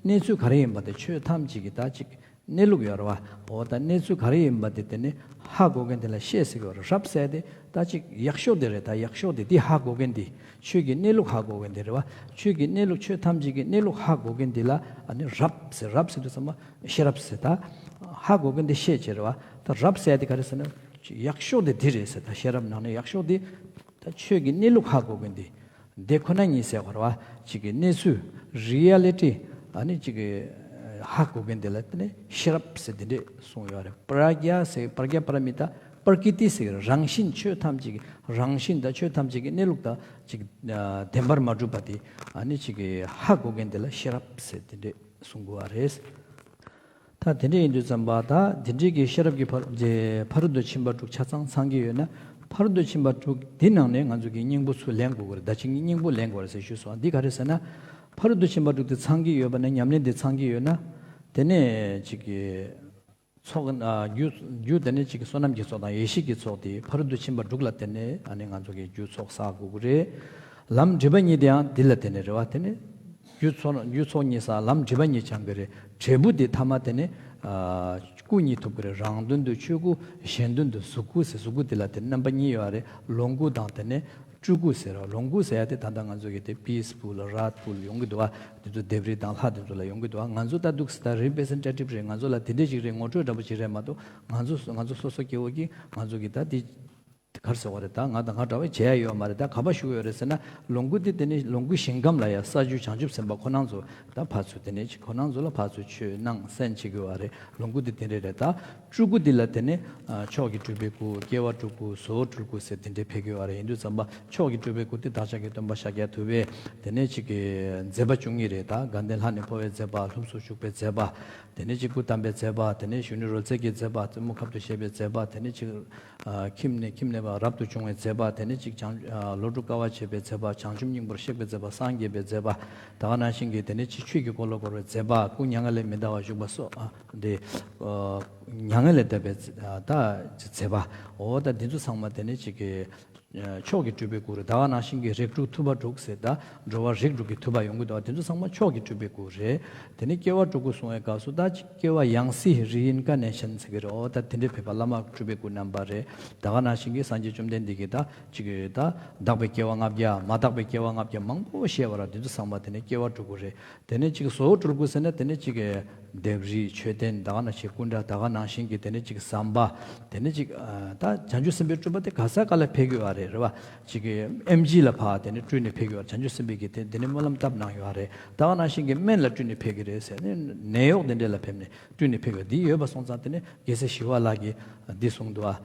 གནས་ཚུལ་ག་རེ་ཡིན་པ་དེ་ཆོས་ཐམས་ཅད་ཀྱི་ད་ཅིག་གནས་ལུགས་ཡོད་རེད་བ། འོ་ད་གནས་ཚུལ་ག་རེ་ཡིན་པ་དེ་དེ་ནི་ཧ་གོ་མཁན་དེ་ལ་ཤེས་ཟེར་གྱི་ཡོད་རེད། རབ་ཟེར་དེ་ད་ཅིག་ཡག་ཤོས་དེ་རེད། ད་ཡག་ཤོས་དེ་དེ་ཧ་གོ་མཁན་དེ། ཆོས་ཀྱི་གནས་ལུགས་ཧ་གོ་མཁན་དེ་རེད་བ། ཆོས་ཀྱི་གནས་ལུགས་ཆོས་ཐམས་ཅད་ཀྱི་གནས་ལུགས་ཧ་གོ་མཁན་དེ་ལ་ཨ་ནི་རབ་ཟེར། རབ་ཟེར་དུས་ཙམ་པ་ཤེས་རབ་ཟེར། ད་ཧ་གོ་མཁན་དེ་ཤེས་བྱེད་རེད་བ། ད་རབ་ཟེར་དེ་ག་རེ་ཟེར་ན་ཡག་ཤོས་དེ་དེ་རེད་ཟེར། ད་ཤེས་རབ་ནང་ནས་ཡག་ཤོས་དེ་ད་ཆོས་ཀྱི་གནས་ལུགས་ཧ་གོ་མཁན་དེ། དེ་ཁོ་ན་ཉིད་ཟེར་བ་རེད་བ། གཅིག་གི་གནས་ཚུལ་རི་ཡ་ལི་ཊི་ཨ་ནི་གཅིག་གི་ཧ་གོ་མཁན་དེ་ལ་དེ་ནི་ཤེས་རབ་ཟེར་དེ་འདྲས་གསུངས་ཡོད་རེད། པྲ་ཛྙཱ་ཟེར། པྲ་ཛྙཱ་པཱ་ར་མི་ཏཱ། པྲ་ཀི་ཏི་ཟེར། རང་བཞིན་ཆོས་ཐམས་ཅད་ཀྱི་རང་བཞིན་དང་ཆོས་ཐམས་ཅད་ཀྱི་གནས་ལུགས་དང་གཅིག་བདེན་པར་མ་གྲུབ་པ་དེ་ཨ་ནི་གཅིག་གི་ཧ་གོ་མཁན་དེ་ལ་ཤེས་རབ་ཟེར་དེ་འདྲས་གསུང་དགོས་བ་རེད། ད་དེ་འདྲ་ཡིན་དུས་ཙམ་པ་ད་དེ་འདྲའི་གི་ཤེས་རབ་ཀྱི་ཕ་རོལ་ཏུ་ཕྱིན་པ་དྲུག་ཆ་ཚང་ཚང་གི་ཡོད་ན། ཕ་རོལ་ཏུ་ཕྱིན་པ་དྲུག་འདི་ནང་ནས་ང་ཚོ་གི་སྙིང་པོ་ཚུར་ལེན་དགོས་ཀྱི་རེད། ད་ཅིག་སྙིང་པོ་ལེན་དགོས་རེད་ཟེར་ཞུས་སོང་། འདི་ག་རེ་ཟེར་ན། ཕ་རོལ་ཏུ་ཕྱིན་པ་དྲུག་དེ་ཚང་གི་ཡོད་པ་ན། ཉམས་ལེན་དེ་ཚང་གི་ཡོད་ན། དེ་ནས་ཅིག་གི་ཚོགས་ཨ་རྒྱུ་རྒྱུ་དེ་ནས་ཅིག་གི་བསོད་ནམས་ཀྱི་ཚོགས་དང་ཡེ་ཤེས་ཀྱི་ཚོགས་དེ་ཕ་རོལ་ཏུ་ཕྱིན་པ་དྲུག་ལ་བརྟེན་ནས་ཨ་ནི་ང་ཚོ་གི་རྒྱུ་ཚོགས་བསགས་དགོས་ཀྱི་རེད། ལམ་སྒྲིབ་པ་གཉིས་དེའང་འདི་ལ་བརྟེན་ནས་རེད་བ། དེ་ནས། རྒྱུ་ཚོགས་རྒྱུ་ཚོགས་གཉིས་སམ་ལམ་སྒྲིབ་པ་གཉིས་སྦྱང་གི་རེད། འབྲས་བུ་དེ་ཐ་མ་དེ་ནི། ཨ་སྐུ་གཉིས་ཐོབ་ཀྱི་རེད། རང་དོན་དུ་ཆོས་སྐུ། གཞན་དོན་དུ་གཟུགས་སྐུ་ཟེར། གཟུགས་སྐུ་དེ་ལ་དེ་རྣམ་པ་གཉིས་ཡོད་རེད། ལོངས་སྐུ་དང་དེ་ནས་སྤྲུལ་སྐུ་ཟེར་རོ། ལོངས་སྐུ་ཟེར་ཡ་དེ་ད་ལྟ་ང་ཚོ་གི་དེ་པིས་པུལ་རཱཐ་ཕུལ་ཡོང་གི་འདུག་བ། དེ་ཚོ་ལྡེབས་རིས་དང་ལྷ་དེ་ཚོ་ལ་ཡོང་གི་འདུག་བ། ང་ཚོ་ད་འདུག་སེ་ད་རི་པི་རི་ཛེན་ཊེ་ཊིབ་རེད། ང་ཚོ་ལ་དེ་འདྲས་ཅིག་རེད། ངོ་སྤྲོད་འདྲ་པོ་ཅིག་རེད་མ་གཏོགས། ང་ཚོ་ང་ཚོ་སོ་སོ་སྐྱེ་བོ་གིས་ང་ཚོ་གི་ད་དེ། ག་རེ་ཟེར་བ་རེད། ད་ང་དང་ང་འདྲ་བའི་བྱེད་ཡ་ཡོད་མ་རེད། ད་ག་པར་ཞུགས་ཡོད་རེད་ཟེར་ན། ལོངས་སྐུ་དེ་དེ་ནི་ལོངས་སྐུ་ཞིང་ཁམས་ལ་ཡ་ས་བཅུ་བྱང་ཆུབ་སེམས་དཔའ་ཁོ་རང་ཚོ་ད་ཕར་ཚུར་དེ་ནས་ཅིག་ཁོ་རང་ཚོ་ལ་ཕར་ཚུར་ཆོས་གནང་གསན་བྱེད་དགོས་བ་རེད། ལོངས་སྐུ་དེ་དེ་འདྲས་རེད། ད་སྤྲུལ་སྐུ་དེ་ལ་དེ་ནི་ཨ་མཆོག་གི་སྤྲུལ་པའི་སྐུ། སྐྱེ་བ་དྲུག་སྐུ། བཟོ་བོ་སྤྲུལ་སྐུ་ཟེར་དེ་འདྲས་ཕེབས་ཀྱི་ཡོད་རེད། ཡིན་དུས་ཙམ་པ་མཆོག་གི་སྤྲུལ་པའི་སྐུ་དེ་བདག་ཅག་གི་སྟོན་པ་ཤཱཀྱ་ཐུབ་པས། དེ་ནས་ཅིག་གི་མཛད་པ་བཅུ་གཉིས་རེད། ད་དགའ་ལྡན་ལྷ་ནས་འཕོ་བའི་མཛད་པ། ལྷུམས་སུ་ཞུགས་པའི་མཛད་པ། དེ་ནས་ཅིག་སྐུ་བལྟམས་པའི་མཛད་པ། དེ་ནས་གཞོན་ནུ་རོལ་རྩེད་ཀྱི་མཛད་པ། རྩེད་མོ་ཁབ་ཏུ་བཞེས་པའི་མཛད་པ། དེ་ནས་ཅིག་ཨ་ཁྱིམ་ནས་ཁྱིམ་ནས་རབ་ཏུ་བྱུང་བའི་མཛད་པ། དེ་ནས་ཅིག་བྱང་ཨ་ལོ་དྲུག་དཀའ་བ་སྤྱད་པའི་མཛད་པ། བྱང་ཆུབ་སྙིང་པོར་གཤེགས་པའི་མཛད་པ། སངས་རྒྱས་པའི་མཛད་པ། ད་ག་ནང་བཞིན་གྱི་དེ་ནས་ཅིག་ཆོས་ཀྱི་འཁོར་ལོ་བསྐོར་བའི་མཛད་པ། སྐུ་མྱ་ངན་ལས་མི་འདའ་བར་བཞུགས་པ་སོགས་ཨ་དེ་ཨ་མྱ་ངན་ལས་འདས་པའི་ཨ་ད་མཛད་པ། འོ་ད་འདི་ཚོ་ཚང་མ་དེ་ནས་ཅིག་གི་མཆོག་གི་སྤྲུལ་པའི་སྐུ་རེད། ད་ག་ནང་བཞིན་གྱི་རིགས་དྲུག་ཐུབ་པ་དྲུག་ཟེར། ད་འགྲོ་བ་རིགས་དྲུག་གི་ཐུབ་པ་ཡོང་གི་འདུག་དེ་ཚོ་ཚང་མ་མཆོག་གི་སྤྲུལ་པའི་སྐུ་རེད། དེ་ནས་སྐྱེ་བ་དྲུག་སྐུ་གསུང་བའི་སྐབས་སུ་ད་སྐྱེ་བ་ཡང་སྲིད་རི་ཨིན་ཀར་ནེ་ཤན་ཟེར་གྱི་རེད། འོ་ད་དེ་འདྲའི་ཕེབས་པ་བླ་མ་སྤྲུལ་པའི་སྐུ་རྣམ་པ་རེད། ད་ག་ནང་བཞིན་གྱི་སངས་རྒྱས་བཅོམ་ལྡན་འདས་ཀྱིས་ད་ཅིག་ད་བདག་པའི་སྐྱེ་བ་ལྔ་བརྒྱ། མ་དག་པའི་སྐྱེ་བ་ལྔ་བརྒྱ་མང་པོ་བཤད་པ་ར། དེ་ཚོ་ཚང་མ་དེ་ནས་སྐྱེ་བ་དྲུག་སྐུ་རེད། དེ་ནས་ཅིག་བཟོ་བོ་སྤྲུལ་སྐུ་ཟེར་ན་དེ་ནས་ཅིག་ལྡེབས་རིས་མཆོད་རྟེན་ད་ག་ནང་བཞིན་སྐུ་འདྲ་ད་ག་ནང་བཞིན་གྱི་དེ་ནས་ཅིག་ཟམ་པ། དེ་ནས་ཅིག་ཨ་ད་བྱང་ཆུབ་སེམས་དཔའི་སྤྲུལ་པ་དེ་ག་ས་ག་ལ་ཕེབས་ཀྱི་ཡོད་རེད། རེད་བ། ཅིག་གི་ཨེམ་ཆི་ལ་ཕར་དེ་ནས་སྤྲུལ་ནས་ཕེབས་ཀྱི་ཡོད་རེད། བྱང་ཆུབ་སེམས་དཔའི་གི་དེ་དེ་ནས་སྨོན་ལམ་བཏབ་གནང་ཡོད་རེད། ད་ག་ནང་བཞིན་གྱི་སྨན་ལ་སྤྲུལ་ནས་ཕེབས་ཀྱི་རེད་ཟེར་ནས་ནད་གཡོག་དེ་འདྲས་ལ་ཕེབས་ནས་སྤྲུལ་ནས་ཕེབས་ཀྱི་ཡོད་རེད། འདི་ཡོད་པ་སོང་ཙང་དེ་ནས་རྒྱལ་སྲས་ཞི་བ་ལྷ་གིས་འདི་གསུངས་འདུག་ཨ།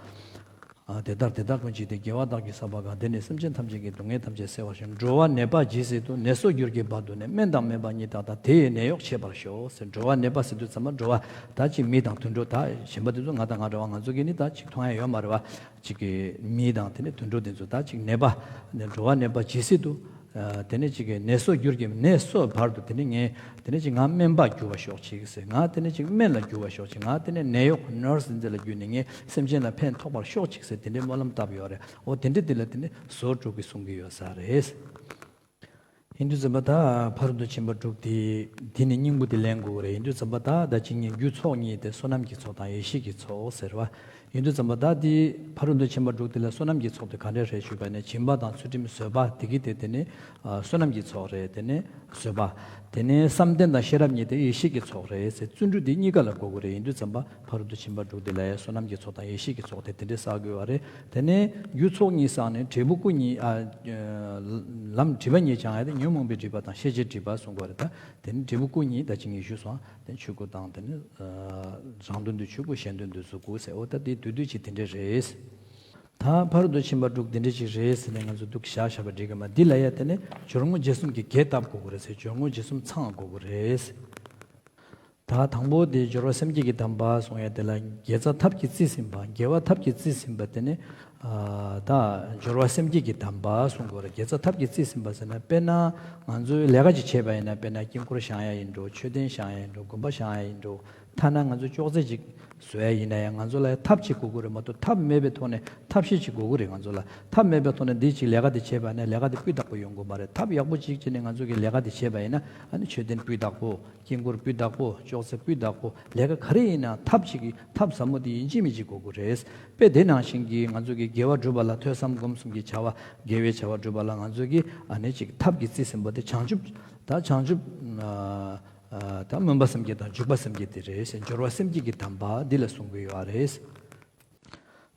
ཨ་དེ་ལྟར་དེ་དག་ཀུན་བྱས་ཏེ། དགེ་བ་དག་གིས་བསགས་པ་གང་། དེས་ནི་སེམས་ཅན་ཐམས་ཅད་ཀྱི། སྡུག་བསྔལ་ཐམས་ཅད་སེལ་བར་ཤོག་འགྲོ་བ་ནད་པ་ཇི་སྲིད་དུ། ནད་སོགས་རྒྱུར་གྱུར་བར་དུ་ནི། སྨན་དང་སྨན་པ་ཉིད་དག་དང་། དེ་ཡི་ནད་གཡོག་བྱེད་པར་ཤོག་ཟེར། འགྲོ་བ་ནད་པ་ཟེར་དུས་ཙམ་པ་འགྲོ་བ་ད་ཅིག་མི་དང་དུད་འགྲོ། ད་གཞན་པ་དེ་ཚོ་ང་དང་ང་འདྲ་བ། ང་ཚོ་གི་ནི་ད་ཅིག་མཐོང་ཡ་ཡོད་མ་རེད་བ། ཅིག་གི་མི་དང་དེ་ནི་དུད་འགྲོ་དེ་ཚོ་ད་ཅིག་ནད་པ། འགྲོ་བ་ནད་པ་ཇི་སྲིད་དུ། ཨ་དེ་ནས་ཅིག་གི་ནད་སོགས་རྒྱུར་གྱུར། ནད་སོགས་བར་དུ་དེ་ནས་ངས་དེ་ནས་ཅིག་ང་སྨན་པ་འགྱུར་བར་ཤོག་ཅིག་ཟེར། ང་དེ་ནས་ཅིག་སྨན་ལ་འགྱུར་བར་ཤོག་ཅིག། ང་དེ་ནས་ནད་གཡོག་ནར་སི་འདི་ལ་བརྒྱུད་ནས་ངས་སེམས་ཅན་ལ་ཕན་ཐོགས་པར་ཤོག་ཅིག་ཟེར། དེ་འདྲའི་སྨོན་ལམ་བཏབ་ཡོད་རེད། འོ་དེ་འདྲ་དེ་ལ་དེ་ནས་བཟོ་བོ་སྤྲུལ་སྐུ་གསུང་གི་ཡོད་ས་རེད། ཡིན་དུས་ཙམ་པ་ད་ཕ་རོལ་ཏུ་ཕྱིན་པ་དྲུག་དེ་དེ་ནི་སྙིང་པོ་དེ་ལེན་དགོས་རེད། ཡིན་དུས་ཙམ་པ་ད་ད་ཅིག་ངས་རྒྱུ་ཚོགས་གཉིས་དེ་བསོད་ནམས་ཀྱི་ཚོགས་དང་ཡེ་ཤེས་ཀྱི་ཚོགས་ཟེར་བ། ཡིན་དུས་ཙམ་པ་ད་འདི་ཕ་རོལ་ཏུ་ཕྱིན་པ་དྲུག་དེ་ལ་བསོད་ནམས་ཀྱི་ཚོགས་དེ་ག་འདྲ་རེད་ཞུས་པ་ནས། སྦྱིན་པ་དང་ཚུལ་ཁྲིམས་བཟོད་པ་དེ་གི་དེ་དེ་ནི་ཨ་བསོད་ནམས་ཀྱི་ཚོགས་རེད། དེ་ནི་བཟོད་པ། དེ་ནས་བསམ་གཏན་དང་ཤེས་རབ་གཉིས་དེ་ཡེ་ཤེས་ཀྱི་ཚོགས་རེད་ཟེར། བརྩོན་འགྲུས་དེ་གཉིས་ཀ་ལ་གོ་དགོས་རེད། ཡིན་དུས་ཙམ་པ་ཕ་རོལ་ཏུ་ཕྱིན་པ་དྲུག་དེ་ལ་ཡང་བསོད་ནམས་ཀྱི་ཚོགས་དང་ཡེ་ཤེས་ཀྱི་ཚོགས་དེ་དེ་འདྲས་བསགས་དགོས་པ་རེད། དེ་ནས་རྒྱུ་ཚོགས་གཉིས་བསགས་ནས་འབྲས་བུ་སྐུ་གཉིས་ཨ་ལམ་སྒྲིབ་པ་གཉིས་སྦྱང་ཡ་དེ་ཉོན་མོངས་པའི་སྒྲིབ་པ་དང་ཤེས་བྱའི་སྒྲིབ་པ་གསུང་དགོས་རེད། ད་དེ་ནི་འབྲས་བུ་སྐུ་གཉིས་ད་ཅིག་ངས་ཞུས་སོང་། དེ་ཆོས་སྐུ་དང་དེ་ནི་རང་དོན་དུ་ཆོས་སྐུ། གཞན་དོན་དུ་གཟུགས་སྐུ་ཟེར། འོ་ད་དེ་བསྡུས་བསྡུས་ཅིག་དེ་འདྲས་རེད། ད་ཕ་རོལ་ཏུ་ཕྱིན་པ་དྲུག་འདི་འདྲ་ཅིག་རེད་ཟེར་ནས་ང་ཚོ་འདུག་བཞག་བཞག་པ་འགྲིག་གི་མ། འདི་ལ་ཡ་དེ་ནི་སྦྱོར་དངོས་རྗེས་གསུམ་གྱི་གེགས་བཏབ་དགོས་ཀྱི་རེད་ཟེར། སྦྱོར་དངོས་རྗེས་གསུམ་ཚང་དགོས་ཀྱི་རེད། ད་དང་པོ་དེ་སྦྱོར་བ་སེམས་བསྐྱེད་ཀྱི་གདམས་པ་གསུང་ཡ་དེ་ལ་དགེ་རྩ་ཐབས་ཀྱིས་རྩིས་ཟིན་པ། དགེ་བ་ཐབས་ཀྱིས་རྩིས་ཟིན་པ་དེ་ནི་ཨ་ད་སྦྱོར་བ་སེམས་བསྐྱེད་ཀྱི་གདམས་པ་གསུང་དགོས་རེད། དགེ་རྩ་ཐབས་ཀྱིས་རྩིས་ཟིན་པ་ཟེར་ན། དཔེར་ན་ང་ཚོས་ལས་ཀ་ཅིག་བྱས་པ་ཡིན་ན། དཔེར་ན་དཀྱིལ་འཁོར་བཞེངས་ཡ་ཡིན་འགྲོ། མཆོད་རྟེན་བཞེངས་ཡ་ཡིན་འགྲོ། དགོན་པ་བཞེངས་ཡ་ཡིན་འགྲོ། ཐ་ན་ང་ཚོ་ཅོག་ཙེ་ཅིག་བཟོ་ཡ་ཡིན་ན་ཡང་ང་ཚོ་ལ་ཐབས་ཅིག་དགོས་ཀྱི་རེད་མ་གཏོགས། ཐབས་མེད་པའི་ཐོག་ནས་ཐབས་ཤེས་ཅིག་དགོས་ཀྱི་རེད། ང་ཚོ་ལ་ཐབས་མེད་པའི་ཐོག་ནས་འདི་ཅིག་ལས་ཀ་འདི་བྱས་པ་ནས་ལས་ཀ་འདི་སྤུས་དག་པོ་ཡོང་གི་མ་རེད། ཐབས་ཡག་པོ་ཅིག་བྱས་ནས་ང་ཚོ་གི་ལས་ཀ་འདི་བྱས་པ་ཡིན་ན། ཨ་ནི་མཆོད་རྟེན་སྤུས་དག་པོ། དཀྱིལ་འཁོར་སྤུས་དག་པོ། ཅོག་ཙེ་སྤུས་དག་པོ། ལས་ཀ་ག་རེ་ཡིན་ན་ཐབས་ཅིག་གི་ཐབས་ཟབ་མོ་དེ་ཡིན་གཅིག་མིན་གཅིག་དགོས་ཀྱི་རེད། དཔེ་དེ་ནང་བཞིན་གྱི་ང་ཚོ་གི་དགེ་བ་སྒྲུབ་པ་ལ། ཐོས་བསམ་སྒོམ་གསུམ་གྱི་བྱ་བ། དགེ་བའི་བྱ་བ་སྒྲུབ་པ་ལ་ང་ཚོ་གི་ཨ་ནི་ཅིག་ཐབས་ཀྱི་རྩིས་ཟིན་པ་དེ་བྱང་ཆུབ། ད་བྱང་ཆུབ། ཨ་ཨ་ད་སྨོན་པ་སེམས་བསྐྱེད་དང་འཇུག་པ་སེམས་བསྐྱེད་དེ་རེད། སྦྱོར་བ་སེམས་བསྐྱེད་ཀྱི་གདམས་པ་འདི་ལ་གསུང་གི་ཡོད་རེད།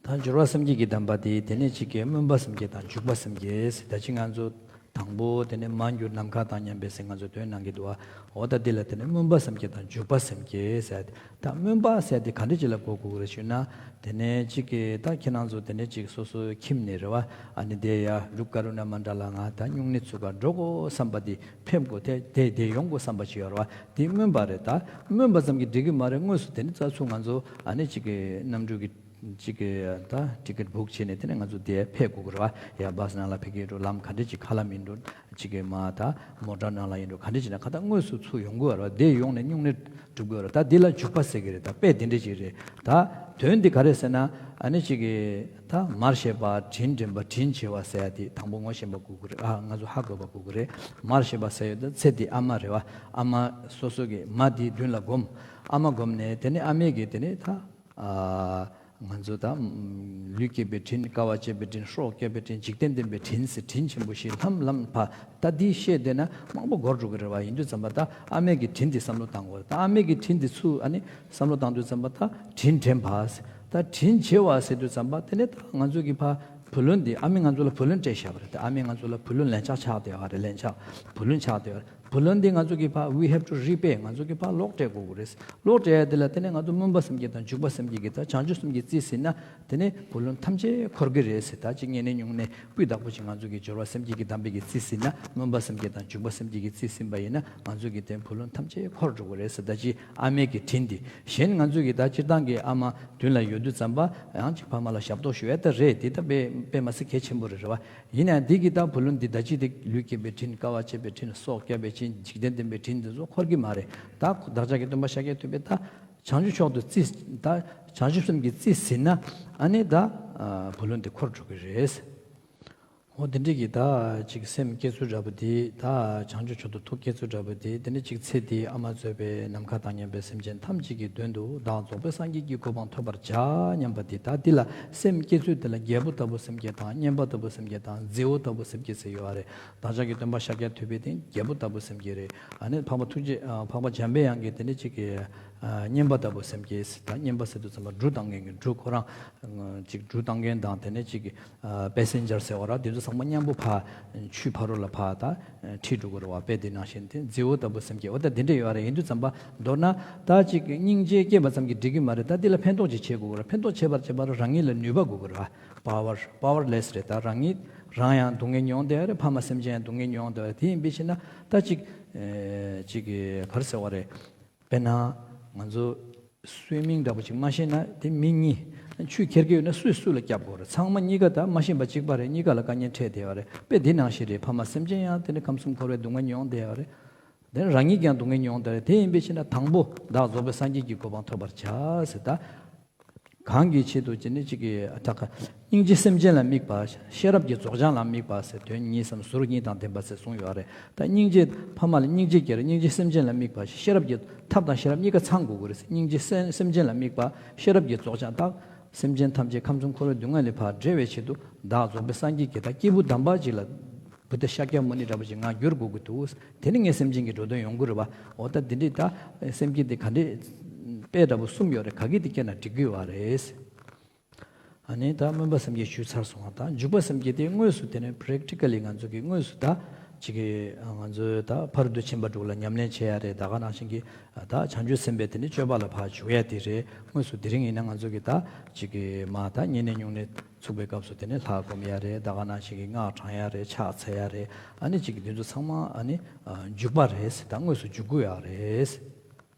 ད་སྦྱོར་བ་སེམས་བསྐྱེད་ཀྱི་གདམས་པ་དེ། དེ་ནས་གཅིག་གི་སྨོན་པ་སེམས་བསྐྱེད་དང་འཇུག་པ་སེམས་བསྐྱེད། ད་ཅི་ང་ཚོ་དང་པོ་དེ་ནས་མ་གྱུར་ནམ་མཁའ་དང་མཉམ་པའི་ཟེར་ང་ཚོ་འདོན་གནང་གི་འདུག་བ། འོ་ད་འདི་ལ་དེ་ནས་སྨོན་པ་སེམས་བསྐྱེད་དང་འཇུག་པ་སེམས་བསྐྱེད་ཟེར་ཏེ། ད་སྨོན་པ་ཟེར་དེ་ག་འདྲ་ཅིག་ལ་གོ་དགོས་ཀྱི་རེད་ཞུས་ན། དེ་ནས་གཅིག་གི་ད་ཁྱེད་རང་ཚོ་དེ་ནས་གཅིག་སོ་སོའི་ཁྱིམ་ནས་རེད་བ། ཨ་ནི་དེ་ཡ་རུབ་ཀ་རུ་ན་མ་འདྲ་ལ་ང་ད་སྨྱུང་གནས་ཚུགས་ག་འགྲོ་དགོས་བསམ་པ་དེ་ཕེབས་དགོས། དེ་དེ་དེ་ཡོང་དགོས་བསམ་པ་ཅིག་ཡོད་རེད་བ། དེ་སྨོན་པ་རེད། ད་སྨོན་པ་ཙམ་གྱིས་འགྲིག་གི་མ་རེད། དངོས་སུ་དེ་ནས་རྩ་ཚུགས་ང་ཚོ་ཨ་ནི་གཅིག་གི་གནམ་གྲུ་གི་གཅིག་གི་ད་ཊི་ཀེ་ཊི་བུག་བྱས་ནས་དེ་ནས་ང་ཚོ་དེ་ཕེབས་དགོས་ཀྱི་རེད་བ། ཡ་བྷ་སི་ནང་ལ་ཕེབས་ཀྱི་འགྲོ། ལམ་ག་འདྲ་ཅིག་ཁ་ལམ་ཡིན་འགྲོ། གཅིག་གི་མ་ད་མོ་ཊ་ནང་ལ་ཡིན་འགྲོ། ག་འདྲ་ཅིག་ན་ཁ་ད་དངོས་སུ་ཚུར་ཡོང་དགོས་རེད་བ། དེ་ཡོང་ནས་སྨྱུང་གནས་སྒྲུབ་དགོས་རེད། ད་འདི་ལ་འཇུག་པ་ཟེར་གྱི་རེད། ད་དཔེ་དེ་འདྲ་ཅིག་རེད། ད་དོན་འདི་ག་རེ་ཟེར་ན། ཨ་ནི་གཅིག་གི་ད་མར་ཤེས་པ། དྲིན་དྲན་པ། དྲིན་ཆེ་བ་ཟེར་ཡ་དེ་དང་པོ་ངོ་ཤེས་པ་དགོས་ཀྱི་རེད། ཨ་ང་ཚོ་ཧ་གོ་བ་དགོས་ཀྱི་རེད། མར་ཤེས་པ་ཟེར་ཡོད་ད་ཚེ་འདི་ཨ་མ་རེད་བ། ཨ་མ་སོ་སོ་གི་མ་དེའི་མདུན་ལ་སྒོམ། ཨ་མ་སྒོམ་ནས་དེ་ནས་ཨ་མས་གི་དེ་ནས་ད་ཨ་ང་ཚོ་ད་ལུས་བསྐྱེད་པའི་དྲིན། དཀའ་བ་སྤྱད་པའི་དྲིན། སྲོག་བསྐྱབས་པའི་དྲིན། འཇིག་རྟེན་བསྟན་པའི་དྲིན་ཟེར་དྲིན་ཆེན་པོ་ཞིག་ལྷམ་ལྷམ་ཕ། ད་འདི་བཤད་བསྡད་ན་མང་པོ་འགོར་འགྲོ་གི་རེད་བ། ཡིན་དུས་ཙམ་པ་ད་ཨ་མས་གི་དྲིན་དེ་བསམ་བློ་བཏང་དགོས་རེད། ད་ཨ་མས་གི་དྲིན་དེ་ཚུར་ཨ་ནི་བསམ་བློ་བཏང་དུས་ཙམ་པ་ད་དྲིན་དྲན་པ། ད་དྲིན་ཆེ་བ་ཟེར་དུས་ཙམ་པ་དེ་ནས་ད་ང་ཚོ་གི་ཕ་བུ་ལོན་འདི་ཨ་མས་ང་ཚོ་ལ་བུ་ལོན་སྤྲད་བཞག་པ་རེད། ད་ཨ་མས་ང་ཚོ་ལ་བུ་ལོན་ལན་ཆགས་ཆགས་བསྡད་པ་རེད། ལན་ཆགས་བུ་ལོན་ཆགས་བསྡད་པ་རེད། བུ་ལོན་འདི་ང་ཚོ་གི་ཕ་we have to repay. ང་ཚོ་གི་ཕ་ལོག་སྤྲད་དགོས་ཀྱི་རེད། ལོག་སྤྲད་ཡ་དེ་ལ་དེ་ནས་ང་ཚོ་སྨོན་པ་སེམས་བསྐྱེད་དང་འཇུག་པ་སེམས་བསྐྱེད་ཀྱི་ད་བྱང་ཆུབ་སེམས་ཀྱི་རྩིས་ཟིན་ན་དེ་ནས་བུ་ལོན་ཐམས་ཅད་འཁོར་གྱི་རེད་ཟེར། ད་ཅིག་བསྙེན་གནས་སྨྱུང་གནས་སྤུས་དག་པོ་ཅིག་ང་ཚོ་གི་སྦྱོར་བ་སེམས་བསྐྱེད་ཀྱི་གདམས་པའི་གི་རྩིས་ཟིན་ན། སྨོན་པ་སེམས་བསྐྱེད་དང་འཇུག་པ་སེམས་བསྐྱེད་ཀྱི་རྩིས་ཟིན་པ་ཡིན་ན་ང་ཚོ་གི་དེ་བུ་ལོན་ཐམས་ཅད་འཁོར་འགྲོ་གི་རེད་ཟེར། ད་ཅིག་ཨ་མའི་གི་དྲིན་འདི། གཞན་ང་ཚོ་གི་ད་སྤྱིར་བཏང་གི་ཨ་མ་མདུན་ལ་ཡོད་དུས་ཙམ་པ་ཡང་ཅིག་ཕ་མ་ལ་ཞབས་ཏོག་ཞུ་ཡ་ད་རེད། དེ་ད་དཔེ་དཔེ་མ་སྲིད་གལ་ཆེན་པོ་རེད་རེད་བ། ཡིན་ན་འདི་གི་ད་བུ་ལོན་འདི་ད་ཅི་དེ་ལུས་བསྐྱེད་པའི་དྲིན། དཀའ་བ་སྤྱད་པའི་དྲིན། སྲོག་བསྐྱབས་པའི་དྲིན། འཇིག་རྟེན་བསྟན་པའི་དྲིན་འདི་ཚོ་འཁོར་གྱི་མ་རེད། ད་བདག་ཅག་གི་སྟོན་པ་ཤཱཀྱ་ཐུབ་པས་ད་བྱང་ཆུབ་མཆོག་ཏུ་རྩིས། ད་བྱང་ཆུབ་སེམས་ཀྱི་རྩིས་ཟིན་ན་ཨ་ནི་ད་ཨ་བུ་ལོན་འདི་འཁོར་འགྲོ་གི་རེད། འོ་དེ་འདྲ་གི་ད་ཅིག་སེམས་བསྐྱེད་ཚུལ་འདྲ་པོ་དེ། ད་བྱང་ཆུབ་མཆོག་ཏུ་ཐུགས་བསྐྱེད་ཚུལ་འདྲ་པོ་དེ། དེ་ནས་ཅིག་ཚེ་འདིའི་ཨ་མ་གཙོས་པའི་ནམ་མཁའ་དང་མཉམ་པའི་སེམས་ཅན་ཐམས་ཅད་ཀྱི་དོན་དུ་བདག་རྫོགས་པའི་སངས་རྒྱས་ཀྱི་གོ་འཕང་ཐོབ་པར་བྱ་སྙམ་པ་དེ། ད་འདི་ལ་སེམས་བསྐྱེད་ཚུལ་དེ་ལ་རྒྱལ་པོ་ལྟ་བུ་སེམས་བསྐྱེད་དང་། མཉན་པ་ལྟ་བུ་སེམས་བསྐྱེད་དང་། རྫི་བོ་ལྟ་བུ་སེམས་བསྐྱེད་ཟེར་ཡོད་རེད། བདག་ཅག་གི་སྟོན་པ་ཤཱཀྱ་ཐུབ་པའི་དེ་རྒྱལ་པོ་ལྟ་བུ་སེམས་བསྐྱེད་རེད། ཨ་ནི་འཕགས་པ་ཐུགས་རྗེ་ཨ་འཕགས་པ་འཇམ་པའི་དབྱངས་ཀྱི་དེ་ནས་ཅིག་གི་ཨ་མཉན་པ་ལྟ་བུ་སེམས་བསྐྱེད། ད་མཉན་པ་ཟེར་དུས་ཙམ་པ་གྲུ་བཏང་མཁན་གྱི་གྲུ་ཁོ་རང་ཅིག་གྲུ་བཏང་མཁན་དང་དེ་ནས་ཅིག་གི་ཨ་པེ་སེན་ཇར་ཟེར་བ་ར། དེ་ཚོ་ཚང་མ་མཉམ་པོ་ཕར་ཆུའི་ཕ་རོལ་ལ་ཕར་ད་ཁྲིད་འགྲོ་གི་རེད་བ། དཔེ་དེ་ནང་བཞིན་དེ་རྫི་བོ་ལྟ་བུ་སེམས་བསྐྱེད། འོ་ད་དེ་འདྲ་ཡོད་རེད། ཡིན་དུས་ཙམ་པ་མདོར་ན་ད་ཅིག་སྙིང་རྗེ་སྐྱེས་པ་ཙམ་གྱིས་འགྲིག་གི་མ་རེད། ད་འདི་ལ་ཕན་ཐོགས་ཅིག་བྱེད་དགོས་ཀྱི་རེད། ཕན་ཐོགས་བྱེད་པར་བྱེད་པར་རང་ཉིད་ལ་ནུས་པ་དགོས་ཀྱི་རེད་བ། པ་ཝར་པ་ཝར་ལེ་སི་རེད། ད་རང་ཉིད་རང་ཡང་སྡུག་བསྔལ་མྱོང་བསྡད་ཡོད་རེད། ཕ་མ་སེམས་ཅན་ཡང་སྡུག་བསྔལ་མྱོང་བསྡད་ཡོད་རེད། དེ་ཡིན་པའི་ཕྱིར་ན་ད་ཅིག་ཅིག་ག་རེ་ཟེར་བ་རེད། དཔེར་ན་ང་ཚོ་སུའི་མིང་འདྲ་པོ་ཅིག་མ་ཤེས་ན་དེ་མི་གཉིས་ཆུ་འཁྱེར་གྱི་ཡོད་ན་སུས་སུ་ལ་བསྐྱབ་དགོས་རེད། ཚང་མ་གཉིས་ཀ་ད་མ་ཤེས་པ་གཅིག་པ་རེད། གཉིས་ཀ་ལ་དཀའ་ངལ་འཕྲད་བསྡད་ཡོད་རེད། དཔེ་འདི་ནང་བཞིན་རེད། ཕ་མ་སེམས་ཅན་ཡང་དེ་ནི་ཁམས་གསུམ་འཁོར་བའི་སྡུག་བསྔལ་མྱོང་བསྡད་ཡོད་རེད། དེ་ནི་རང་ཉིད་ཀྱང་སྡུག་བསྔལ་མྱོང་བསྡད་རེད། དེ་ཡིན་པའི་ཕྱིར་ན་དང་པོ་བདག་རྫོགས་པའི་སངས་རྒྱས་ཀྱི་གོ་འཕང་ཐོབ་པར་བྱ་ཟེར། ད་གང་གི་ཆེད་དུ་ཅི་ནི་ཅིག་གི་ད་ག་སྙིང་རྗེ་སེམས་ཅན་ལ་དམིགས་པ། ཤེས་རབ་ཀྱི་རྫོགས་བྱང་ལ་དམིགས་པ་ཟེར། དོན་གཉིས་སམ་ཟུར་གཉིས་དང་ལྡན་པ་ཟེར་གསུངས་ཡོད་རེད། ད་སྙིང་རྗེ་ཕ་མ་ལ་སྙིང་རྗེ་སྐྱེ་རེད། སྙིང་རྗེ་སེམས་ཅན་ལ་དམིགས་པ། ཤེས་རབ་ཀྱི་ཐབས་དང་ཤེས་རབ་གཉིས་ཀ་ཚང་དགོས་ཀྱི་རེད། སྙིང་རྗེ་སེམས་སེམས་ཅན་ལ་དམིགས་པ། ཤེས་རབ་ཀྱི་རྫོགས་བྱང་། ད་སེམས་ཅན་ཐམས་ཅད་ཁམས་གསུམ་འཁོར་བའི་སྡུག་བསྔལ་ལས་ཕར་བསྒྲལ་བའི་ཆེད་དུ་བདག་རྫོགས་པའི་སངས་རྒྱས་ཀྱི་ད་སྐྱེས་བུ་དམ་པ་ཅིག་ལ་བུདྡྷ་ཤཱཀྱ་མུ་ནི་འདྲ་པོ་ཅིག་ང་འགྱུར་དགོས་ཀྱི་འདུག་དེ་ནི་ངའི་སེམས་ཅན་གྱི་འགྲོ་དོན་ཡོང་གི་རེད་བ། འོ་ད་འདི་འདྲའི་ད་སེམས་བསྐྱེད་དེ་ག་འདྲའི་དཔེ་འདྲ་པོ་གསུམ་ཡོད་རེད། ག་གི་དེ་སྐྱེས་ན་འགྲིག་གི་ཡོད་རེད། ཨ་ནི་ད་སྨོན་པ་སེམས་བསྐྱེད་ཞུས་ཚར་སོང་བ། ད་འཇུག་པ་སེམས་བསྐྱེད་དེ་དངོས་སུ་དེ་ནས་པེ་རེག་ཊི་ཀ་ལི་ང་ཚོ་གི་དངོས་སུ་ད་ཅིག་གི་ང་ཚོའི་ད་ཕ་རོལ་ཏུ་ཕྱིན་པ་དྲུག་ལ་ཉམས་ལེན་བྱེད་ཡ་རེད། ད་ག་ནང་བཞིན་གྱི་ད་བྱང་ཆུབ་སེམས་དཔའི་དེ་ནི་སྤྱོད་པ་ལ་ཕར་འཇུག་ཡ་དེ་རེད། དངོས་སུ་དེ་རིང་ཡིན་ན་ང་ཚོ་གི་ད་ཅིག་གི་མ་ད་བསྙེན་གནས་སྨྱུང་གནས་ཚུགས་པའི་སྐབས་སུ་དེ་ནི་ལྷ་སྒོམ་ཡ་རེད། ད་ག་ནང་བཞིན་གྱི་སྔགས་བགྲང་ཡ་རེད། ཕྱག་འཚལ་ཡ་རེད། ཨ་ནི་ཅིག་གི་དེ་ཚོ་ཚང་མ་ཨ་ནི་འཇུག་པ་རེད། ད་དངོས་སུ་འཇུག་དགོས་ཡ་རེད།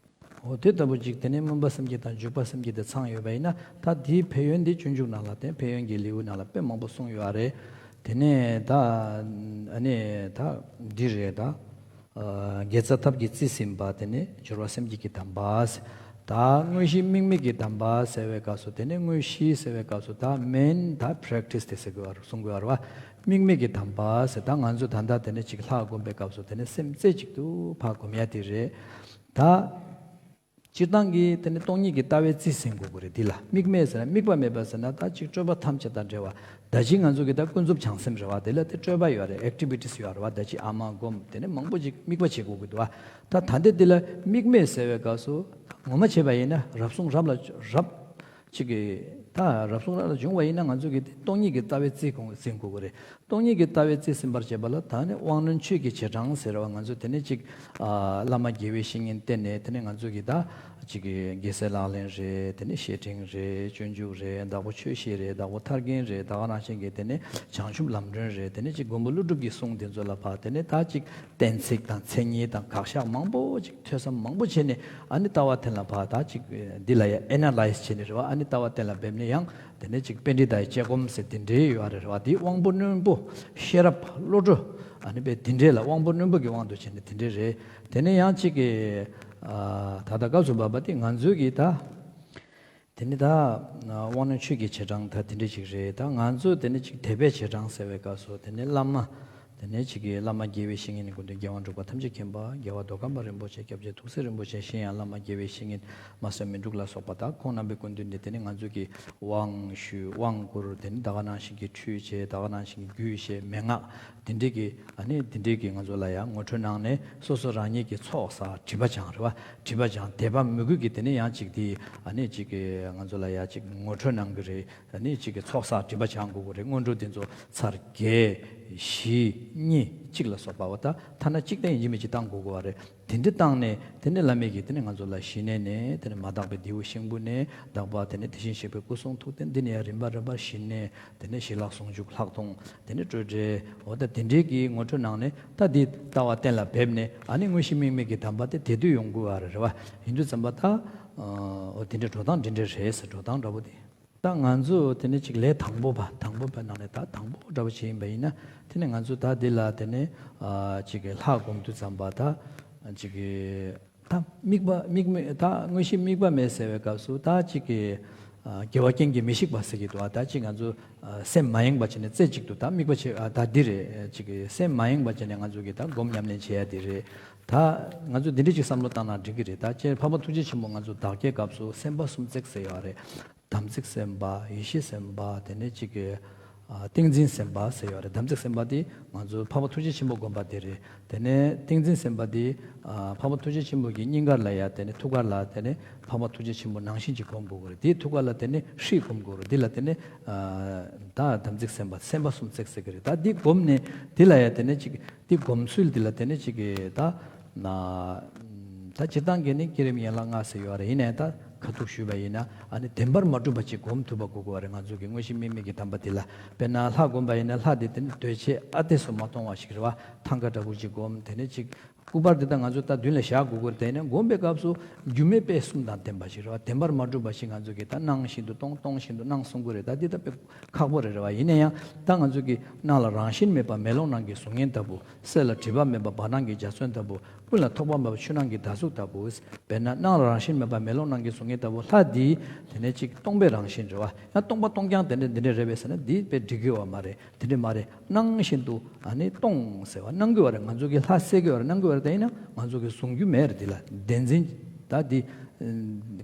འོ་དེ་ལྟ་བུ་ཅིག་དེ་ནས་སྨོན་པ་སེམས་བསྐྱེད་དང་འཇུག་པ་སེམས་བསྐྱེད་དེ་ཚང་ཡོད་པ་ཡིན་ན། ད་དེའི་ཕན་ཡོན་དེ་སྤྱོད་འཇུག་ནང་ལ་དེ་ཕན་ཡོན་གྱི་ལེའུ་ནང་ལ་དཔེ་མང་པོ་གསུངས་ཡོད་རེད། དེ་ནས་ད་ཨ་ནི་ད་འདི་རེད། ད་དགེ་རྩ་ཐབས་ཀྱི་རྩིས་ཟིན་པ། དེ་ནས་སྦྱོར་བ་སེམས་བསྐྱེད་ཀྱི་གདམས་པ། ད་དངོས་གཞི་དམིགས་མེད་ཀྱི་གདམས་པ་ཟེར་བའི་སྐབས་སུ་དེ་ནས་དངོས་གཞི་ཟེར་བའི་སྐབས་སུ་ད་མེན་ད་པྲེག་ཊི་སི་དེ་ཟེར་དགོས་པ་རེད། གསུང་དགོས་པ་རེད་བ། དམིགས་མེད་ཀྱི་གདམས་པ་ཟེར། ད་ང་ཚོ་ད་ལྟ་དེ་ནས་ཅིག་ལྷ་སྒོམ་པའི་སྐབས་སུ་དེ་ནས་སེམས་རྩེ་གཅིག་ཏུ་ཕར་སྒོམ་ཡ་དེ་རེད། ད་སྤྱིར་བཏང་གི་དེ་ནི་སྟོང་ཉིད་ཀྱི་ལྟ་བའི་རྩིས་ཟིན་དགོས་ཀྱི་རེད། འདི་ལ་དམིགས་མེད་ཟེར་ན་དམིགས་པ་མེད་པ་ཟེར་ན་ད་ཅིག་སྤྲོས་པ་ཐམས་ཅད་དང་བྲལ་བ། ད་ཅི་ང་ཚོ་གི་ད་ཀུན་རྫོབ་བྱང་སེམས་རེད་བ། དེ་ལ་དེ་སྤྲོས་པ་ཡོད་རེད། ཨེག་ཊི་བི་ཊི་སི་ཡོད་རེད་བ། ད་ཅི་ཨ་མ་སྒོམ་དེ་ནི་མང་པོ་ཅིག་དམིགས་པ་བྱེད་དགོས་ཀྱི་འདུག་བ། ད་ད་ལྟ་འདི་ལ་དམིགས་མེད་ཟེར་བའི་སྐབས་སུ་ངོ་མ་བྱས་པ་ཡིན་ན་རབ་གསུངས་རབ་ལ་རབ་ཅིག་གི་ད་རབ་གསུངས་རབ་ལ་བྱུང་བ་ཡིན་ན་ང་ཚོ་གི་དེ་སྟོང་ཉིད་ཀྱི་ལྟ་བའི་རྩིས་ཟིན་དགོས་ཀྱི་རེད། སྟོང་ཉིད་ཀྱི་ལྟ་བའི་རྩིས་ཟིན་པར་བྱེད་པ་ལ་ད་ནི་དབང་རྣོན་ཆོས་ཀྱི་རྗེས་འབྲང་ཟེར་བ། ང་ཚོ་དེ་ནི་ཅིག་ཨ་བླ་མ་དགེ་བའི་བཤེས་གཉེན་བསྟེན་ནས་དེ་ནི་ང་ཚོ་གི་ད་ཅིག་གི་རྒྱལ་སྲས་ལག་ལེན་རེད། དེ་ནི་བཤེས་སྤྲིང་རེད། སྤྱོད་འཇུག་རེད། བདག་པོ་ཆོས་བཤེས་རེད། བདག་པོ་ཐར་རྒྱན་རེད། ད་ག་ནང་བཞིན་གྱི་དེ་ནི་བྱང་ཆུབ་ལམ་སྒྲོན་རེད། དེ་ནི་ཅིག་མགོན་པོ་ཀླུ་སྒྲུབ་ཀྱི་གསུང་དེ་ཚོ་ལ་ཕར་དེ་ནི་ད་ཅིག་གཏན་ཚིགས་དང་མཚན་ཉིད་དང་དགག་བཞག་མང་པོ་ཅིག་ཐོས་བསམ་མང་པོ་བྱས་ནས་ཨ་ནི་ལྟ་བ་དེ་ལ་ཕར་ད་ཅིག་འདི་ལ་ཡང་ཨེ་ན་ལའི་ཛི་བྱས་ནས་རེད་བ། ཨ་ནི་ལྟ་བ་དེ་ལ་འབེབས་ནས་ཡང་དེ་ནས་ཅིག་པཎྜི་ཏའི་དཔྱད་སྒོམ་ཟེར་དེ་འདྲའི་ཡོད་རེད་བ། དེའི་དབང་པོ་རྣོན་པོ་ཤེས་རབ་བློ་གྲོས་ཨ་ནི་དཔེ་དེ་འདྲའི་ལ་དབང་པོ་རྣོན་པོ་གི་དབང་དུ་བྱས་ནས་དེ་འདྲའི་རེད། དེ་ནས་ཡང་ཅིག་གི་ད་ལྟ་སྐབས་སུ་བབ་པ་དེ་ང་ཚོའི་གི་ད་དེ་ནི་ད་དབང་རྣོན་ཆོས་ཀྱི་རྗེས་འབྲང་ད་དེ་འདྲ་ཅིག་རེད། ད་ང་ཚོ་དེ་ནི་ཅིག་དད་པའི་རྗེས་འབྲང་ཟེར་བའི་སྐབས་སུ་དེ་ནི་བླ་མ་དེ་ནི་ཅིག་གི་བླ་མ་དགེ་བའི་བཤེས་གཉེན་ནི་སྐུ་མདུན་རྒྱལ་དབང་འབྲུག་པ་ཐམས་ཅད་མཁྱེན་པ་རྒྱལ་བ་མདོ་ཁམས་པ་རིན་པོ་ཆེ། སྐྱབས་རྗེ་ཐུགས་སྲས་རིན་པོ་ཆེ། གཞན་ཡང་བླ་མ་དགེ་བའི་བཤེས་གཉེན་མ་སྲས་མི་འབྲུག་ལ་སོགས་པ་ད་ཁོང་རྣམ་པའི་སྐུ་མདུན་ནས་དེ་ནི་ང་ཚོ་གི་དབང་ཞུས་དབང་བསྐུར། དེ་ནི་ད་ག་ནང་བཞིན་གྱི་ཁྲུས་བྱས། ད་ག་ནང་བཞིན་གྱི་རྒྱུད་བཤད། མན་ངག་དེ་འདྲའི་གི་ཨ་ནི་དེ་འདྲའི་གི་ང་ཚོ་ལ་ཡང་ངོ་སྤྲོད་གནང་ནས་སོ་སོ་རང་ཉིད་ཀྱི་ཚོགས་བསགས་སྒྲིབ་པ་སྦྱང་རེད་བ། སྒྲིབ་པ་སྦྱང་དད་པ་མོས་གུས་ཀྱི་དེ་ནས་ཡང་ཅིག་དེ་ཨ་ནི་ཅིག་གི་ང་ཚོ་ལ་ཡང་ཅིག་ངོ་སྤྲོད་གནང་གི་རེད། ཨ་ནི་ཅིག་གི་ཚོགས་བསགས་སྒྲིབ་པ་སྦྱང་དགོས་ཀྱི་རེད། སྔོན་འགྲོ་དེ་ཚོ་ཚར་བརྒྱད་བཞི་གཉིས་གཅིག་ལ་སོགས་པ་བ། ད་ཐ་ན་གཅིག་དང་ཡིན་གཅིག་མིན་གཅིག་བཏང་དགོས་ཀྱི་བ་རེད། དེ་འདྲ་བཏང་ནས་དེ་ནས་བླ་མས་ཀྱིས་དེ་ནས་ང་ཚོ་ལ་ཞི་གནས་ནས་དེ་ནས་མ་དག་པའི་རྡེའུ་ཤིང་བུ་ནས་དག་པ་དེ་ནས་དེ་བཞིན་གཤེགས་པའི་སྐུ་གསུང་ཐུགས་རྟེན་འདི་ནས་ཡང་རིམ་པ་རིམ་པར་ཞི་གནས། དེ་ནས་ཞི་ལྷག་ཟུང་འཇུག་ལྷག་མཐོང་། དེ་ནས་སྤྲོས་བྲལ། འོ་ད་དེ་འདྲའི་གི་ངོ་སྤྲོད་གནང་ནས་ད་འདི་ལྟ་བ་གཏན་ལ་འབེབས་ནས་ཨ་ནི་དངོས་གཞི་དམིགས་མེད་ཀྱི་གདམས་པ་དེ་དེ་དུས་ཡོང་དགོས་བ་རེད་བ། ཡིན་དུས་ཙམ་པ་ད་འོ་དེ་འདྲའི་འགྲོ་སྟངས་འདི་འདྲ་རེད་ཟེར། འགྲོ་སྟངས་འདྲ་པོ་དེ། ད་ང་ཚོ་དེ་ནས་ཅིག་ལས་དང་པོ་པ་དང་པོ་པའི་ནང་ནས་ད་དང་པོ་འདྲ་པོ་ཅིག་ཡིན་པ་ཡིན་ན། དེ་ནས་ང་ཚོ་ད་འདི་ལ་དེ་ནས་ཨ་ཅིག་གི་ལྷ་སྒོམ་དུས་ཙམ་པ་ད་ཅིག་གི་ད་དམིགས་པ་དམིགས་མེད་ད་དངོས་གཞི་དམིགས་པ་མེད་ཟེར་བའི་སྐབས་སུ་ད་ཅིག་གི་ཨ་དགེ་བ་རྐྱེན་གྱིས་མི་ཤིགས་པ་ཟེར་གྱི་འདུག་ཨ་ད་ཅིག་ང་ཚོ་ཨ་སེམས་མ་ཡེངས་པ་བྱས་ནས་རྩེ་གཅིག་ཏུ་ད་དམིགས་པ་བྱེད། ཨ་ད་འདི་རེད། ཅིག་གི་སེམས་མ་ཡེངས་པ་བྱས་ནས་ང་ཚོ་གི་ད་སྒོམ་ཉམས་ལེན་བྱེད་ཡ་དེ་རེད། ད་ང་ཚོ་འདི་འདྲ་ཅིག་བསམ་བློ་བཏང་ན་འགྲིག་གི་རེད། ད་ཅེ་འཕགས་པ་ཐུགས་རྗེ་ཆེན་པོ་ང་ཚོ་བདག་བསྐྱེད་སྐབས་སུ་སེམས་དཔའ་སུམ་བརྩེགས་ཟེར་ཡོད་རེད། དམ་ཚིག་སེམས་དཔའ། ཡེ་ཤེས་སེམས་དཔའ། དེ་ནས་གཅིག་གི་ཨ་ཏིང་འཛིན་སེམས་དཔའ་ཟེར་ཡོད་རེད། དམ་ཚིག་སེམས་དཔའ་དེ་ང་ཚོ་འཕགས་པ་ཐུགས་རྗེ་ཆེན་པོ་བསྒོམ་པ་དེ་རེད། དེ་ནས་ཏིང་འཛིན་སེམས་དཔའ་དེ་ཨ་འཕགས་པ་ཐུགས་རྗེ་ཆེན་པོ་གི་སྙིང་གར་ལ་ཡ་དེ་ནས་ཐུགས་ཀར་ལ་དེ་ནས་འཕགས་པ་ཐུགས་རྗེ་ཆེན་པོ་ནང་བཞིན་གྱི་བསྒོམ་དགོས་ཀྱི་རེད། དེའི་ཐུགས་ཀ་ལ་དེ་ནས་ཧྲཱིཿ་བསྒོམ་དགོས་རེད། དེ་ལ་དེ་ནས་ཨ་ད་དམ་ཚིག་སེམས་དཔའ་སེམས་དཔའ་སུམ་བརྩེགས་ཟེར་གྱི་རེད། ད་འདི་བསྒོམ་ནས་དེ་ལ་ཡ་དེ་ནས་གཅིག་འདི་སྒོམ་ཚུལ་འདི་ལ་དེ་ནས་གཅིག་གི་ད་ན། ད་སྤྱིར་བཏང་གི་ནི་བསྐྱེད་རིམ་ཡན་ལག་ལྔ་ཟེར་ཡོད་རེད། ཡིན་ནའི་ད་ཁ་ཐུག་ཞུས་པ་ཡིན་ན་ཨ་ནི་བདེན་པར་མ་གྲུབ་པ་ཅིག་སྒོམ་ཐུབ་པ་དགོས་ཀྱི་བ་རེད། ང་ཚོ་གི་དངོས་གཞི་དམིགས་མེད་ཀྱི་གདམས་པ་འདི་ལ། དཔེར་ན་ལྷ་བསྒོམ་པ་ཡིན་ན་ལྷ་འདི་དེ་ནི་གདོས་བཅས་ཨ་འཐས་སུ་མ་གཏོང་བ་ཞིག་རེད་བ། ཐང་ཀ་འདྲ་པོ་ཅིག་བསྒོམ། དེ་ནས་ཅིག་སྐུ་པར་འདི་ད་ང་ཚོ་ད་མདུན་ལ་བཞག་དགོས་ཀྱི་རེད། དེ་ནས་བསྒོམ་པའི་སྐབས་སུ་སྒྱུ་མའི་དཔེ་གསུམ་དང་ལྡན་པ་ཞིག་རེད་བ། བདེན་པར་མ་གྲུབ་པ་ཞིག་ང་ཚོ་གི་ད་སྣང་བཞིན་དུ་སྟོང་སྟོང་བཞིན་དུ་སྣང་གསུང་གི་རེད། ད་འདི་ད་དཔེ་ཁག་པོ་རེད་རེད་བ། ཡིན་ན་ཡང་ད་ང་ཚོ་གི་སྣང་ལ་རང་བཞིན་མེད་པ་མེ་ལོང་ནང་གི་གཟུགས་བརྙན་ལྟ་བུ། གསེར་ལ་བྲིས་པ་མེད་པ་བར་སྣང་གི་འཇའ་ཚོན་ལྟ་བུ། ཀུན་ལ་ཐོགས་པ་མེད་པ་ཆུ་ནང་གི་ཟླ་གཟུགས་ལྟ་བུ། དཔེར་ན་སྣང་ལ་རང་བཞིན་མེད་པ་མེ་ལོང་ནང་གི་གཟུགས་བརྙན་ལྟ་བུ། ལྷ་འདི་དེ་ནས་ཅིག་སྟོང་པའི་རང་བཞིན་རེད་བ། ཡང་སྟོང་པ་སྟོང་རྐྱང་དེ་འདྲ་འདི་འདྲ་རེད་པས་ཟེར་ན་འདི་དཔེ་འགྲིག་གི་ཡོད་མ་རེད། དེ་འདྲ་མ་རེད། སྣང་བཞིན་དུ་ཨ་ནི་སྟོང་ཟེར་བ་སྣང་གི་ཡོད་རེད། ང་ཚོ་གི་ལྷ་གསལ་གི་ཡོད་རེད། སྣང་གི་ཡོད་རེད། དེ་ཡིན་ན་ང་ཚོ་གི་གཟུང་རྒྱུ་མེད་རེད། འདི་ལ་བདེན་འཛིན་ད་འདི་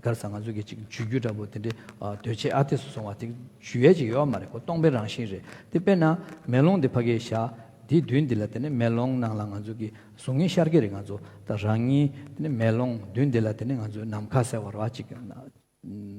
ག་རེ་ཟ་ང་ཚོ་གི་ཅིག་འཇུ་རྒྱུ་འདྲ་པོ་དེ་འདྲ་གདོས་བཅས་ཨ་འཐས་སུ་སོང་བ་དེ་འཇུ་ཡས་ཅིག་ཡོད་མ་རེད། ཁོ་སྟོང་པའི་རང་བཞིན་རེད། དེ་དཔེར་ན་མེ་ལོང་འདི་ཕ་གིར་བཞག་འདིའི་མདུན་འདི་ལ་དེ་ནས་མེ་ལོང་ནང་ལ་ང་ཚོ་གི་གཟུགས་བརྙན་ཤར་གི་རེད། ང་ཚོ་ད་རང་ཉིད་དེ་ནས་མེ་ལོང་མདུན་འདི་ལ་དེ་ནས་ང་ཚོ་ནམ་མཁའ་ཟེར་བ་རེད་བ། ཅིག་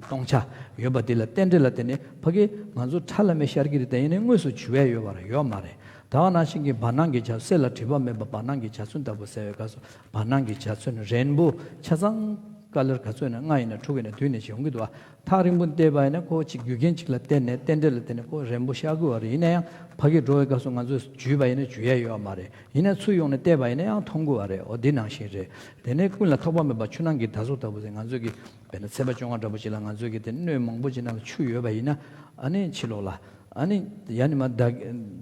སྟོང་ཆ་ཡོད་པ་འདི་ལ་རྟེན་འབྲེལ་ལ་དེ་ནས་ཕ་གི་ང་ཚོ་ཁྲ་ལམ་མེ་ཤར་གི་རེད། དེ་ཡིན་ནའི་དངོས་སུ་འཇུ་ཡས་ཡོད་པ་རེད་ཡོད་མ་རེད། ད་ག་ནང་བཞིན་གྱི་བར་སྣང་གི་འཇའ་གསེར་ལ་བྲིས་པ་མེད་པ་བར་སྣང་གི་འཇའ་ཚོན་ལྟ་བུ་ཟེར་བའི་སྐབས་སུ་བར་སྣང་གི་འཇའ་ཚོན་རེན་བོ་ཆ་ཚང་ཀ་ལར་ག་ཚོད་ཡིན་ན་ལྔ་ཡིན་ན་དྲུག་ཡིན་ན་བདུན་ཡིན་ན་ཅིག་ཡོང་གི་འདུག་བ། ཐག་རིང་པོ་ནས་བལྟས་པ་ཡིན་ན་ཁོ་ཅིག་རྒྱུ་རྐྱེན་ཅིག་ལ་བརྟེན་ནས་རྟེན་འབྲེལ་ལ་བརྟེན་ནས་ཁོ་རེན་བོ་ཤར་གི་ཡོད་རེད། ཡིན་ན་ཡང་ཕ་གི་འགྲོ་བའི་སྐབས་སུ་ང་ཚོས་འཇུས་པ་ཡིན་ན་འཇུ་ཡ་ཡོད་མ་རེད། ཡིན་ན་ཚུར་ཡོང་ནས་བལྟས་པ་ཡིན་ན་ཡང་མཐོང་གི་ཡོད་རེད། འོ་འདི་ནང་བཞིན་རེད། དེ་ནས་ཀུན་ལ་ཐོགས་པ་མེད་པ་ཆུ་ནང་གི་ཟླ་གཟུགས་ལྟ་བུ་ཟེར། ང་ཚོས་ཀྱི་དཔེར་ན་ཚེས་པ་བཅོ་ལྔ་འདྲ་པོ་ཅིག་ལ་ང་ཚོས་ཀྱི་དེ་སྣོད་མང་པོ་ཅིག་ནང་ལ་ཆུ་ཡོད་པ་ཡིན་ན་ཨ་ནི་ཕྱི་ལོགས་ལ་ ཨ་ནི་ཡ་ནི་མ་ཟླ་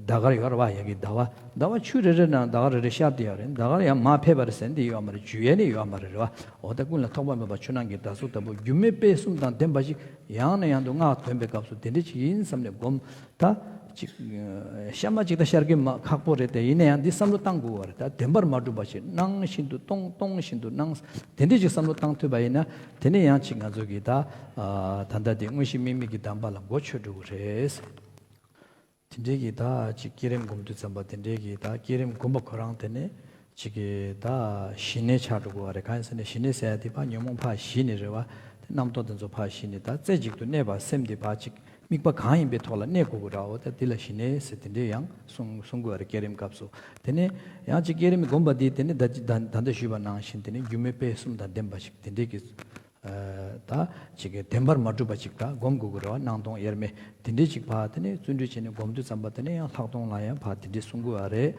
ཟླ་སྐར་ཡོད་རེད་བ། ཡ་གི་ཟླ་བ་ཟླ་བ་ཆུ་རེ་རེ་ནང་ཟླ་སྐར་རེ་རེ་ཤར་དེ་ཡོད་རེད། ཟླ་སྐར་ཡང་མར་ཕེབས་པ་རེད་ཟེར་འདི་ཡོད་མ་རེད། འཇུ་ཡས་ནི་ཡོད་མ་རེད་རེད་བ། འོ་ད་ཀུན་ལ་ཐོགས་པ་མེད་པ་ཆུ་ནང་གི་ཟླ་གཟུགས་ལྟ་བུ་སྒྱུ་མའི་དཔེ་གསུམ་དང་ལྡན་པ་ཞིག་ཡང་ནས་ཡང་དུ་སྔགས་འདོན་པའི་སྐབས་སུ་དེ་འདྲ་ཅིག་ཡིན་བསམ་ནས་སྒོམ། ད་ཅིག་གཤའ་མ་ཅིག་ད་ཤར་གི་མ་ཁག་པོ་རེད་དེ། ཡིན་ན་ཡང་འདི་བསམ་བློ་བཏང་དགོས་པ་རེད། ད་བདེན་པར་མ་གྲུབ་པ་ཞིག་སྣང་བཞིན་དུ་སྟོང་སྟོང་བཞིན་དུ་སྣང་། དེ་འདྲ་ཅིག་བསམ་བློ་བཏང་ཐུབ་པ་ཡིན་ན་དེ་ནས་ཡང་ཅིག་ང་ཚོ་གི་ད་ད་ལྟ་དེ་དངོས་གཞི་དམིགས་མེད་ཀྱི་གདམས་པ་ལ་གོ་ཆོད་འགྲོ་གི་རེད། དེ་འདྲའི་གི་ད་ཅིག་བསྐྱེད་རིམ་སྒོམ་དུས་ཙམ་པ་དེ་འདྲའི་གི་ད་བསྐྱེད་རིམ་སྒོམ་པ་ཁོ་རང་དེ་ནས་ཅིག་གི་ད་ཞི་གནས་ཆགས་འགྲོ་དགོས་པ་རེད། གང་ཡིན་ཟེར་ན་ཞི་གནས་ཟེར་ཡ་དེ་ཕར་ཉོན་མོངས་ཕར་ཞི་ནས་རེད་བ། དེ་རྣམ་རྟོག་དེ་ཚོ་ཕར་ཞི་ནས་ད་རྩེ་གཅིག་ཏུ་གནས་པ་སེམས་དེ་ཕར་ཅིག་དམིགས་པ་གང་ཡིན་པའི་ཐོག་ལ་གནས་དགོས་ཀྱི་རེད་བ། ད་དེ་ལ་ཞི་གནས་ཟེར་དེ་འདྲའི་ཡང་གསུང་གསུང་དགོས་པ་རེད། བསྐྱེད་རིམ་སྐབས་སུ། དེ་ནས་ཡང་ཅིག་བསྐྱེད་རིམ་སྒོམ་པ་འདི་དེ་ནས་ད་ད་ད་ལྟ་ཞུས་པ་ནང་བཞིན་དེ་ནས་སྒྱུ་མའི་དཔེ་གསུམ་དང་ལྡན་པ་ཞིག་དེ་འདྲའི་གི་ད་ཅིག་གི་བདེན་པར་མ་གྲུབ་པ་ཅིག་ད་སྒོམ་དགོས་ཀྱི་རེད་བ། སྣང་སྟོང་དབྱེར་མེད་དེ་འདྲའི་ཅིག་ཕར་དེ་ནས་བརྩོན་འགྲུས་བྱས་ནས་སྒོམ་དུས་ཙམ་པ་དེ་ནས་ཡང་ལྷག་མཐོང་ལ་ཡང་ཕར་དེ་འདྲའི་གསུང་དགོས་པ་རེད།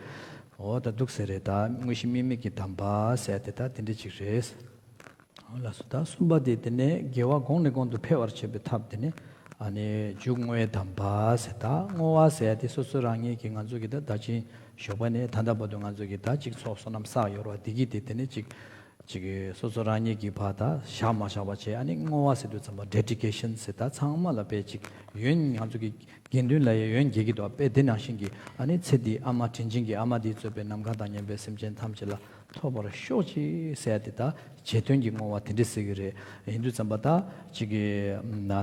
འོ་ད་འདུག་ཟེར་རེད། ད་དངོས་གཞི་དམིགས་མེད་ཀྱི་གདམས་པ་ཟེར་དེ་ད་དེ་འདྲའི་ཅིག་རེད། འོ་ལགས་སོ། ད་གསུམ་པ་དེ་དེ་ནས་དགེ་བ་གོང་ནས་གོང་དུ་འཕེལ་བར་བྱེད་པའི་ཐབས་དེ་ནས་ཨ་ནི་མཇུག་བསྔོ་བའི་གདམས་པ་ཟེར། ད་བསྔོ་བ་ཟེར་དེ་སོ་སོ་རང་ཉིད་ཀྱི་ང་ཚོ་གི་ད་ད་ཅིག་ཞོགས་པ་ནས་ད་ལྟ་བར་དུ་ང་ཚོ་གི་ད་ཅིག་ཚོགས་བསོད་ནམས་བསགས་ཡོད་རེད་བ། དེ་གི་དེ་དེ་ནས་ཅིག་ཅིག་གི་སོ་སོ་རང་ཉིད་ཀྱིས་ཕར་ད་བཞག་མ་བཞག་པ་བྱས། ཨ་ནི་བསྔོ་བ་ཟེར་དུས་ཙམ་པ་ཌེ་ཌི་ཀེ་ཤན་ཟེར། ད་ཚང་མ་ལ་དཔེ་ཅིག་ཡོན་ང་ཚོ་གི་དགེ་འདུན་ལ་ཡང་ཡོན་རྒྱས་ཀྱི་འདུག་དཔེ་དེ་ནང་བཞིན་གྱི་ཨ་ནི་ཚེ་འདིའི་ཨ་མ་དྲིན་ཅན་གྱི་ཨ་མ་འདིས་གཙོས་པའི་ནམ་མཁའ་དང་མཉམ་པའི་སེམས་ཅན་ཐམས་ཅད་ལ་ཐོབ་པར་ཤོག་ཅིག་ཟེར་ཏེ་ད་རྗེས་མཐུན་གྱི་བསྔོ་བ་དེ་འདྲ་ཟེར་གྱི་རེད། ཡིན་དུས་ཙམ་པ་ད་ཅིག་གི་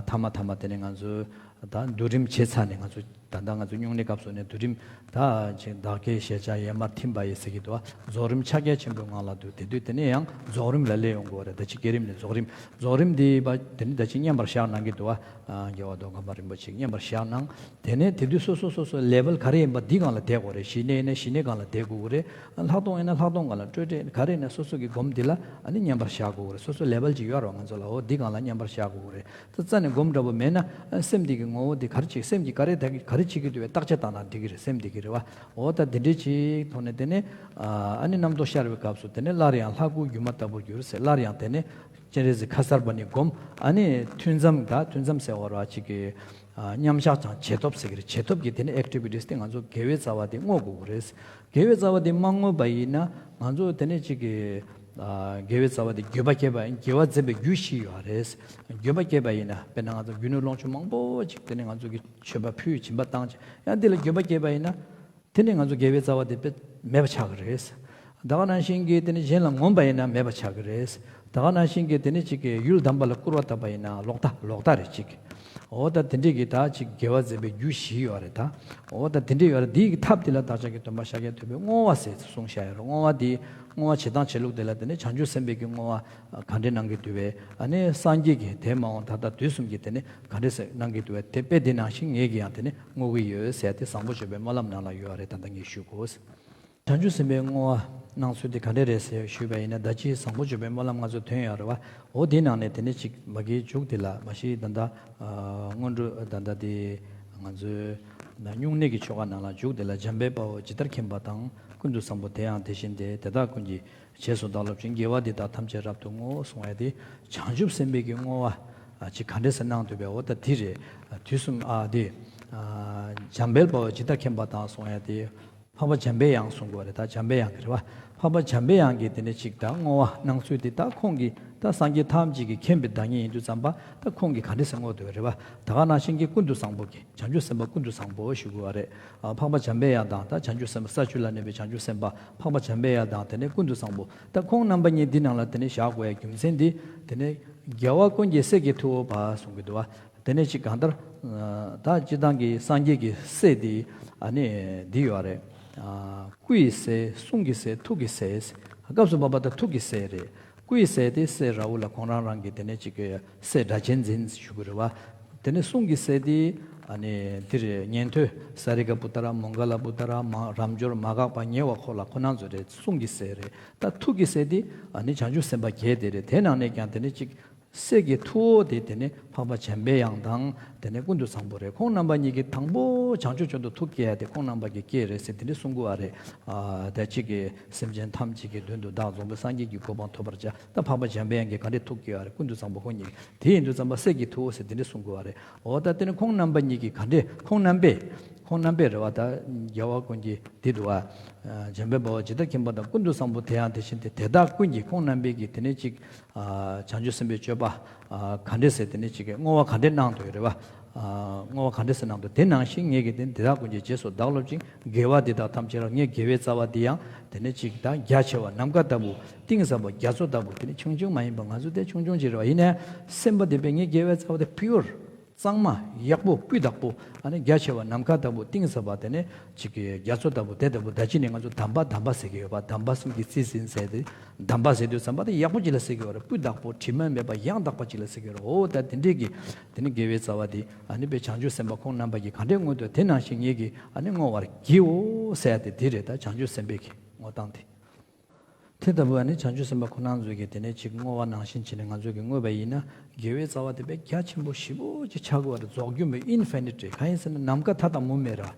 ཐ་མ་ཐ་མ་དེ་ནས་ང་ཚོ་ད་བསྡུ་རིམ་བྱས་ཚར་ནས་ང་ཚོ་ད་ལྟ་ང་ཚོ་སྨྱུང་གནས་སྐབས་སུ་ནས་བསྡུ་རིམ། ད་ཅིག་བདག་བསྐྱེད་ཞལ་ཕྱག་ཡས་མར་ཐིམ་པ་ཡི་ཟེར་གྱི་འདུག་བ། རྫོགས་རིམ་ཕྱག་རྒྱ་ཆེན་པོའི་ངང་ལ་འདུག་དེ་དུས་དེ་ནས་ཡང་རྫོགས་རིམ་ལ་སླེབས་ཡོང་དགོས་པ་རེད། ད་ཅིག་བསྐྱེད་རིམ་ནས་རྫོགས་རིམ། རྫོགས་རིམ་འདི་བ་དེ་ནི་ད་ཅིག་བསྙེན་པར་བཞག་གནང་གི་འདུག་བ། རྒྱལ་བ་མདོ་ཁམས་པ་རིན་པོ་ཆེས་བསྙེན་པར་བཞག་གནང་། དེ་ནས་དེ་དུས་སོ་སོ་སོ་སོ་ལེ་བལ་ག་རེ་ཡིན་པ་འདི་སྒང་ལ་བསྡད་དགོས་རེད། ཞི་གནས་ཡིན་ན་ཞི་གནས་སྒང་ལ་བསྡད་དགོས་ཀྱི་རེད། ལྷག་མཐོང་ཡིན་ན་ལྷག་མཐོང་སྒང་ལ། སྤྲོས་བྲལ་ག་རེ་ཡིན་ན་སོ་སོ་གི་སྒོམ་འདི་ལ་ཨ་ནི་བསྙེན་པར་བཞག་དགོས་ཀྱི་རེད། སོ་སོ་ལེ་བལ་ཅིག་ཡོད་རེད་བ། ང་ཚོ་ལ་འོ་འདི་སྒང་ལ་བསྙེན་པར་བཞག་དགོས་ཀྱི་རེད། ད་རྩ་ནས་སྒོམ་འདྲ་པོ་མེད་ན་ཨ་སེམས་འདི་གི་ངོ་བོ་འདི་ག་རེ་བྱེད། སེམས་ཀྱིས་ག་རེ་ད་ག་རེ་བྱེད་ཀྱི་འདུག་བས་བརྟག་དཔྱད་བཏང་ན་འགྲིག་གི་རེད། སེམས་འདི་གི་རེད་བ། འོ་ད་འདི་འདྲའི་ཅིག་ཐོག་ནས་དེ་ནས་ཨ་ནི་རྣམ་རྟོག་ཤར་བའི་སྐབས་སུ་དེ་ནས་སླར་ཡང་ལྷ་སྐུ་སྒྱུ་མ་ལྟ་བུར་གྱུར་ཟེར། སླར་ཡང་དེ་ནས་སྤྱན་རས་གཟིགས་ཁ་སར་པ་ཎི་བསྒོམ། ཨ་ནི་ཐུན་མཚམས་ད་ཐུན་མཚམས་ཟེར་བ་ར་ཅིག་གི་ཨ་མཉམ་བཞག་དང་རྗེས་ཐོབ་ཟེར་གྱི་རེད། རྗེས་ཐོབ་ཀྱི་དེ་ནས་ཨེག་ཊི་བི་ཊི་སི་དེ་ང་ཚོ་དགེ་བའི་རྩ་བ་དེ་བསྔོ་དགོས་ཀྱི་རེད། དགེ་བའི་རྩ་བ་དེ་མ་བསྔོས་པ་ཡིན་ན་ང་ཚོ་དེ་ནས་ཅིག་གི་ཨ་དགེ་བའི་རྩ་བ་དེ་འགྱོད་པ་སྐྱེས་པ་ཡིན། དགེ་བ་འཛིན་པའི་རྒྱུ་བཞི་ཡོད་རེད། འགྱོད་པ་སྐྱེས་པ་ཡིན་ན་དཔེར་ན་ང་ཚོ་རྒྱུ་ནོར་ལོངས་སྤྱོད་མང་པོ་ཅིག་དེ་ནས་ང་ཚོ་གི་མཆོད་པ་ཕུལ་སྦྱིན་པ་བཏང་ཅིག་ཡང་འདི་ལ་འགྱོད་པ་སྐྱེས་པ་ཡིན་ན། དེ་ནས་ང་ཚོ་དགེ་བའི་རྩ་བ་དེ་དཔེ་མེད་པ་ཆགས་ཀྱི་རེད། ད་ག་ནང་བཞིན་གྱི་དེ་ནས་གཞན་ལ་ངོམས་པ་ཡིན་ན་མེད་པ་ཆགས་ཀྱི་རེད། ད་ག་ནང་བཞིན་གྱི་དེ་ནས་ཅིག་གི་ཡུལ་དམ་པ་ལ་སྐུར་བ་བཏབ་པ་ཡིན་ན་ལོག་ལྟ་ལོག་ལྟ་རེད་ཅིག་འོ་ད་དེ་འདྲས་ཀྱི་ད་ཅིག་དགེ་བ་འཛིན་པའི་རྒྱུ་བཞི་ཡོད་རེད་ད། འོ་ད་དེ་འདྲས་ཡོད་རེད། འདི་ཡི་ཐབས་དེ་ལ་བདག་ཅག་གི་སྟོན་པ་ཤཱཀྱ་ཐུབ་པས་བསྔོ་བ་ཟེར་གསུངས་བཞག་ཡོད་རེད། བསྔོ་བ་འདི་བསྔོ་བ་བྱེད་སྟངས་བྱེད་ལུགས་དེ་ལ་དེ་ནས་བྱང་ཆུབ་སེམས་དཔའི་གི་བསྔོ་བ་ག་འདྲས་གནང་གི་འདུག་བས། ཨ་ནི་སངས་རྒྱས་ཀྱི་དེ་མ་འོངས་ད་ལྟ་དུས་གསུམ་གྱི་དེ་ནས་ག་འདྲས་གནང་གི་འདུག་བས། དེ་དཔེ་དེ་ནང་བཞིན་ངེད་ཀྱིས་ཡང་དེ་ནས་བསྔོ་གི་ཡོད་ཟེར་ཏེ་བཟང་པོ་སྤྱོད་པའི་སྨོན་ལམ་ནང་ལ་ཡོད་རེད། ད་ལྟ་ངས་ཞུ་དགོས། བྱང་ཆུབ་སེམས་དཔའི་བསྔོ་བ་གནང་ཚུལ་དེ་ག་འདྲས་རེད་ཟེར་ཞུས་པ་ཡིན་ན། ད་ཅི་བཟང་པོ་སྤྱོད་པའི་སྨོན་ལམ་ང་ཚོ་ཐོན་ཡོད་རེད་བ། འོ་དེའི་ནང་ནས་དེ་ནས་ཅིག་མ་གིའི་མཇུག་དེ་ལ་མ་གཞི་ད་ལྟ་སྔོན་འགྲོ་ད་ལྟ་དེ་ང་ཚོའི་སྨྱུང་གནས་ཀྱི་ཆོ་ག་ནང་ལ་མཇུག་དེ་ལ་འཇམ་དཔལ་དཔའ་བོས་ཇི་ལྟར་མཁྱེན་པ་དང་། ཀུན་ཏུ་བཟང་པོ་དེ་ཡང་དེ་བཞིན་ཏེ། དེ་དག་ཀུན་གྱི་རྗེས་སུ་བདག་སློབ་ཅིང་། དགེ་བ་འདི་དག་ཐམས་ཅད་རབ་ཏུ་བསྔོ་གསུང་བ་དེ་བྱང་ཆུབ་སེམས་དཔའི་གི་བསྔོ་བ་ཅིག་ག་འདྲས་སེ་གནང་འདུག་པས། འོ་ད་དེ་རེད། དུས་གསུམ་ཨ་དེ་འཇམ་དཔལ་དཔའ་བོས་ཇི་ལྟར་མཁྱེན་པ་དང་གསུང་ཡ་དེ། འཕགས་པ་འཇམ་པའི་དབྱངས་གསུང་དགོས་རེད། ད་འཇམ་པའི་དབྱངས་ཀྱི་རེད་བ། འཕགས་པ་འཇམ་པའི་དབྱངས་ཀྱིས་དེ་ནས་ཅིག་ད་བསྔོ་བ་གནང་ཚུལ་དེ། ད་ཁོང་གིས་ད་སངས་རྒྱས་ཐམས་ཅད་ཀྱིས་མཁྱེན་པའི་བདག་ཉིད་ཡིན་དུས་ཙམ་པ་ད་ཁོང་གིས་ག་འདྲས་སེ་བསྔོ་འདུག་རེད་བ། ད་ག་ནང་བཞིན་གྱི་ཀུན་ཏུ་བཟང་པོ་གིས། བྱང་ཆུབ་སེམས་དཔའ་ཀུན་ཏུ་བཟང་པོ་ཞུ་དགོས་བ་རེད། ཨ་འཕགས་པ་འཇམ་པའི་དབྱངས་དང་ད་བྱང་ཆུབ་སེམས་དཔའ་ས་བཅུ་ལ་གནས་པའི་བྱང་ཆུབ་སེམས་དཔའ་འཕགས་པ་འཇམ་པའི་དབྱངས་དང་དེ་ནས་ཀུན་ཏུ་བཟང་པོ། ད་ཁོང་རྣམ་པ་གཉིས་འདི་ནང་ལ་དེ་ནས་བཞག་དགོས་ཡ་རྒྱུ་མཚན་འདི། དེ་ནས་རྒྱལ་བ་ཀུན་གྱི་སྲས་ཀྱི་ཐུ་བོ་བ་གསུང་གི་འདུག་བ། དེ་ནས་ཅིག་གང་ལྟར་ད་སྤྱིར་བཏང་གི་སངས་རྒྱས་ཀྱི་སྲས་འདི་ཨ་ནི་འདི་ཡོད་རེད། སྐུ་ཡི་སྲས། གསུང་གི་སྲས། ཐུགས་ཀྱི་སྲས། སྐབས་སུ་བབ་པ་ད་ཐུགས་ཀྱི་སྲས་རེད། སྐུ་ཡི་སྲས་དེ་སྲས་ར་ཧུ་ལ་ཁོང་རང་རང་གི་དེ་ནས་ཅིག་གི་སྲས་སྒྲ་གཅན་འཛིན་ཞུ་གི་རེད་བ། དེ་ནས་གསུང་གི་སྲས་དེ་ཨ་ནི་འདི་རེད། ཉན་ཐོས་ས་རི་ཀ་པུ་ཏ་ར་མོང་ག་ལ་པུ་ཏ་ར་མ་རབ་འབྱོར་མ་འགགས་པ་ཉེ་བ་འཁོར་ལ་ཁོ་རང་ཚོ་རེད། གསུང་གི་སྲས་རེད། ད་ཐུགས་ཀྱི་སྲས་དེ་ཨ་ནི་བྱང་ཆུབ་སེམས་དཔའ་བརྒྱད་དེ་རེད། དེ་ནང་ནས་ཀྱང་དེ་ནས་ཅིག་སྲས་ཀྱི་ཐུ་བོ་དེ་དེ་ནས་འཕགས་པ་འཇམ་པའི་དབྱངས་དང་དེ་ནས་ཀུན་ཏུ་བཟང་པོ་རེད། ཁོང་རྣམ་པ་གཉིས་ཀྱིས་དང་པོ་ བྱང་ཆུབ་མཆོག་ཏུ་ཐུགས་བསྐྱེད་ཡ་དེ་ཁོང་རྣམ་པ་གི་བསྐྱེད་རེད་ཟེར་དེ་འདྲ་གསུང་གི་ཡོད་རེད། ཨ་ད་གཅིག་གིས་སེམས་ཅན་ཐམས་ཅད་ཀྱི་དོན་དུ་བདག་རྫོགས་པའི་སངས་རྒྱས་ཀྱི་གོ་འཕང་ཐོབ་པར་བྱ། ད་འཕགས་པ་འཇམ་པའི་དབྱངས་ཀྱིས་ག་འདྲས་ཐུགས་བསྐྱེད་ཡོད་རེད། ཀུན་ཏུ་བཟང་པོ་ཁོང་ཉིད་ཀྱིས། དེ་ཡིན་དུས་ཙམ་པ་སྲས་ཀྱི་ཐུ་བོ་ཟེར་དེ་འདྲས་གསུང་གི་ཡོད་རེད། འོ་ད་དེ་ནི་ཁོང་རྣམ་པ་གཉིས་ཀྱིས་ག་འདྲས་ཁོང་རྣམ་པས། ཁོང་རྣམ་པས་རེད་བ། ད་རྒྱལ་བ་ཀུན་གྱི་དེ་འདུག་བ། འཇམ་དཔལ་དཔའ་བོས་ཇི་ལྟར་མཁྱེན་པ་དང་། ཀུན་ཏུ་བཟང་པོ་དེ་ཡང་དེ་བཞིན་ཏེ། དེ་དག་ཀུན་གྱིས་ཁོང་རྣམ་པས་ཀྱིས་དེ་ནས་ཅིག་ཨ་བྱང་ཆུབ་སེམས་དཔའི་སྤྱོད་པ་ཨ་ག་འདྲས་ཟེར་དེ་ནས་ཅིག་གི་བསྔོ་བ་ག་འདྲས་གནང་འདུག་རེད་བ། ཨ་བསྔོ་བ་ག་འདྲས་ཟེར་གནང་འདུག་དེ་ནང་བཞིན་ངེད་ཀྱིས་དེ་དེ་དག་ཀུན་གྱི་རྗེས་སུ་བདག་སློབ་ཅིང་། དགེ་བ་འདི་དག་ཐམས་ཅད་ར། ངས་དགེ་བའི་རྩ་བ་འདི་ཡང་དེ་ནས་ཅིག་ད་རྒྱ་ཆེ་བ་ནམ་མཁའ་ལྟ་བུ། གཏིང་ཟབ་པ་རྒྱ་མཚོ་ལྟ་བུ། དེ་ནི་ཆུང་ཆུང་མ་ཡིན་པ། ང་ཚོ་དེ་ཆུང་ཆུང་ཅིག་རེད་བ། ཡིན་ནའི་སེམས་པ་དེ་བས་ངས་དགེ་བའི་རྩ་བ་དེ་pure གཙང་མ་ཡག་པོ་སྤུས་དག་པོ། ཨ་ནི་རྒྱ་ཆེ་བ་ནམ་མཁའ་ལྟ་བུ། གཏིང་ཟབ་པ་དེ་ནི་ཅིག་གི་རྒྱ་མཚོ་ལྟ་བུ། དེ་ལྟ་བུ་ད་ཅི་ནས་ང་ཚོ་དམ་པ་དམ་པ་ཟེར་གྱི་ཡོད་པ། དམ་པ་གསུམ་གྱི་རྩིས་ཟིན་ཟེར་ཏེ། དམ་པ་ཟེར་དུས་ཙམ་པ་དེ་ཡག་པོ་ཅིག་ལ་ཟེར་གྱི་ཡོད་རེད། སྤུས་དག་པོ་དྲི་མ་མེད་པ་ཡང་དག་པ་ཅིག་ལ་ཟེར་གྱི་ཡོད་རེད། འོ་ད་དེ་འདྲས་ཀྱི་དེ་ནི་དགེ་བའི་རྩ་བ་དེ་ཨ་ནི་དཔེ་བྱང་ཆུབ་སེམས་དཔའ་ཁོང་རྣམ་པ་གིས་ག་འདྲས་བསྔོས་འདུག་དེ་ནང་བཞིན་ངེད་ཀྱིས་ཨ་ནི་བསྔོ་བར་བགྱིའོ་ཟེར་ཡ་དེ་དེ་རེད། ད་བྱང་ཆུབ་སེམས་དཔའི་གི་བསྔོ་སྟངས་དེ། དེ་ལྟ་བུ་ཨ་ནི་བྱང་ཆུབ་སེམས་དཔའ་ཁོང་རྣམ་ཚོས་ཀྱིས་དེ་ནས་ཅིག་བསྔོ་བ་ནང་བཞིན་བྱས་ནས་ང་ཚོས་ཀྱིས་བསྔོས་པ་ཡིན་ན། དགེ་བའི་རྩ་བ་དེ་དཔེ་རྒྱ་ཆེན་པོ་ཞེ་པོ་ཅིག་ཆགས་ཀྱི་ཡོད་རེད། རྫོགས་རྒྱུ་མེད། infinite རེད། གང་ཡིན་ཟེར་ན་ནམ་མཁའ་མཐའ་དང་མུ་མེད་ར།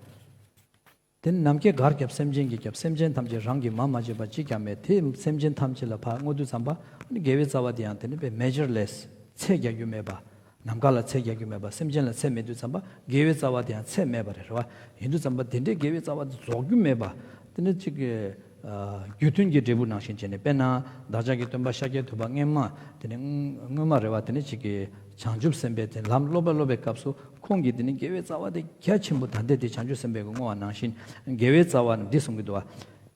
དེ་ནི་ནམ་མཁའི་གར་ཁྱབ། སེམས་ཅན་གྱིས་ཁྱབ། སེམས་ཅན་ཐམས་ཅད་རང་གིས་མར་མ་བརྗོད་པ་གཅིག་ཀྱང་མེད། དེ་སེམས་ཅན་ཐམས་ཅད་ལ་ཕར་བསྔོ་དུས་ཙམ་པ་ཨ་ནི་དགེ་བའི་རྩ་བ་དེ་ཡང་དེ་ནི་དཔེ་measureless ཚད་རྒྱག་རྒྱུ་མེད་པ། ནམ་མཁའ་ལ་ཚད་རྒྱག་རྒྱུ་མེད་པ། སེམས་ཅན་ལ་ཚད་མེད་དུས་ཙམ་པ་དགེ་བའི་རྩ་བ་དེ་ཡང་ཚད་མེད་པ་རེད་རེད་བ། ཡིན་དུས་ཙམ་པ་དེ་འདྲའི་དགེ་བའི་རྩ་བ་དེ་རྫོགས་རྒྱུ་མེད་པ། དེ་ནི་གཅིག་གི་ཨ་རྒྱུ་མཐུན་གྱི་འབྲས་བུ་ནང་བཞིན་བྱས་ནས། དཔེར་ན་བདག་ཅག་གི་སྟོན་པ་ཤཱཀྱ་ཐུབ་པ་སྔོན་མ་དེ་ནི་སྔོན་མ་རེད་བ། དེ་ནི་གཅིག་གི་བྱང་ཆུབ་སེམས་དཔའི་དེ་ལམ་སློབ་པ་སློབ་པའི་སྐབས་སུ་ཁོང་གིས་དེ་ནི་དགེ་བའི་རྩ་བ་དེ་རྒྱ་ཆེན་པོ། ད་ལྟའི་དེ་བྱང་ཆུབ་སེམས་དཔའི་བསྔོ་བ་ནང་བཞིན་དགེ་བའི་རྩ་བ་འདི་གསུང་གི་འདུག་བ།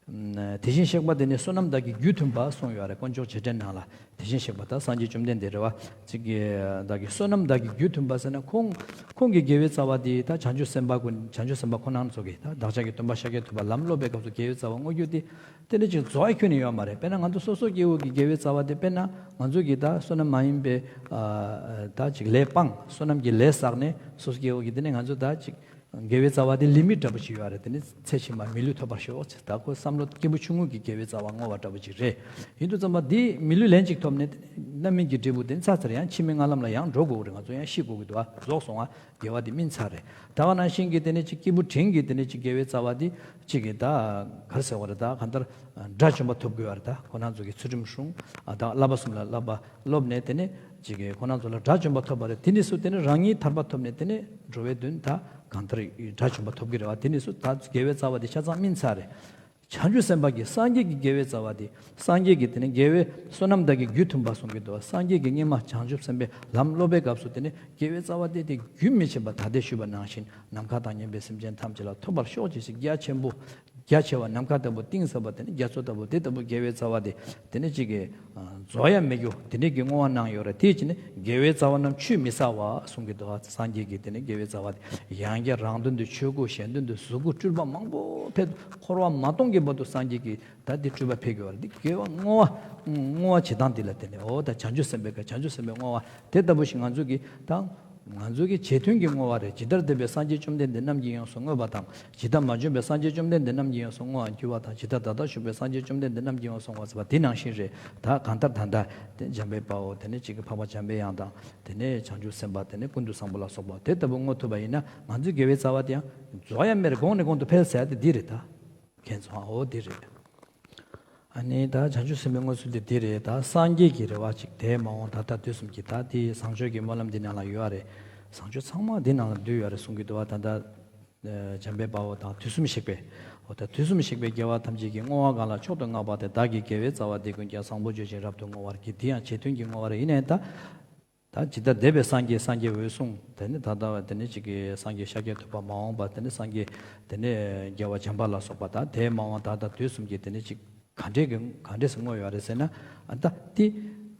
དེ་བཞིན་གཤེགས་པ་དེ་ནི་བསོད་ནམས་དག་གི་རྒྱུ་མཐུན་པ་གསུངས་ཡོད་རེད། དཀོན་མཆོག་རྗེས་དྲན་ནང་ལ། དེ་བཞིན་གཤེགས་པ་ད་སངས་རྒྱས་བཅོམ་ལྡན་འདས་རེད་བ། གཅིག་གི་བདག་གི་བསོད་ནམས་དག་གི་རྒྱུ་མཐུན་པ་ཟེར་ན་ཁོང་ཁོང་གི་དགེ་བའི་རྩ་བ་དེ་ད་བྱང་ཆུབ་སེམས་དཔའ་ཀུན། བྱང་ཆུབ་སེམས་དཔའ་ཁོང་རྣམ་ཚོ་གིས་ད་བདག་ཅག་གི་སྟོན་པ་ཤཱཀྱ་ཐུབ་པ་ལམ་སློབ་པའི་སྐབས་སུ་དགེ་བའི་རྩ་བ་བསྔོ་རྒྱུ་དེ་དེ་ནི་ཅིག་རྫོགས་ཡ་ཁྱོན་ནས་ཡོད་མ་རེད། དཔེར་ན་ང་ཚོ་སོ་སོ་སྐྱེ་བོ་གི་དགེ་བའི་རྩ་བ་དེ། དཔེར་ན་ང་ཚོ་གི་ད་བསོད་ནམས་མ་ཡིན་པའི་ཨ་ད་ཅིག་ལས་སྤངས། བསོད་ནམས་ཀྱི་ལས་བསགས་ནས་སོ་སོ་སྐྱེ་བོ་གི་དེ་ནི་ང་ཚོ་ད་ཅིག་དགེ་བའི་རྩ་བ་དེ་limit འདྲ་པོ་ཞིག་ཡོད་རེད། དེ་ནི་ཚེ་ཕྱི་མ་མི་ལུས་ཐོབ་པར་ཤོག་ཅེས། ད་ཁོ་བསམ་བློ་སྐྱེས་བུ་ཆུང་ངུ་གི་དགེ་བའི་རྩ་བ་བསྔོ་བ་འདྲ་པོ་ཅིག་རེད། ཡིན་དུས་ཙམ་པ་འདི་མི་ལུས་ལན་གཅིག་ཐོབ་ནས་རྣམ་སྨིན་གྱི་འབྲས་བུ་དེ་ནི་ཚར་ཚར་ཡང་ཕྱི་མའི་སྔ་ལམ་ལ་ཡང་འགྲོ་དགོས་ཀྱི་རེད། ང་ཚོ་ཡང་ཤི་དགོས་ཀྱི་འདུག་ཨ། རྫོགས་སོང་ཨ། དགེ་བ་དེ་སྨིན་ཚར་རེད། ད་ག་ནང་བཞིན་གྱི་དེ་ནི་ཅིག་སྐྱེས་བུ་འབྲིང་གི་དེ་ནི་ཅིག་དགེ་བའི་རྩ་བ་དེ་ཅིག་གི་ད་ག་རེ་ཟེར་བ་རེད། ད་གང་ལྟར་དགྲ་བཅོམ་པ་ཐོབ་དགོས་པ་རེད། ད་ཁོ་རང་ཚོ་གི་ཚུལ་ཁྲིམས་སྲུང་ཨ། ད་བསླབ་པ་གསུམ་ལ་བསླབ་པ་སློབ་ནས་དེ་ནི་ཅིག་གི་ཁོ་རང་ཚོ་ལ་དགྲ་བཅོམ་པ་ཐོབ་པ་རེད། དེ་ནི་སུ་དེ་ནི་རང་ཉིད་ཐར་པ་ཐོབ་ནས་དེ་ནི་འགྲོ་བའི་དོན་ད་གང་ལྟར་དགྲ་བཅོམ་པ་ཐོབ་ཀྱི་རེད་བ། དེ་ནི་སུ་ད་དགེ་བའི་རྩ་བ་དེ་ཆ་ཚང་སྨིན་ཚར་རེད། བྱང་ཆུབ་སེམས་དཔའ་གིས་སངས་རྒྱས་ཀྱི་དགེ་བའི་རྩ་བ་དེ། སངས་རྒྱས་ཀྱི་དེ་ནི་དགེ་བའི་བསོད་ནམས་དག་གི་རྒྱུ་མཐུན་པ་གསུང་གི་འདུག་སངས་རྒྱས་ཀྱིས་སྔོན་མ་བྱང་ཆུབ་སེམས་དཔའི་ལམ་སློབ་པའི་སྐབས་སུ་དེ་ནི་དགེ་བའི་རྩ་བ་དེ་དེ་རྒྱུན་མི་ཆད་པ་ད་ལྟའི་ཞུས་པ་ནང་བཞིན་ནམ་མཁའ་དང་མཉམ་པའི་སེམས་ཅན་ཐམས་ཅད་ལ་ཐོབ་པར་ཤོག་ཅེས་ཞིག་རྒྱ་ཆེན་པོ། རྒྱ་ཆེ་བ་ནམ་མཁའ་ལྟ་བུ། གཏིང་ཟབ་པ་དེ་ནི་རྒྱ་མཚོ་ལྟ་བུ། དེ་ལྟ་བུ་དགེ་བའི་རྩ་བ་དེ་དེ་ནི་གཅིག་གི་རྫོགས་ཡ་མེད་རྒྱུ་དེ་འདྲའི་གི་བསྔོ་བ་གནང་ཡོད་རེད། དེ་བྱས་ནས་དགེ་བའི་རྩ་བ་རྣམས་ཆུད་མི་ཟ་བ་གསུང་གི་འདུག་སངས་རྒྱས་ཀྱིས་དེ་ནི་དགེ་བའི་རྩ་བ་དེ་ཡང་བསྐྱར་རང་དོན་དུ་ཆོས་སྐུ། གཞན་དོན་དུ་གཟུགས་སྐུ། སྤྲུལ་པ་མང་པོ་ཕེབས། འཁོར་བ་མ་སྟོངས་ཀྱི་བར་དུ་སངས་རྒྱས་ཀྱིས་ད་དེ་སྤྲུལ་པ་ཕེབས་ཀྱི་ཡོད་རེད། འདི་དགེ་བ་བསྔོ་བ་བསྔོ་བ་བྱེད་སྟངས་འདི་ལ་བརྟེན་ནས། འོ་ད་བྱང་ཆུབ་སེམས་དཔའི་ཁ་བྱང་ཆུབ་སེམས་དཔའི་བསྔོ་བ་དེ་ལྟ་བུ་ཞིག་ང་ཚོ་གིས་ད་ང་ཚོ་གི་རྗེས་མཐུན་གྱི་བསྔོ་བ་རེད། ཇི་ལྟར་འདས་པའི་སངས་རྒྱས་བཅོམ་ལྡན་འདས་རྣམས་ཀྱིས་ཡོངས་སུ་བསྔོས་པ་དང་། ཇི་ལྟར་མ་བྱོན་པའི་སངས་རྒྱས་བཅོམ་ལྡན་འདས་རྣམས་ཀྱིས་ཡོངས་སུ་བསྔོ་བར་འགྱུར་བ་དང་། ཇི་ལྟར་ད་ལྟར་བཞུགས་པའི་སངས་རྒྱས་བཅོམ་ལྡན་འདས་རྣམས་ཀྱིས་ཡོངས་སུ་བསྔོ་བར་བྱེད་པ་དེ་ནང་བཞིན་རེད། ད་གང་ལྟར་ད་ལྟ་དེ་འཇམ་དཔལ་དཔའ་བོ་དེ་ནི་གཅིག་གི་འཕགས་པ་འཇམ་པའི་དབྱངས་དང་། དེ་ནས་བྱང་ཆུབ་སེམས་དཔའ། དེ་ནས་ཀུན་ཏུ་བཟང་པོ་ལ་སོགས་པ་དེ་ལྟ་བུ་བསྔོ་ཐུབ་པ་ཡིན་ན། ང་ཚོའི་དགེ་བའི་རྩ་བ་དེ་ཡང་རྫོགས་ཡ་མེད་རེད། གོང་ནས་གོང་དུ་འཕེལ་ཟེར་ཡ་དེ་འདི་རེད། ད་མཁྱེན་སོང་ཨ། འོ་འདི་རེད། ཨ་ནི་ད་བྱང་ཆུབ་སེམས་དཔའི་བསྔོ་ཚུལ་དེ་འདི་རེད། ད་སངས་རྒྱས་ཀྱི་རེ་བ་ཅིག་དེ་མ་འོངས་ད་ལྟ་དུས་གསུམ་གྱི། ད་དེ་བཟང་སྤྱོད་ཀྱི་སྨོན་ལམ་འདི་ནང་ལ་ཡོད་རེད། བཟང་སྤྱོད་ཚང་མ་འདི་ནང་ལ་འདུས་ཡོད་རེད་གསུང་གི་འདུག་བ། ད་ལྟ་འཇམ་དཔལ་དཔའ་བོ་དང་དུས་གསུམ་གཤེགས་པའི། འོ་ད་དུས་གསུམ་གཤེགས་པའི་རྒྱལ་བ་ཐམས་ཅད་ཀྱིས། བསྔོ་བ་གང་ལ་མཆོག་ཏུ་བསྔགས་པ་དེས། བདག་གི་དགེ་བའི་རྩ་བ་འདི་ཀུན་ཀྱང་། བཟང་པོ་སྤྱོད་ཅིང་རབ་ཏུ་བསྔོ་བར་བགྱི། འདི་ཡང་རྗེས་མཐུན་གྱི་བསྔོ་བ་རེད། ཡིན་ནའི་ད་ད་ཇི་ལྟར་འདས་པའི་སངས་རྒྱས། སངས་རྒྱས་འོད་སྲུང་། དེ་ནི་ད་ལྟ་བ་དེ་ནི་གཅིག་གི་སངས་རྒྱས་ཤཱཀྱ་ཐུབ་པ། མ་འོངས་པ་དེ་ནི་སངས་རྒྱས་དེ་ནི་རྒྱལ་བ་འཇམ་དཔལ་ལ་སོགས་པ། ད་དེ་མ་འོངས་ད་ལྟ་དུས་གསུམ་གྱི་དེ་ནི་གཅིག་ག་འདྲས་ཀྱི་ག་འདྲས་སུ་བསྔོ་ཡོད་རེད་ཟེར་ན། ཨ་ད་དེ་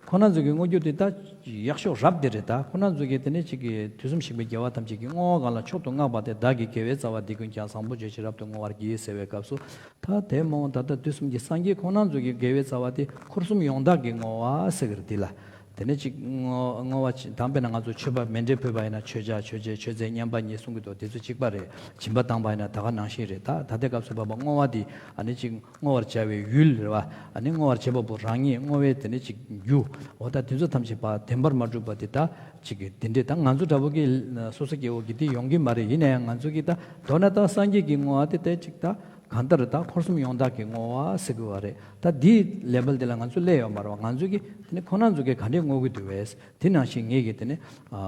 ཁོ་རང་ཚོ་གི་བསྔོ་རྒྱུ་དེ་ད་ཡག་ཤོས་རབ་དེ་རེད། ད་ཁོ་རང་ཚོ་གི་དེ་ནི་གཅིག་གི་དུས་གསུམ་གཤེགས་པའི་རྒྱལ་བ་ཐམས་ཅད་ཀྱིས། བསྔོ་བ་གང་ལ་མཆོག་ཏུ་བསྔགས་པ་དེས། བདག་གི་དགེ་བའི་རྩ་བ་འདི་ཀུན་ཀྱང་། བཟང་པོ་སྤྱོད་ཅིང་རབ་ཏུ་བསྔོ་བར་བགྱི་ཟེར་བའི་སྐབས་སུ། ད་དེ་མ་འོངས་ད་ལྟ་དུས་གསུམ་གྱི་སངས་རྒྱས་ཁོང་རྣམ་ཚོ་གི་དགེ་བའི་རྩ་བ་དེ་འཁོར་གསུམ་ཡོངས་དག་གི་བསྔོ་བ་ཟེར་གི་རེད། འདི་ལ་ དེ་ནས་ཅིག་བསྔོ་བསྔོ་བ་ཅིག་དང་། དཔེར་ན་ང་ཚོ་མཆོད་པ་མཎྜལ་ཕུལ་བ་ཡིན་ན་མཆོད་ཇ་མཆོད་རྫས་མཆོད་རྫས་མཉམ་པ་གཉིས་གསུང་གི་འདུག་དེ་ཚོ་གཅིག་པ་རེད། སྦྱིན་པ་བཏང་བ་ཡིན་ན་ད་ག་ནང་བཞིན་རེད། ད་ད་ལྟའི་སྐབས་སུ་བབ་པ་བསྔོ་བ་འདི་ཨ་ནི་ཅིག་བསྔོ་བར་བྱ་བའི་ཡུལ་རེད་བ། ཨ་ནི་བསྔོ་བར་བྱེད་པ་པོ་རང་ཉིད་བསྔོ་བའི་དེ་ནི་ཅིག་རྒྱུ། འོ་ད་དེ་ཚོ་ཐམས་ཅད་པ་བདེན་པར་མ་གྲུབ་པ་དེ། ད་ཅིག་གི་དེ་འདྲས་ད་ང་ཚོ་འདྲ་པོ་གི་སོ་སོ་སྐྱེ་བོ་གི་དེ་ཡོང་གི་མ་རེད། ཡིན་ན་ཡང་ང་ཚོ་གི་ད་མདོར་ན་ད་སངས་རྒྱས་ཀྱི་བསྔོ་བ་དེ་ད་ཅིག་ད་གང་ལྟར་ད་འཁོར་གསུམ་ཡོངས་དག་གི་བསྔོ་བ་ཟེར་དགོས་བ་རེད། ད་འདིའི་ལེ་བལ་དེ་ལ་ང་ཚོ་སླེབས་ཡོད་མ་རེད་བ། ང་ཚོ་གི་དེ་ནི་ཁོང་རྣམ་ཚོ་གིས་ག་འདྲས་བསྔོ་གི་འདུག་བས། དེ་ནང་བཞིན་ངེད་ཀྱིས་དེ་ནི་ཨ་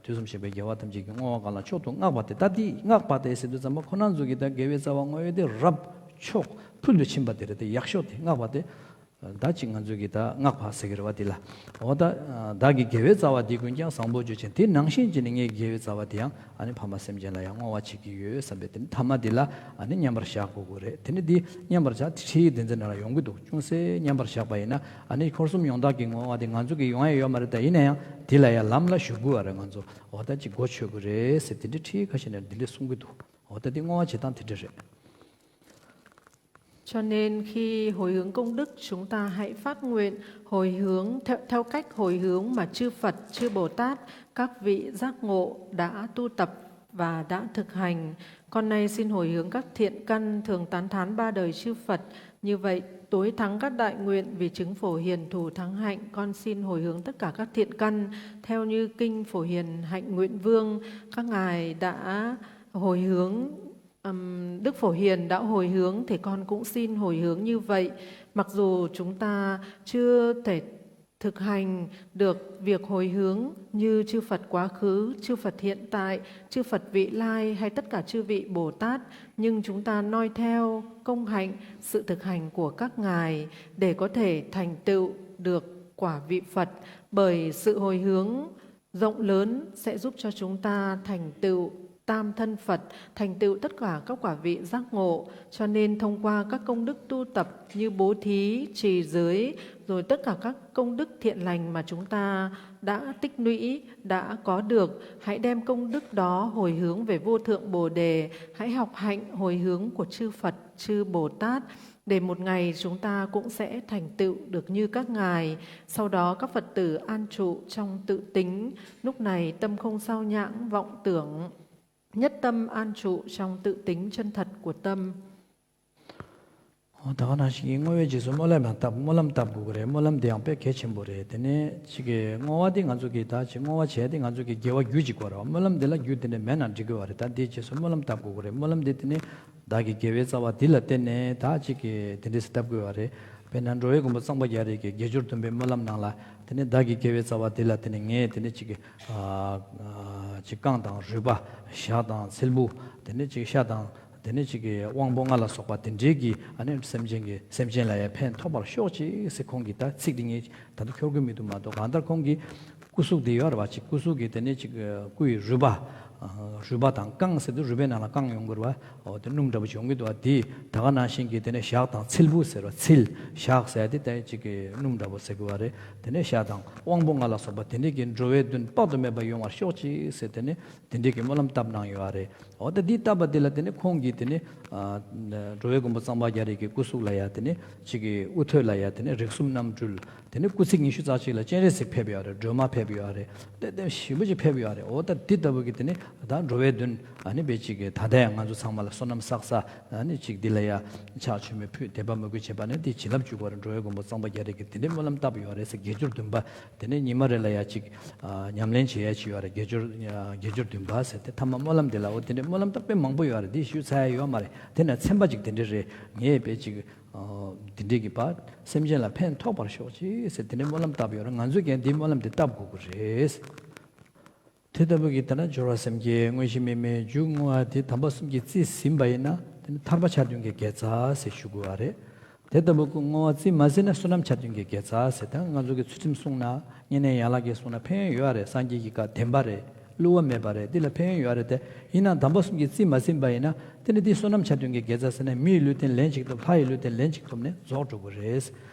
དུས་གསུམ་གཤེགས་པའི་རྒྱལ་བ་ཐམས་ཅད་ཀྱི་བསྔོ་བ་གང་ལ་མཆོག་ཏུ་བསྔགས་པ་དེ། ད་འདི་བསྔགས་པ་དེ་ཟེར་དུས་ཙམ་པ་ཁོང་རྣམ་ཚོ་གིས་ད་དགེ་བའི་རྩ་བ་བསྔོ་ཡས་དེ་རབ་མཆོག་ཕུལ་དུ་ཕྱིན་པ་དེ་རེད། དེ་ཡག་ཤོས་དེ་བསྔགས་པ་དེ། ད་ཅིག་ང་ཚོ་གིས་ད་བསྔགས་པ་ཟེར་གི་རེད་བ། འདི་ལ་འོ་ད་བདག་གིས་དགེ་བའི་རྩ་བ་འདི་ཀུན་ཀྱང་བཟང་པོ་སྤྱོད་ཅིང་། དེ་ནང་བཞིན་བྱས་ནས་ངས་དགེ་བའི་རྩ་བ་དེ་ཡང་ཨ་ནི་ཕ་མ་སེམས་ཅན་ལ་ཡང་བསྔོ་བ་བྱེད་ཀྱི་ཡོད་བསམ་པའི་དེ་ནི་ཐ་མ་འདི་ལ་ཨ་ནི་མཉམ་པར་བཞག་དགོས་ཀྱི་རེད། དེ་ནི་འདི་མཉམ་པར་བཞག་དེ་ཁྲིད་ཡིག་དེ་ཚོའི་ནང་ལ་ཡོང་གི་འདུག་ཅུང་ཟད་མཉམ་པར་བཞག་པ་ཡིན་ན་ཨ་ནི་འཁོར་གསུམ་ཡོངས་དག་གི་བསྔོ་བ་དེ་ང་ཚོ་གིས་ཡོང་ཡ་ཡོད་མ་རེད། ད་ཡིན་ན་ཡང་དེ་ལ་ཡང་ལམ་ལ་ཞུགས་དགོས་བ་རེད། ང་ཚོ་འོ་ད་ཅིག་གོ་ཆོད་ཀྱི་རེད་ཟེར་དེ་འདྲའི་ཁྲིད་ཡིག་ཁ་ཤས་ནས་འདི་འདྲས་གསུང་གི་འདུག་འོ་ད་འདི་བསྔོ་བ་བྱེད་སྟངས་དེ་འདྲས་རེད། Cho nên khi hồi hướng công đức, chúng ta hãy phát nguyện hồi hướng theo, theo cách hồi hướng mà chư Phật, chư Bồ Tát, các vị giác ngộ đã tu tập và đã thực hành. Con nay xin hồi hướng các thiện căn thường tán thán ba đời chư Phật. Như vậy, tối thắng các đại nguyện vì chứng phổ hiền thù thắng hạnh. Con xin hồi hướng tất cả các thiện căn theo như kinh Phổ Hiền Hạnh Nguyện Vương các ngài đã hồi hướng. Ừm, Đức Phổ Hiền đã hồi hướng thì con cũng xin hồi hướng như vậy. Mặc dù chúng ta chưa thể thực hành được việc hồi hướng như chư Phật quá khứ, chư Phật hiện tại, chư Phật vị lai hay tất cả chư vị Bồ Tát, nhưng chúng ta noi theo công hạnh, sự thực hành của các ngài để có thể thành tựu được quả vị Phật. Bởi sự hồi hướng rộng lớn sẽ giúp cho chúng ta thành tựu tam thân Phật, thành tựu tất cả các quả vị giác ngộ. Cho nên thông qua các công đức tu tập như bố thí, trì giới, rồi tất cả các công đức thiện lành mà chúng ta đã tích lũy, đã có được, hãy đem công đức đó hồi hướng về vô thượng Bồ Đề, hãy học hạnh hồi hướng của chư Phật, chư Bồ Tát, để một ngày chúng ta cũng sẽ thành tựu được như các ngài. Sau đó các Phật tử an trụ trong tự tính, lúc này tâm không sao nhãng vọng tưởng, nhất tâm an trụ trong tự tính chân thật của tâm. འོ་ད་ག་ནང་བཞིན་གྱི་བསྔོ་བའི་རྗེས་སུ་སྨོན་ལམ་ཡང་བཏབ། སྨོན་ལམ་དེ་ཡང་དཔེ་གལ་ཆེན་པོ་རེད། དེ་ནས་ཅིག་གི་བསྔོ་བ་དེ་ང་ཚོ་གི་ད་ཅིག་བསྔོ་བ་བྱས་ཏེ་ང་ཚོ་གི་དགེ་བ་རྒྱུ་ཅིག་དགོས་རེད་བ། སྨོན་ལམ་དེ་ལ་རྒྱུ་དེ་འདྲ་མེད་ན་འགྲིག་གི་བ་རེད། ད་དེའི་རྗེས་སུ་སྨོན་ལམ་བཏབ་དགོས་ཀྱི་རེད། སྨོན་ལམ་དེ་དེ་ནས་བདག་གི་དགེ་བའི་རྩ་བ་འདི་ལ་བརྟེན་ནས་ད་ཅིག་གི་དེ་འདྲས་སེ་བཏབ་དགོས་བ་རེད། དཔེར་ན་འགྲོ་བའི་མགོན་པོ་གཙང་པ་རྒྱ་རས་ཀྱི་དགེ་སྦྱོར་བདུན་པའི་སྨོན་ལམ་ནང་ལ་དེ་ནས་བདག་གི་དགེ་བའི་རྩ་བ་འདི་ལ་བརྟེན་ནས་ངས་དེ་ནས་ཅིག་གི་ཨ་ཨ་ཅིག་རྐང་དང་རུས་པ། ཞག་དང་ཚིལ་བུ། དེ་ནས་ཅིག་ཤ་དང་། དེ་ནས་ཅིག་གི་དབང་པོ་ལྔ་ལ་སོགས་པ་དེ་འདྲའི་གི་ཨ་ནི་སེམས་ཅན་གྱི་སེམས་ཅན་ལ་ཡང་ཕན་ཐོགས་པར་ཤོག་ཅིག་ཟེར་ཁོང་གིས་ད་ཚིག་དེ་ངས་ད་ལྟ་འཁྱོར་གི་མི་འདུག་མ་གཏོགས། གང་ལྟར་ཁོང་གིས་སྐུ་གཟུགས་དེ་ཡོད་རེད་བ། ཅིག་སྐུ་གཟུགས་ཀྱི་དེ་ནས་ཅིག་སྐུ་ཡི་རུས་པ། རུས་པ་དང་རྐང་ཟེར་དུས་རུས་པའི་ནང་ལ་རྐང་ཡོང་གི་རེད་བ། འོ་དེ་སྣུམ་འདྲ་པོ་ཅིག་ཡོང་གི་འདུག་བ། དེ་ད་ག་ནང་བཞིན་གྱི་དེ་ནས་ཞག་དང་ཚིལ་བུ་ཟེར་བ། ཚིལ་ཞག་ཟེར་དེ་ད་ཅིག་གི་སྣུམ་འདྲ་པོ་ཟེར་གི་བ་རེད། དེ་ནས་ཤ་དང་དབང་པོ་ལྔ་ལ་སོགས་པ་དེ་འདྲའི་གི་འགྲོ་བའི་དོན་དཔག་ཏུ་མེད་པ་ཡོང་བར་ཤོག་ཅིག་ཟེར་དེ་ནས་དེ་འདྲའི་གི་སྨོན་ལམ་བཏབ་གནང་ཡོད་རེད། འོ་ད་འདི་བཏབ་པ་དེ་ལ་དེ་ནས་ཁོང་གིས་དེ་ནས་ཨ་འགྲོ་བའི་མགོན་པོ་གཙང་པ་རྒྱ་རས་ཀྱི་སྐུ་གཟུགས་ལ་ཡ་དེ་ནས་ཅིག་གི་དབུ་ཐོད་ལ་ཡ་དེ་ནས་རིགས་གསུམ་རྣམ་འཕྲུལ། དེ་ནས་སྐུ་ཚིགས་ཉི་ཤུ་རྩ་གཅིག་ལ་སྤྱན་རས་གཟིགས་ཕེབས་ཡོད་རེད། སྒྲོལ་མ་ཕེབས་ཡོད་རེད། དེ་དེ་ཞིམ་པོ་ཅིག་ཕེབས་ཡོད་རེད། འོ་ད་འདི་ལྟ་བུ་གི་དེ་ནས་ད་འགྲོ་བའི་དོན་ཨ་ནི་དཔེ་ཅིག་གི་ད་ལྟ་ཡང་ང་ཚོ་ཚང་མ་ལ་བསོད་ནམས་བསགས་ས་ཨ་ནི་ཅིག་འདི་ལ་ཡ་ཕྱག་མཆོད་མེ་ཕུལ་དད་པ་མོས་གུས་བྱེད་པ་ནི་དེ་བྱིན་རླབས་འཇུག་གི་རེད། འགྲོ་བའི་མགོན་པོ་གཙང་པ་རྒྱ་རས་ཀྱིས་དེ་འདྲའི་སྨོན་ལམ་བཏབ་ཡོད་རེད་ཟེར། དགེ་སྦྱོར་བདུན་པ། དེ་ནས་ཉི་མ་རེ་ལ་ཡ་གཅིག་ཨ་ཉམས་ལེན་བྱེད་ཡ་ཅིག་ཡོད་རེད། དགེ་སྦྱོར་ཨ་དགེ་སྦྱོར་བདུན་པ་ཟེར་ཏེ་ཐ་མ་སྨོན་ལམ་དེ་ལ། འོ་དེ་འདྲའི་སྨོན་ལམ་ད་དཔེ་མང་པོ་ཡོད་རེད། འདི་ཞུ་ཚར་ཡ་ཡོད་མ་རེད། དེ་ན་ཚན་པ་ཅིག་དེ་འདྲ་རེད། ངས་དཔེ་ཅིག་ཨ་དེ་འདྲའི་གི་པ་སེམས་ཅན་ལ་ཕན་ཐོགས་པར་ཤོག་ཅིག་ཟེར་དེ་འདྲའི་སྨོན་ལམ་བཏབ་ཡོད་རེད། ང་ཚོས་ཀྱང་འདིའི་སྨོན་ལམ་དེ་བཏབ་དགོས་ཀྱི་རེད། དེ་ལྟ་བུ་གི་ད་ན་སྦྱོར་བ་སེམས་བསྐྱེད་དངོས་གཞི་དམིགས་མེད་མཇུག་བསྔོ་བ་དེ་དམ་པ་གསུམ་གྱིས་རྩིས་ཟིན་པ་ཡིན་ན་དེ་ནི་ཐར་པ་ཆ་མཐུན་གྱི་དགེ་རྩ་ཟེར་ཞུ་དགོས་པ་རེད། དེ་ལྟ་བུ་ཀུན་བསྔོ་བ་རྩིས་མ་ཟིན་ན་བསོད་ནམས་ཆ་མཐུན་གྱི་དགེ་རྩ་ཟེར། ད་ང་ཚོ་གི་ཚུལ་ཁྲིམས་བསྲུངས་ན་བསྙེན་གནས་ཡན་ལག་བརྒྱད་བསྲུངས་ན་ཕན་ཡོན་ཡོད་རེད། སངས་རྒྱས་ཀྱི་བཀའ་བདེན་པ་རེད། བསླུ་བ་མེད་པ་རེད། འདི་ལ་ཕན་ཡོན་ཡོད་རེད་དེ། ཡིན་ནའང་དམ་པ་གསུམ་གྱིས་རྩིས་མ་ཟིན་པ་ཡིན་ན་དེ་ནི་འདི་བསོད་ནམས་ཆ་མཐུན་གྱི་དགེ་རྩ་ཟེར་ན་མི་ཡི་ལུས་རྟེན་ལན་གཅིག་ཐོབ། ལྷ་ཡི་ལུས་རྟེན་ལན་གཅིག་ཐོབ་ནས་རྫོགས་འགྲོ་གི་རེད།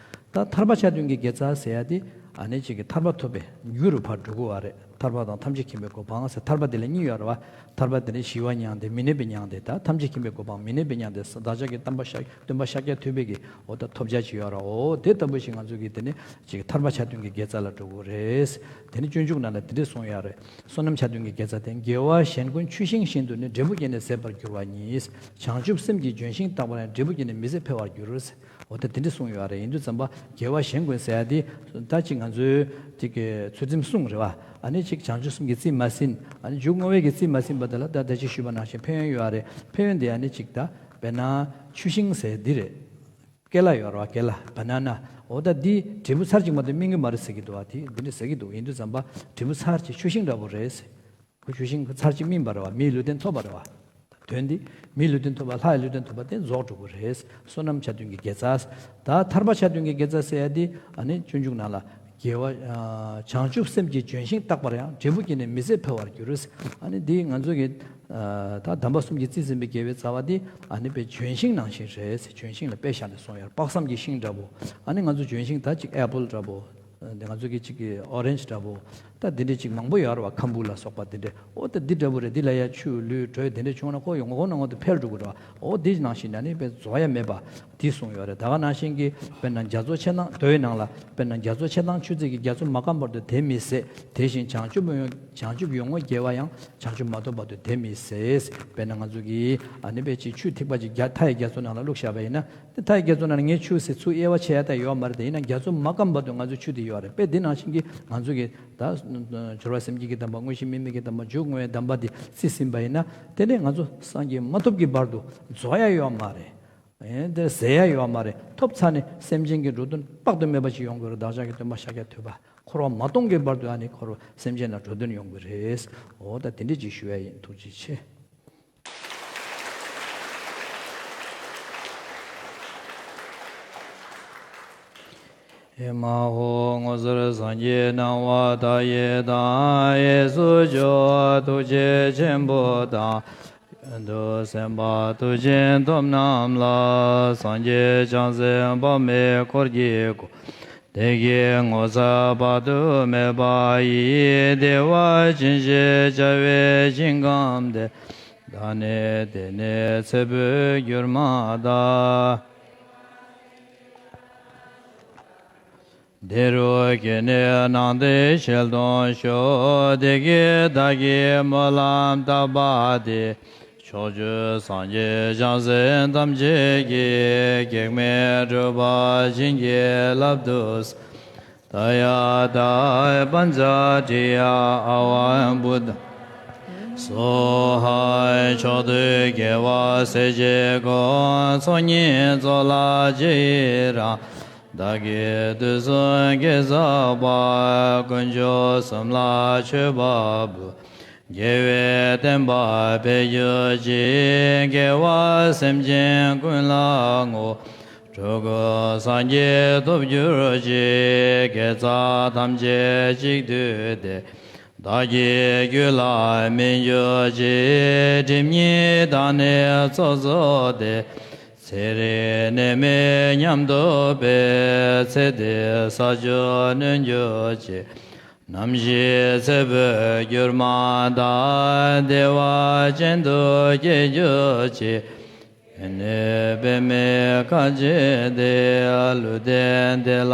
ད་ཐར་པ་ཆ་མཐུན་གྱི་དགེ་རྩ་ཟེར་ཡ་དེ་ཨ་ནི་གཅིག་གི་ཐར་པ་ཐོབ་པའི་རྒྱུ་རུ་ཕར་འགྲོ་གི་བ་རེད། ཐར་པ་དང་ཐམས་ཅད་མཁྱེན་པའི་གོ་འཕང་ཟེར། ཐར་པ་དེ་ལ་གཉིས་ཡོད་རེད་བ། ཐར་པ་དེ་ནི་ཞི་བ་མྱང་འདས་མི་གནས་པའི་མྱང་འདས། ད་ཐམས་ཅད་མཁྱེན་པའི་གོ་འཕང་མི་གནས་པའི་མྱང་འདས། བདག་ཅག་གི་སྟོན་པ་ཤཱ་སྟོན་པ་ཤཱཀྱ་ཐུབ་པའི་གི་འོ་ད་ཐོབ་བྱ་ཅིག་ཡོད་རེད། འོ་དེ་ལྟ་བུ་ཞིག་ང་ཚོ་གི་དེ་ནི་ཅིག་ཐར་པ་ཆ་མཐུན་གྱི་དགེ་རྩ་ལ་འགྲོ་དགོས་རེད། དེ་ནི་སྤྱོད་འཇུག་ནང་ལ་དེ་འདྲས་གསུངས་ཡོད་རེད། བསོད་ནམས་ཆ་མཐུན་གྱི་དགེ་རྩ་སྟེ། དགེ་བ་གཞན་ཀུན་ཆུ་ཤིང་བཞིན་དུ་ནི། འབྲས་བུ་བསྐྱེད་ནས་ཟད་པར་འགྱུར་བ་ཉིད། བྱང་ཆུབ་སེམས་ཀྱི་ལྗོན་ཤིང་རྟག་པར་ཡང་། འབྲས་བུ་བསྐྱེད་ནས་མི་ཟད་འཕེལ་བར་འགྱུར། འོ་ད་དེ་འདྲ་གསུངས་ཡོད་རེད། ཡིན་དུས་ཙམ་པ་དགེ་བ་གཞན་ཀུན་ཟེར་ཡ་དེ་ད་ཅིག་ང་ཚོའི་ཅིག་གི་ཚུལ་ཁྲིམས་སྲུང་རེད་བ། ཨ་ནི་ཅིག་བྱང་ཆུབ་སེམས་ཀྱི་རྩིས་མ་ཟིན། ཨ་ནི་མཇུག་བསྔོ་བའི་གི་རྩིས་མ་ཟིན་པ་དེ་ལ་ད་ད་ཅིག་ཞུས་པ་ནང་བཞིན་ཕན་ཡོན་ཡོད་རེད། ཕན་ཡོན་དེ་ཨ་ནི་ཅིག་ད་དཔེར་ན་ཆུ་ཤིང་ཟེར་འདི་རེད། ཀེ་ལ་ཡོད་རེད་བ། ཀེ་ལ་བ་ན་ན། འོ་ད་འདི་འབྲས་བུ་ཚར་གཅིག་མ་གཏོགས་སྨིན་གི་མ་རེད་ཟེར་གི་འདུག་བ། དེ་འདི་འདྲ་ཟེར་གི་འདུག་ཡིན་དུས་ཙམ་པ་འབྲས་བུ་ཚར་གཅིག་ཆུ་ཤིང་འདྲ་པོ་རེད་ཟེར། ཁོ་ཆུ་ཤིང་ཚར་གཅིག་སྨིན་པ་རེད་བ། མིའི་ལུས་རྟེན་ཐོབ་པ་རེད་བ། དོན་འདི་མིའི་ལུས་རྟེན་ཐོབ་པ་ལྷ་ཡི་ལུས་རྟེན་ཐོབ་པ་དེ་རྫོགས་འགྲོ་གི་རེད། བསོད་ནམས་ཆ་མཐུན་གྱི་དགེ་རྩ། ད་ཐར་པ་ཆ་མཐུན་གྱི་དགེ་རྩ་ཟེར་ཡ་དེ་ཨ་ནི་སྤྱོད་འཇུག་ནང་ལ་དགེ་བ་ཨ་བྱང་ཆུབ་སེམས་ཀྱི་ལྗོན་ཤིང་རྟག་པར་ཡང་། འབྲས་བུ་བསྐྱེད་ནས་མི་ཟད་འཕེལ་བར་འགྱུར། ཨ་ནི་འདི་ང་ཚོ་གི་ཨ་ད་དམ་པ་གསུམ་གྱིས་རྩིས་ཟིན་པའི་དགེ་བའི་རྩ་བ་འདི་ཨ་ནི་དཔེ་ལྗོན་ཤིང་ནང་བཞིན་རེད་ཟེར། ལྗོན་ཤིང་ལ་དཔེ་བཞག་ནས་གསུངས་ཡོད་རེད། དཔག་བསམ་གྱི་ཤིང་འདྲ་པོ། ཨ་ནི་ང་ཚོ་ལྗོན་ཤིང་ད་ཅིག་ཨེ་པལ་འདྲ་པོ། འདི་ང་ཚོ་གི་ཅིག་གི་ཨོ་རེན་ཇི་འདྲ་པོ། ད་འདི་འདྲའི་ཅིག་མང་པོ་ཡོད་རེད་བ། ཁམ་བུ་ལ་སོགས་པ་འདི་འདྲའི། འོ་ད་འདི་འདྲ་པོ་རེད། འདི་ལ་ཡ་ཆུ་ལུད་དྲོད་དེ་འདྲ་བྱུང་ན་ཁོ་ཡོང་ཁོ་ནང་ཁོ་དེ་འཕེལ་འགྲོ་གི་རེད་བ། འོ་འདི་ནང་བཞིན་ཨ་ནི་དཔེ་རྫོགས་ཡ་མེད་པ་འདི་གསུངས་ཡོད་རེད། ད་ག་ནང་བཞིན་གྱི་དཔེར་ན་རྒྱ་མཚོ་ཆེ་ཐང་། མདོའི་ནང་ལ་དཔེར་ན་རྒྱ་མཚོ་ཆེ་ཐང་ཆུ་ཚད་ཀྱིས། རྒྱ་མཚོ་མ་སྐམ་བར་དུ་དེ་མི་ཟད། དེ་བཞིན་བྱང་ཆུབ་ཡོང་བྱང་ཆུབ་ཡོངས་བསྔོ་དགེ་བ་ཡང་། བྱང་ཆུབ་མ་ཐོབ་བར་དུ་དེ་མི་ཟད། དཔེར་ན་ང་ཚོ་གིས་ཨ་ནི་དཔེ་ཅིག་ཆུ་ཐིགས་པ་ཅིག་རྒྱ་མཐའ་ཡི་རྒྱ་མཚོ་ནང་ལ་བླུགས་བཞག་པ་ཡིན་ན། དེ་མཐའ་ཡི་རྒྱ་མཚོ་ནང་ལ་ངས་ཆུ་ཟེར་ཚུར་དབྱེ་བ་ཕྱེ་ཡ་ད་ཡོད་མ་རེད། དེ་ཡིན་ན་རྒྱ་མཚོ་མ་སྐམ་བར་དུ་ང་ཚོས་ཆུ་དེ་གཡོལ་བ་རེད། དཔེ་འདི་ནང་བཞིན་གྱི་ང་ཚོ་གི་ད་སྦྱོར་བ་སེམས་བསྐྱེད་ཀྱི་གདམས་པ། དངོས་གཞི་དམིགས་མེད་ཀྱི་གདམས་པ། མཇུག་བསྔོ་བའི་གདམས་པ་འདི་རྩིས་ཟིན་པ་ཡིན་ན། དེ་ནས་ང་ཚོ་སངས་རྒྱས་མ་ཐོབ་ཀྱི་བར་དུ་རྫོགས་ཡ་ཡོད་མ་རེད། ཨེ་དེ་ཟད་ཡ་ཡོད་མ་རེད། ཐོབ་ཚར་ནས་སེམས་ཅན་གྱི་འགྲོ་དོན་དཔག་ཏུ་མེད་པ་ཞིག་ཡོང་གི་རེད། བདག་ཅག་གི་སྟོན་པ་ཤཱཀྱ་ཐུབ་པ་འཁོར་བ་མ་སྟོངས་ཀྱི་བར་དུ་ཨ་ནི་འཁོར་བ་སེམས་ཅན་ལ་འགྲོ་དོན་ཡོང་གི་རེད། འོ་ད་དེ་འདྲས་ཅིག་ཞུ་ཡ་ཡིན། ཐུགས་རྗེ་ཆེ། ཨེ་མ་ཧོ། ངོ་མཚར་སངས་རྒྱས་སྣང་བ་མཐའ་ཡས་དང་། གཡས་སུ་འཇོ་བོ་ཐུགས་རྗེ་ཆེན་པོ་དང་། གཡོན་དུ་སེམས་དཔའ་མཐུ་ཆེན་ཐོབ་རྣམས་ལ། སངས་རྒྱས་བྱང་སེམས་དཔག་མེད་འཁོར་གྱིས་བསྐོར། བདེ་གཤེགས་ངོ་མཚར་དཔག་ཏུ་མེད་པ་ཡིས། བདེ་བ་ཅན་ཞེས་བྱ་བའི་ཞིང་ཁམས་དེར། བདག་ནི་དེ་ནས་ཚེ་འཕོས་གྱུར་མ་ཐག། དེ་རུ་སྐྱེས་ནས་སྣང་མཐའི་ཞལ་མཐོང་ཤོག། དེ་སྐད་བདག་གིས་སྨོན་ལམ་བཏབ་པ་དེས། ཕྱོགས་བཅུའི་སངས་རྒྱས་བྱང་སེམས་ཐམས་ཅད་ཀྱིས། གེགས་མེད་གྲུབ་པ་བྱིན་གྱིས་བརླབ་ཏུ་གསོལ། ཏདྱ་ཐཱ། པཉྩ་དྲི་ཡ་ཨ་ཝ་བུ་ཏ། སྭཱ་ཧཱ། ཕྱོགས་དུས་རྒྱལ་བ་སྲས་བཅས་ཀུན། ཚོགས་གཉིས་ཚོགས་ལ་རྗེས་ཡི་རང་། བདག་གིས་དུས་གསུམ་དགེ་བསགས་པ། དཀོན་མཆོག་གསུམ་ལ་མཆོད་པ་འབུལ། རྒྱལ་བའི་བསྟན་པ་འཕེལ་གྱུར་ཅིག། དགེ་བ་སེམས་ཅན་ཀུན་ལ་བསྔོ། སྤྲུལ་སྐུ་སངས་རྒྱས་ཐོབ་གྱུར་ཅིག། དགེ་རྩ་ཐམས་ཅད་གཅིག་བསྡུས་ཏེ། བདག་གི་རྒྱུད་ལ་སྨིན་གྱུར་ཅིག། སྒྲིབ་གཉིས་དག་ནས་ཚོགས་རྫོགས་ཏེ། ཚེ་རིང་ནད་མེད་ཉམས་རྟོགས་པའི། ཚེ་འདིར་ས་བཅུ་ནོན་གྱུར་ཅིག། ནམ་ཞིག་ཚེ་འཕོས་གྱུར་མ་ཐག། བདེ་བ་ཅན་དུ་སྐྱེ་གྱུར་ཅིག། ཡེ་ནས་པདྨའི་ཁ་བྱེ་སྟེ། ལུས་རྟེན་དེ་ལ་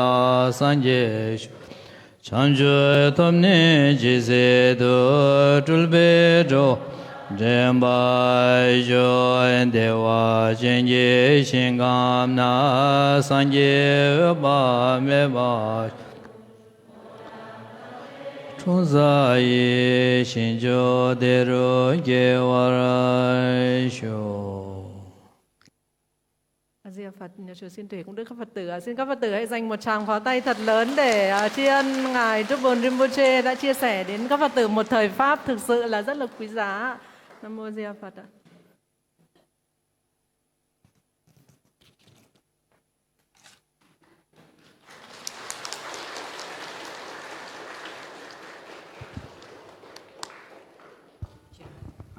སངས་རྒྱས་ཤོག། བྱང་ཆུབ་ཐོབ་ནས་ཇི་སྲིད་དུ། སྤྲུལ་པའི་འགྲོ་བ་འདྲེན་པར་ཤོག། བདེ་བ་ཅན་གྱི་ཞིང་ཁམས་ན། སངས་རྒྱས་འོད་དཔག་མེད་པ། འཁྲུངས་ས་ཡི་ཞིང་མཆོག་དེ་རུ་སྐྱེ་བར་ཤོག། A Di Đà Phật, nhà sư xin tuyên, cũng được các Phật tử, à, xin các Phật tử hãy dành một tràng pháo tay thật lớn để, à, tri ân Ngài Trúc Bồn Rinpoche đã chia sẻ đến các Phật tử một thời Pháp thực sự là rất là quý giá. Nam mô A Di Đà Phật ạ.